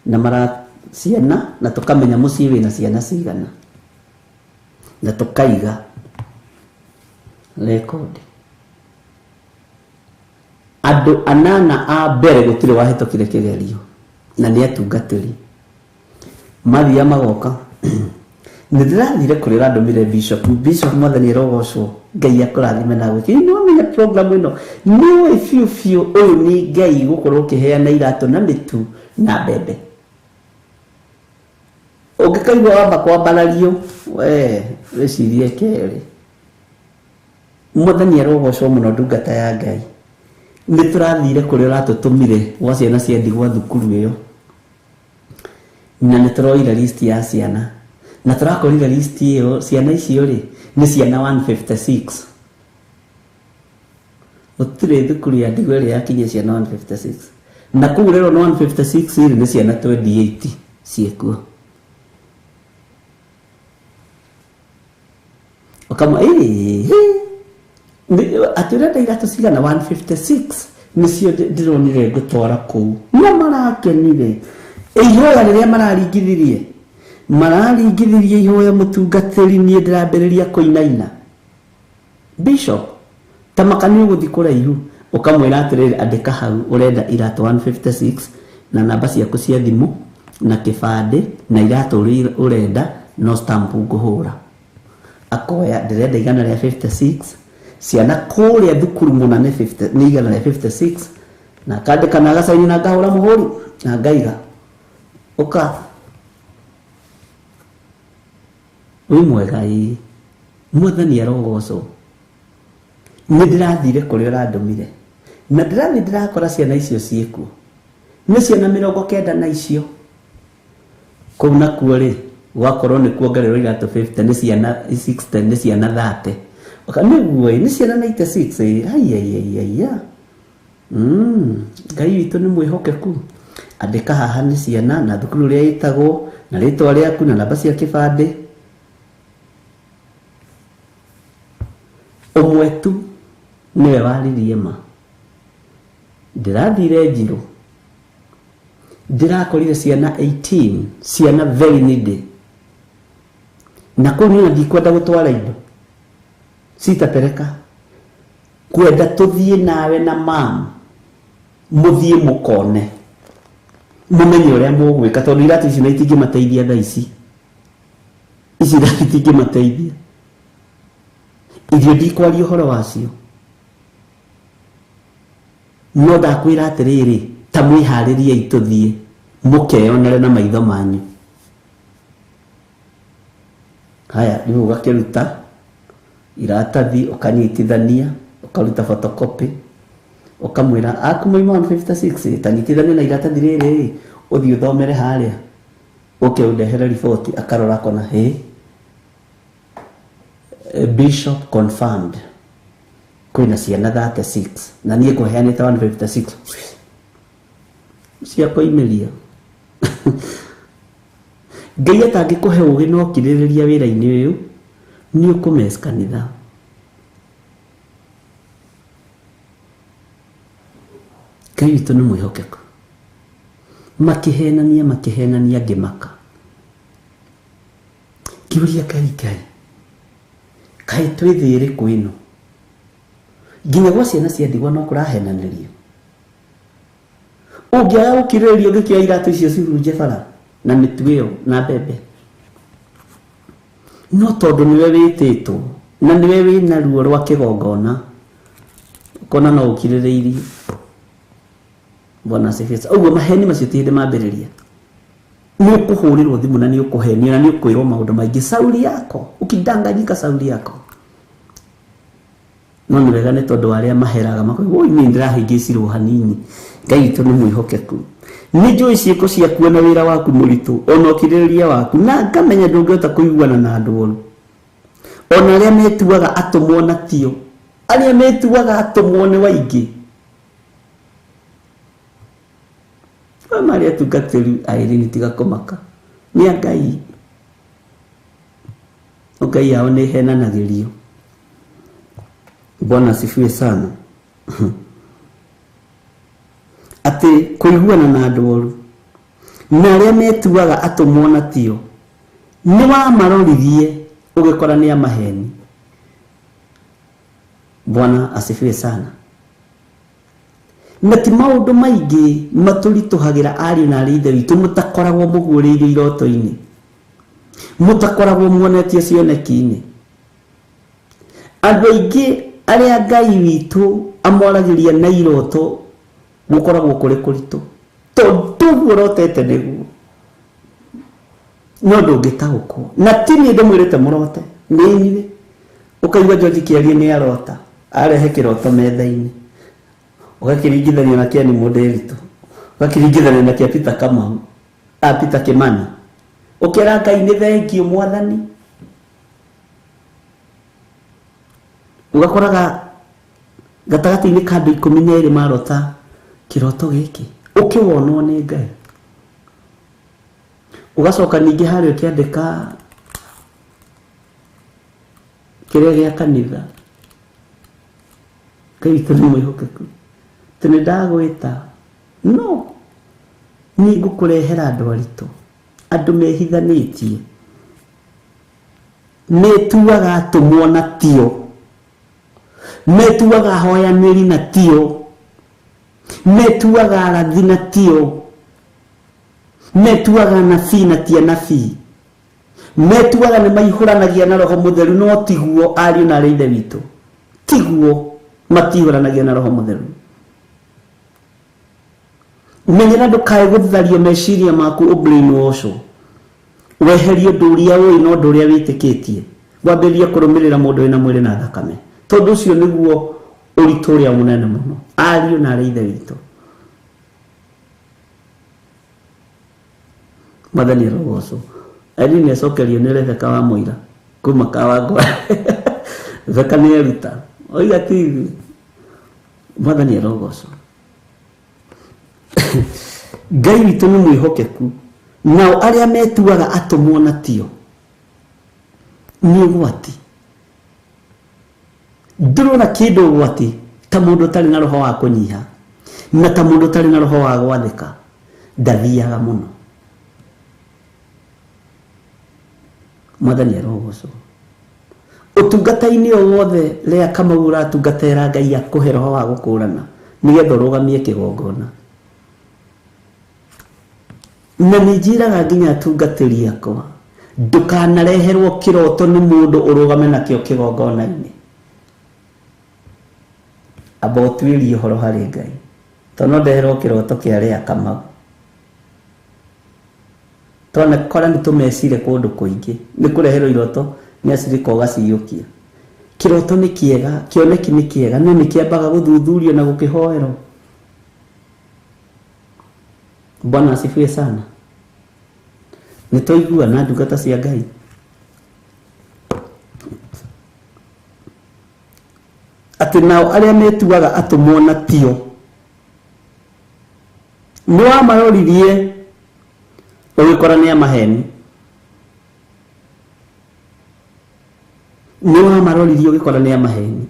Speaker 2: na mara ciana na tũkamenya mũciĩ wĩna ciana cigana. Na tũkaiga record. Andũ anana a mbere gũtirĩ wahĩtũkire kĩgerio na nĩ atungatĩri. Mathiaga magoka. Nĩ ndĩrathire kũrĩa ũrandũmire Bishop. Bishop Mwathani arogocwo. Ngai akũrathime na gwĩke. Nĩ wamenya program ĩno nĩ ũĩ biũ biũ ũyũ nĩ Ngai gũkorwo ũkĩheana iratũ na mĩtu na mbembe. Ũngĩkaigua wamba kwambarario, we wĩcirie kerĩ. Mwathani arogocwo mũno ndungata ya Ngai. Nĩ tũrathire kũrĩa ũratũtũmire gwa ciana cia ndigwa thukuru ĩyo. Na nĩ tũroire list ya ciana. Na tũrakorire list ĩyo ciana icio rĩ nĩ ciana 156. Gũtirĩ thukuru ya ndigwa ĩrĩa yakinyia ciana 156. Na kũu rĩrwo nĩ 156 rĩ nĩ ciana 28 ciĩkuo. Ũkamwa atĩ ũrenda iratũ cigana 156 nĩcio ndĩronire ngũtwara kũu. No marakenire. Ihoya rĩrĩa mararingithirie. Mararingithirie ihoya mũtungatĩri niĩ ndĩrambĩrĩria kũinaina. Bishop, ta maka nĩ ũgũthiĩ kũraihu ũkamwĩra atĩrĩrĩ andĩka hau ũrenda iratũ 156 na namba ciaku cia thimũ na kĩbandĩ na iratũ ũrenda no stamp ngũhũra. Akoya ndĩrenda igana rĩa 56 ciana kũrĩa thukuru mũna nĩ 50 nĩ igana rĩa 56 na akandĩka na agacaini na ngahũra mũhũri na ngaiga ũka wĩ mwega ĩĩ Mwathani arogocwo. Nĩ ndĩrathire kũrĩa ũrandũmire na ndĩrathiĩ ndĩrakora ciana icio ciĩkuo nĩ ciana 90 na icio kũu nakuo rĩ gwakorwo nĩ kuongererwo iratũ 50 nĩ ciana 60 nĩ ciana 30. Oka nĩguo ĩ nĩ ciana 96 ĩ aiaiaiaia. Ngai witũ nĩ mwĩhokeku. Andĩka haha nĩ ciana na thukuru ĩrĩa ĩtagwo na rĩtwa rĩaku na namba cia kĩbandĩ. Ũmwe tu nĩwe waririe ma. Ndĩrathire Njirũ Ndĩrakorire ciana 18, ciana very needy. Na kũu niĩ ndikwenda gũtwara indo. Sitapereka. Kwenda tũthiĩ nawe na mam. Mũthiĩ mũkone. Mũmenye ũrĩa mũgwĩka tondũ iratũ ici na itingĩmateithia thaa ici. Ici iratũ itingĩmateithia. Irio ndikwaria ũhoro wacio. No ndakwĩra atĩrĩrĩ, ta mwĩharĩriei tũthiĩ mũkeyonere na maitho manyu. Haya, rĩu ũgakĩruta iratathi ũkanyitithania, ũkaruta photocopy, ũkamwĩra aku moima 156, tanyitithania na iratathi rĩrĩ, ũthiĩ ũthomere harĩa, ũke ũndehere riboti. Akarora akona, hĩ, Bishop confirmed kwĩna ciana 36 na niĩ ngũheanĩte 156 cia kũimĩria. Ngai atangĩkũhe ũgĩ na ũkirĩrĩria wĩra-inĩ ũyũ, nĩ ũkũmess kanitha. Ngai witũ nĩ mwĩhokeku. Makĩhenania makĩhenania ngĩmaka. Ngĩũria Ngai, Ngai, kaĩ twĩ thĩ ĩrĩkũ ĩno? Nginya gwa ciana cia ndigwa no kũrahenanĩrio. Ũngĩaga gũkirĩrĩria ũngĩkĩoya iratũ icio cihurunje bara na mĩtu ĩyo na mbembe. No tondũ nĩwe wĩtĩtwo na nĩwe wĩna ruo rwa kĩgongona, ũkona no ũkirĩrĩirie. Bwana asifiwe. Ũguo maheni macio ti hĩndĩ mambĩrĩria. Nĩ ũkũhũrĩrwo thimũ na nĩ ũkũhenio na nĩ ũkwĩrwo maũndũ maingĩ. Sauli yako, ukidanganyika sauli yako. No nĩ wega nĩ tondũ wa arĩa maheraga makoiga, oi niĩ ndĩrahĩngĩcirwo hanini. Ngai witũ nĩ mwĩhokeku. Nĩ njũĩ ciĩko ciaku na wĩra waku mũritũ, ona ũkirĩrĩria waku, na ngamenya ndũngĩhota kũiguana na andũ oru. Ona arĩa metuaga atũmwo na tio, arĩa metuaga atũmwo nĩ waingĩ. Marĩa atungatĩri aĩrĩ tiga kũmaka. Nĩ a Ngai. Ngai yao nĩ ĩhenanagĩrio. Bwana asifiwe sana. Atĩ kũiguana na andũ oru na arĩa metuaga atũmwo na tio, nĩ wamaroririe ũgĩkora nĩ a maheni. Bwana asifiwe sana. Na ti maũndũ maingĩ matũritũhagĩra ariũ na aarĩ ithe witũ mũtakoragwo mũguũrĩirio iroto-inĩ, mũtakoragwo muonetie cioneki-inĩ. Andũ aingĩ arĩa Ngai witũ amwaragĩria na iroto gũkoragwo kũrĩ kũritũ, tondũ ũguo ũrotete nĩguo, no ndũngĩtaũkwo. Na ti niĩ ndĩmwĩrĩte mũrote, nĩ inyuĩ. Ũkaigua George kĩaria nĩ arota, arehe kĩroto metha-inĩ, ũgakĩringithania na kĩa Mũndĩritũ, ũgakĩringithania na kĩa Peter Kamau, a Peter Kimani, ũkera Ngai nĩ thengiũ mwathani. Ũgakoraga gatagatĩ-inĩ ka andũ 12 marota kĩroto gĩkĩ, ũkĩwonwo nĩ Ngai. Ũgacoka ningĩ harĩa ũkĩandĩka kĩrĩa gĩa kanitha. Ngai witũ nĩ mwĩhokeku. Atĩ nĩ ndagwĩta, no nĩ ngũkũrehera andũ aritũ, andũ mehithanĩtie, metuaga atũmwo na tio, metuaga ahoyanĩri na tio, metuaga arathi na tio, metuaga anabii na ti anabii, metuaga nĩ maihũranagia na Roho Mũtheru, no tiguo ariũ na aarĩ ithe witũ, tiguo matihũranagia na Roho Mũtheru. Menyera ndũkae gũthario meciria maku ũbrainwash, weherie ũndũ ũrĩa ũĩ na ũndũ ũrĩa wĩtĩkĩtie, wambĩrĩrie kũrũmĩrĩra mũndũ wĩna mwĩrĩ na thakame, tondũ ũcio nĩguo ũritũ ũrĩa mũnene mũno, ariũ na aarĩ ithe witũ. Mwathani arogocwo. Irene nĩ acokerio nĩ Rebecca wa Mũira kuma Kawangware. Rebecca nĩ eruta, oiga ti ithuĩ. Mwathani arogocwo. Ngai witũ nĩ mwĩhokeku, nao arĩa metuaga atũmwo na tio nĩ ũgwati. Ndũrona kĩndũ ũgwati ta mũndũ ũtarĩ na roho wa kũnyiha, na ta mũndũ ũtarĩ na roho wa gwathĩka, Ndathiaga mũno. Mwathani arogocwo. Ũtungata-inĩ o wothe rĩa Kamau ũratungatĩra Ngai akũhe roho wa gũkũrana nĩgetha ũrũgamie kĩgongona. Na nĩ njĩraga nginya atungatĩri akwa, ndũkanareherwo kĩroto nĩ mũndũ ũrũgame nakĩo kĩgongona-inĩ. Amba ũtuĩrie ũhoro harĩ Ngai. Tondũ no ndeherwo kĩroto kĩa Leah Kamau. Twanakora nĩ tũmecire kũndũ kũingĩ. Nĩ kũreherwo iroto nĩ acirika ũgaciyũkia. Kĩroto nĩ kĩega, kĩoneki nĩ kĩega, no nĩ kĩambaga gũthuthurio na gũkĩhoerwo. Bwana asifiwe sana. Nĩ twaigua na ndungata cia Ngai. Atĩ nao arĩa metuaga atũmwo na tio nĩ wamaroririe ũgĩkora nĩ a maheni. Nĩ wamaroririe ũgĩkora nĩ a maheni.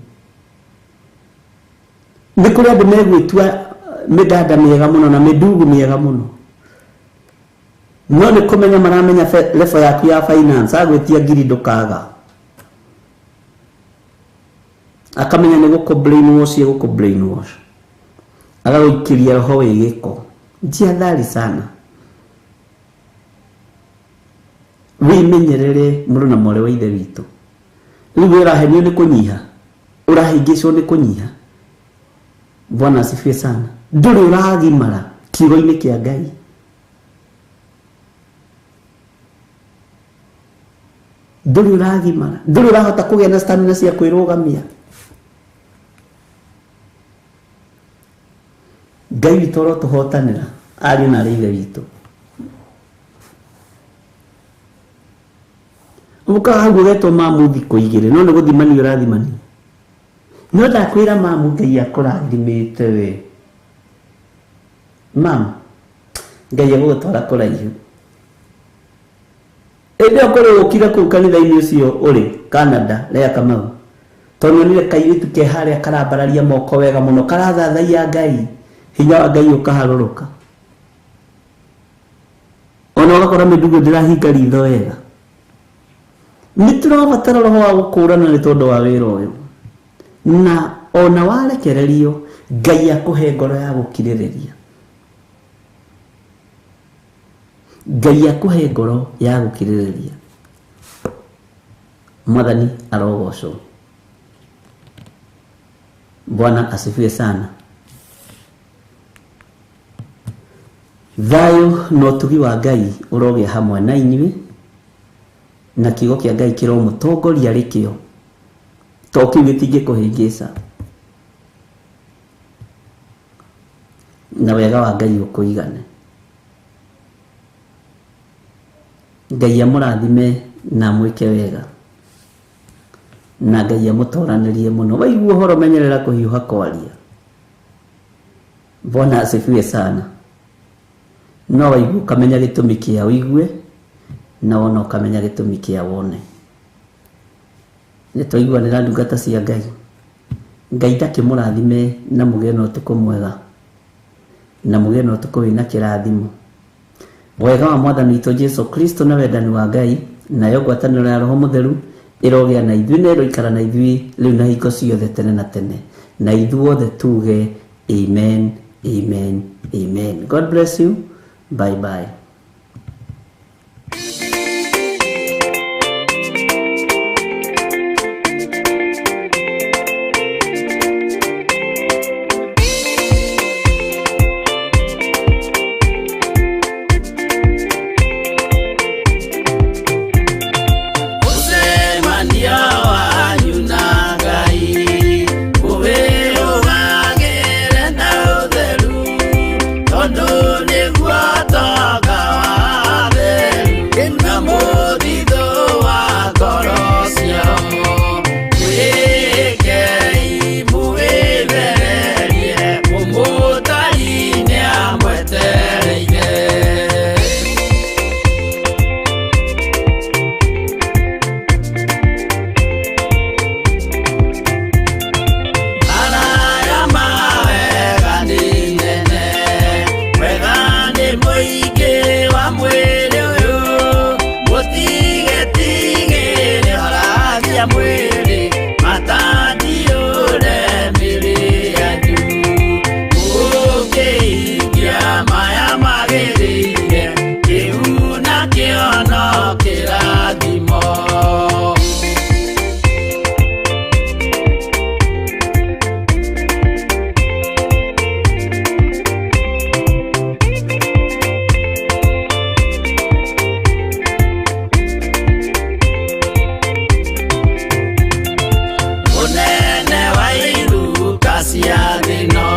Speaker 2: Nĩ kũrĩ andũ megwĩtua mĩdada mĩega mũno na mĩndugu mĩega mũno, no nĩ kũmenya maramenya level yaku ya finance, agwĩtia ngiri ndũkaga, akamenya nĩ gũkũ brainwash, gũkũ brainwash, agagũikĩria roho wĩ gĩko. Jihadhari sana, wĩmenyerere mũrũ na mwarĩ wa ithe witũ. Rĩu we ũrahenio nĩ kũnyiha, ũrahĩngĩcwo nĩ kũnyiha. Bwana asifiwe sana. Ndũrĩ ũragimara kiugo-inĩ kĩa Ngai. Ndũrĩ ũragimara, ndũrĩ ũrahota kũgĩa na stamina cia kwĩrũgamia. Ngai witũ arotũhotanĩra, ariũ na arĩ ithe witũ. Ũkaga hau ũgetwo mamu thikũ igĩrĩ, no nĩ gũthimania ũrathimania. No ndakwĩra mamu, Ngai akũrathimĩte we. Mamu, Ngai agũgũtwara kũraihu. Ĩndĩ ĩyo korwo ũkire kũu kanitha-inĩ ũcio ũrĩ Canada, Lea Kamau, tondũ nĩonire kairĩtu ke harĩa karambararia moko wega mũno, karathathaiya Ngai, hinya wa Ngai ũkaharũrũka. Ona ũgakora mĩndugu ndĩrahinga ritho wega. Nĩ tũrabatara roho wa gũkũrana nĩ tondũ wa wĩra ũyũ. Na ona warekererio, Ngai akũhe ngoro ya gũkirĩrĩria. Ngai akũhe ngoro ya gũkirĩrĩria. Mwathani arogocwo. Bwana asifiwe sana. Thayũ na ũtugi wa Ngai ũrogĩa hamwe na inyuĩ, na kiugo kĩa Ngai kĩromũtongoria rĩkĩo, to kĩu gĩtingĩkũhĩngĩca, na wega wa Ngai ũkũigane. Ngai amũrathime na amwĩke wega, na Ngai amũtoranĩrie mũno. Waigua ũhoro menyerera kũhiũha kwaria. Bwana asifiwe sana. No waigua ũkamenya gĩtũmi kĩa ũigue, na wona ũkamenya gĩtũmi kĩa wone. Nĩ twaiguanĩra ndungata cia Ngai. Ngai ndakĩmũrathime na mũgĩe na ũtukũ mwega, na mũgĩe na ũtukũ wĩna kĩrathimo. Wega wa Mwathani witũ Jesu Kristo na wendani wa Ngai nayo ngwatanĩro ya Roho Mũtheru ĩrogĩa na ithuĩ na ĩroikara na ithuĩ rĩu na hingo ciothe tene na tene. Na ithuothe tuge amen, amen, amen. God bless you. Bye bye.
Speaker 1: Mũcemanio wanyu na Ngai ũwĩrũgagĩre na ũtheru, tondũ nĩguo tonga. cia thĩno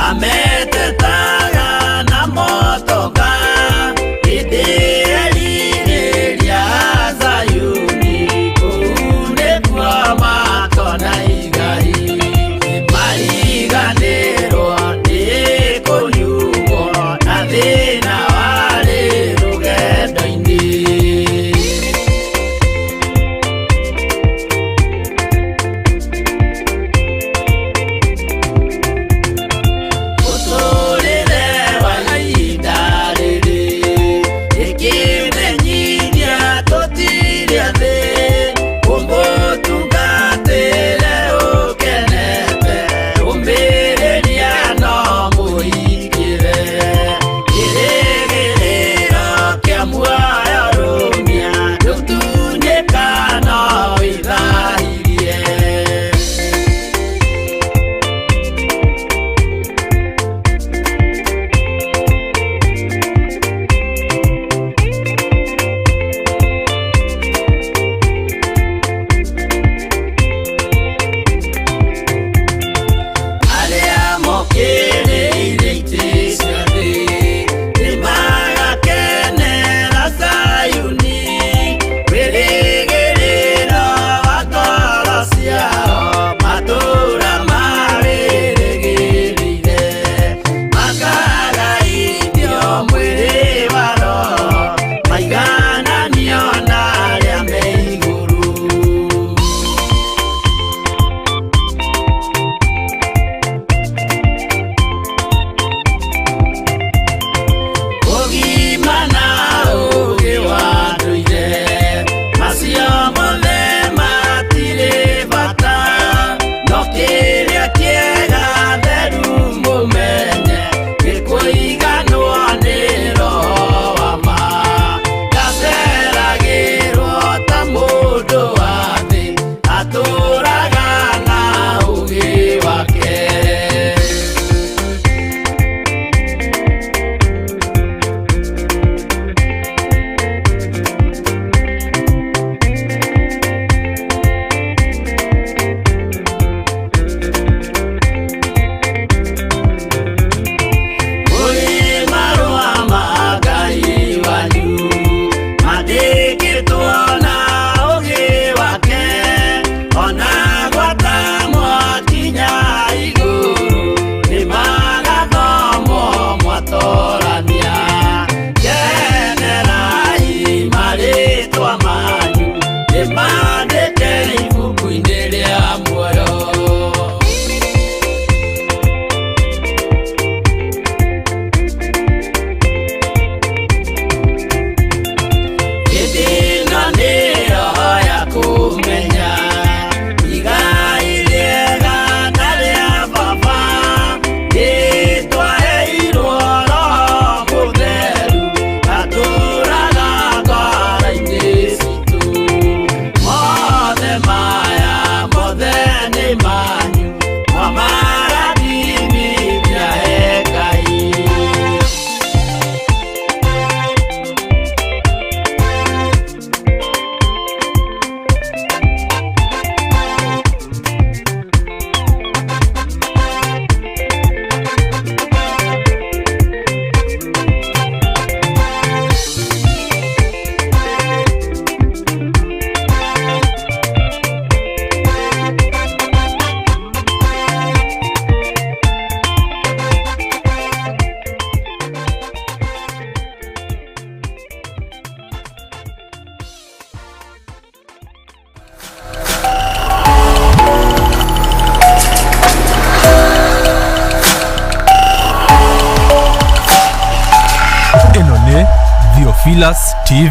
Speaker 1: ametetaga na motoka hĩndĩ erirĩria Zayuni kũu nĩkuo makona igai mariganĩrwo nĩ kũnyuo na thĩna warĩ rũgendo-inĩ. Mũtũrĩre wa ihinda rĩrĩ ĩkĩmenyithia tũtirĩ thĩ ũmũtungatĩre ũkenete ũmĩrĩria no mũhingĩre kĩrĩgĩrĩro kĩa muoyo rũmia ndũtunyĩka no wĩthahirie. Arĩa mokĩrĩire itĩ cia thĩ nĩmagakenera Zayuni wĩrĩgĩrĩro wa ngoro ciao matũũra marĩrĩgĩrĩire makagaithio mwĩrĩ wa roho maigananio na arĩa me igũrũ. Ũgima na ũũgĩ wa ndũire macio mothe matirĩ bata no kĩrĩa kĩega theru mũmenye nĩ kũiganwo nĩ roho wa ma ndaceragĩrwo ta mũndũ wa thĩ atũraga na ũũgĩ wake. Kũrĩ marũa ma Ngai wanyu mandĩkĩtwo na ũũgĩ wake ona gwata mwakinya igũrũ nĩmagathomwo mwatorania kenerai marĩtwa manyu nĩmandĩke ibuku-inĩ rĩa muoyo. Hĩndĩ ĩno nĩyo ya kũmenya igai rĩega na rĩa baba nĩtwaheirwo Roho Mũtheru atũũraga ngoro-inĩ citũ. Mothe maya mothe nĩ manyu mwamarathimithia he Ngai.
Speaker 4: Ĩno nĩ Theophilus TV.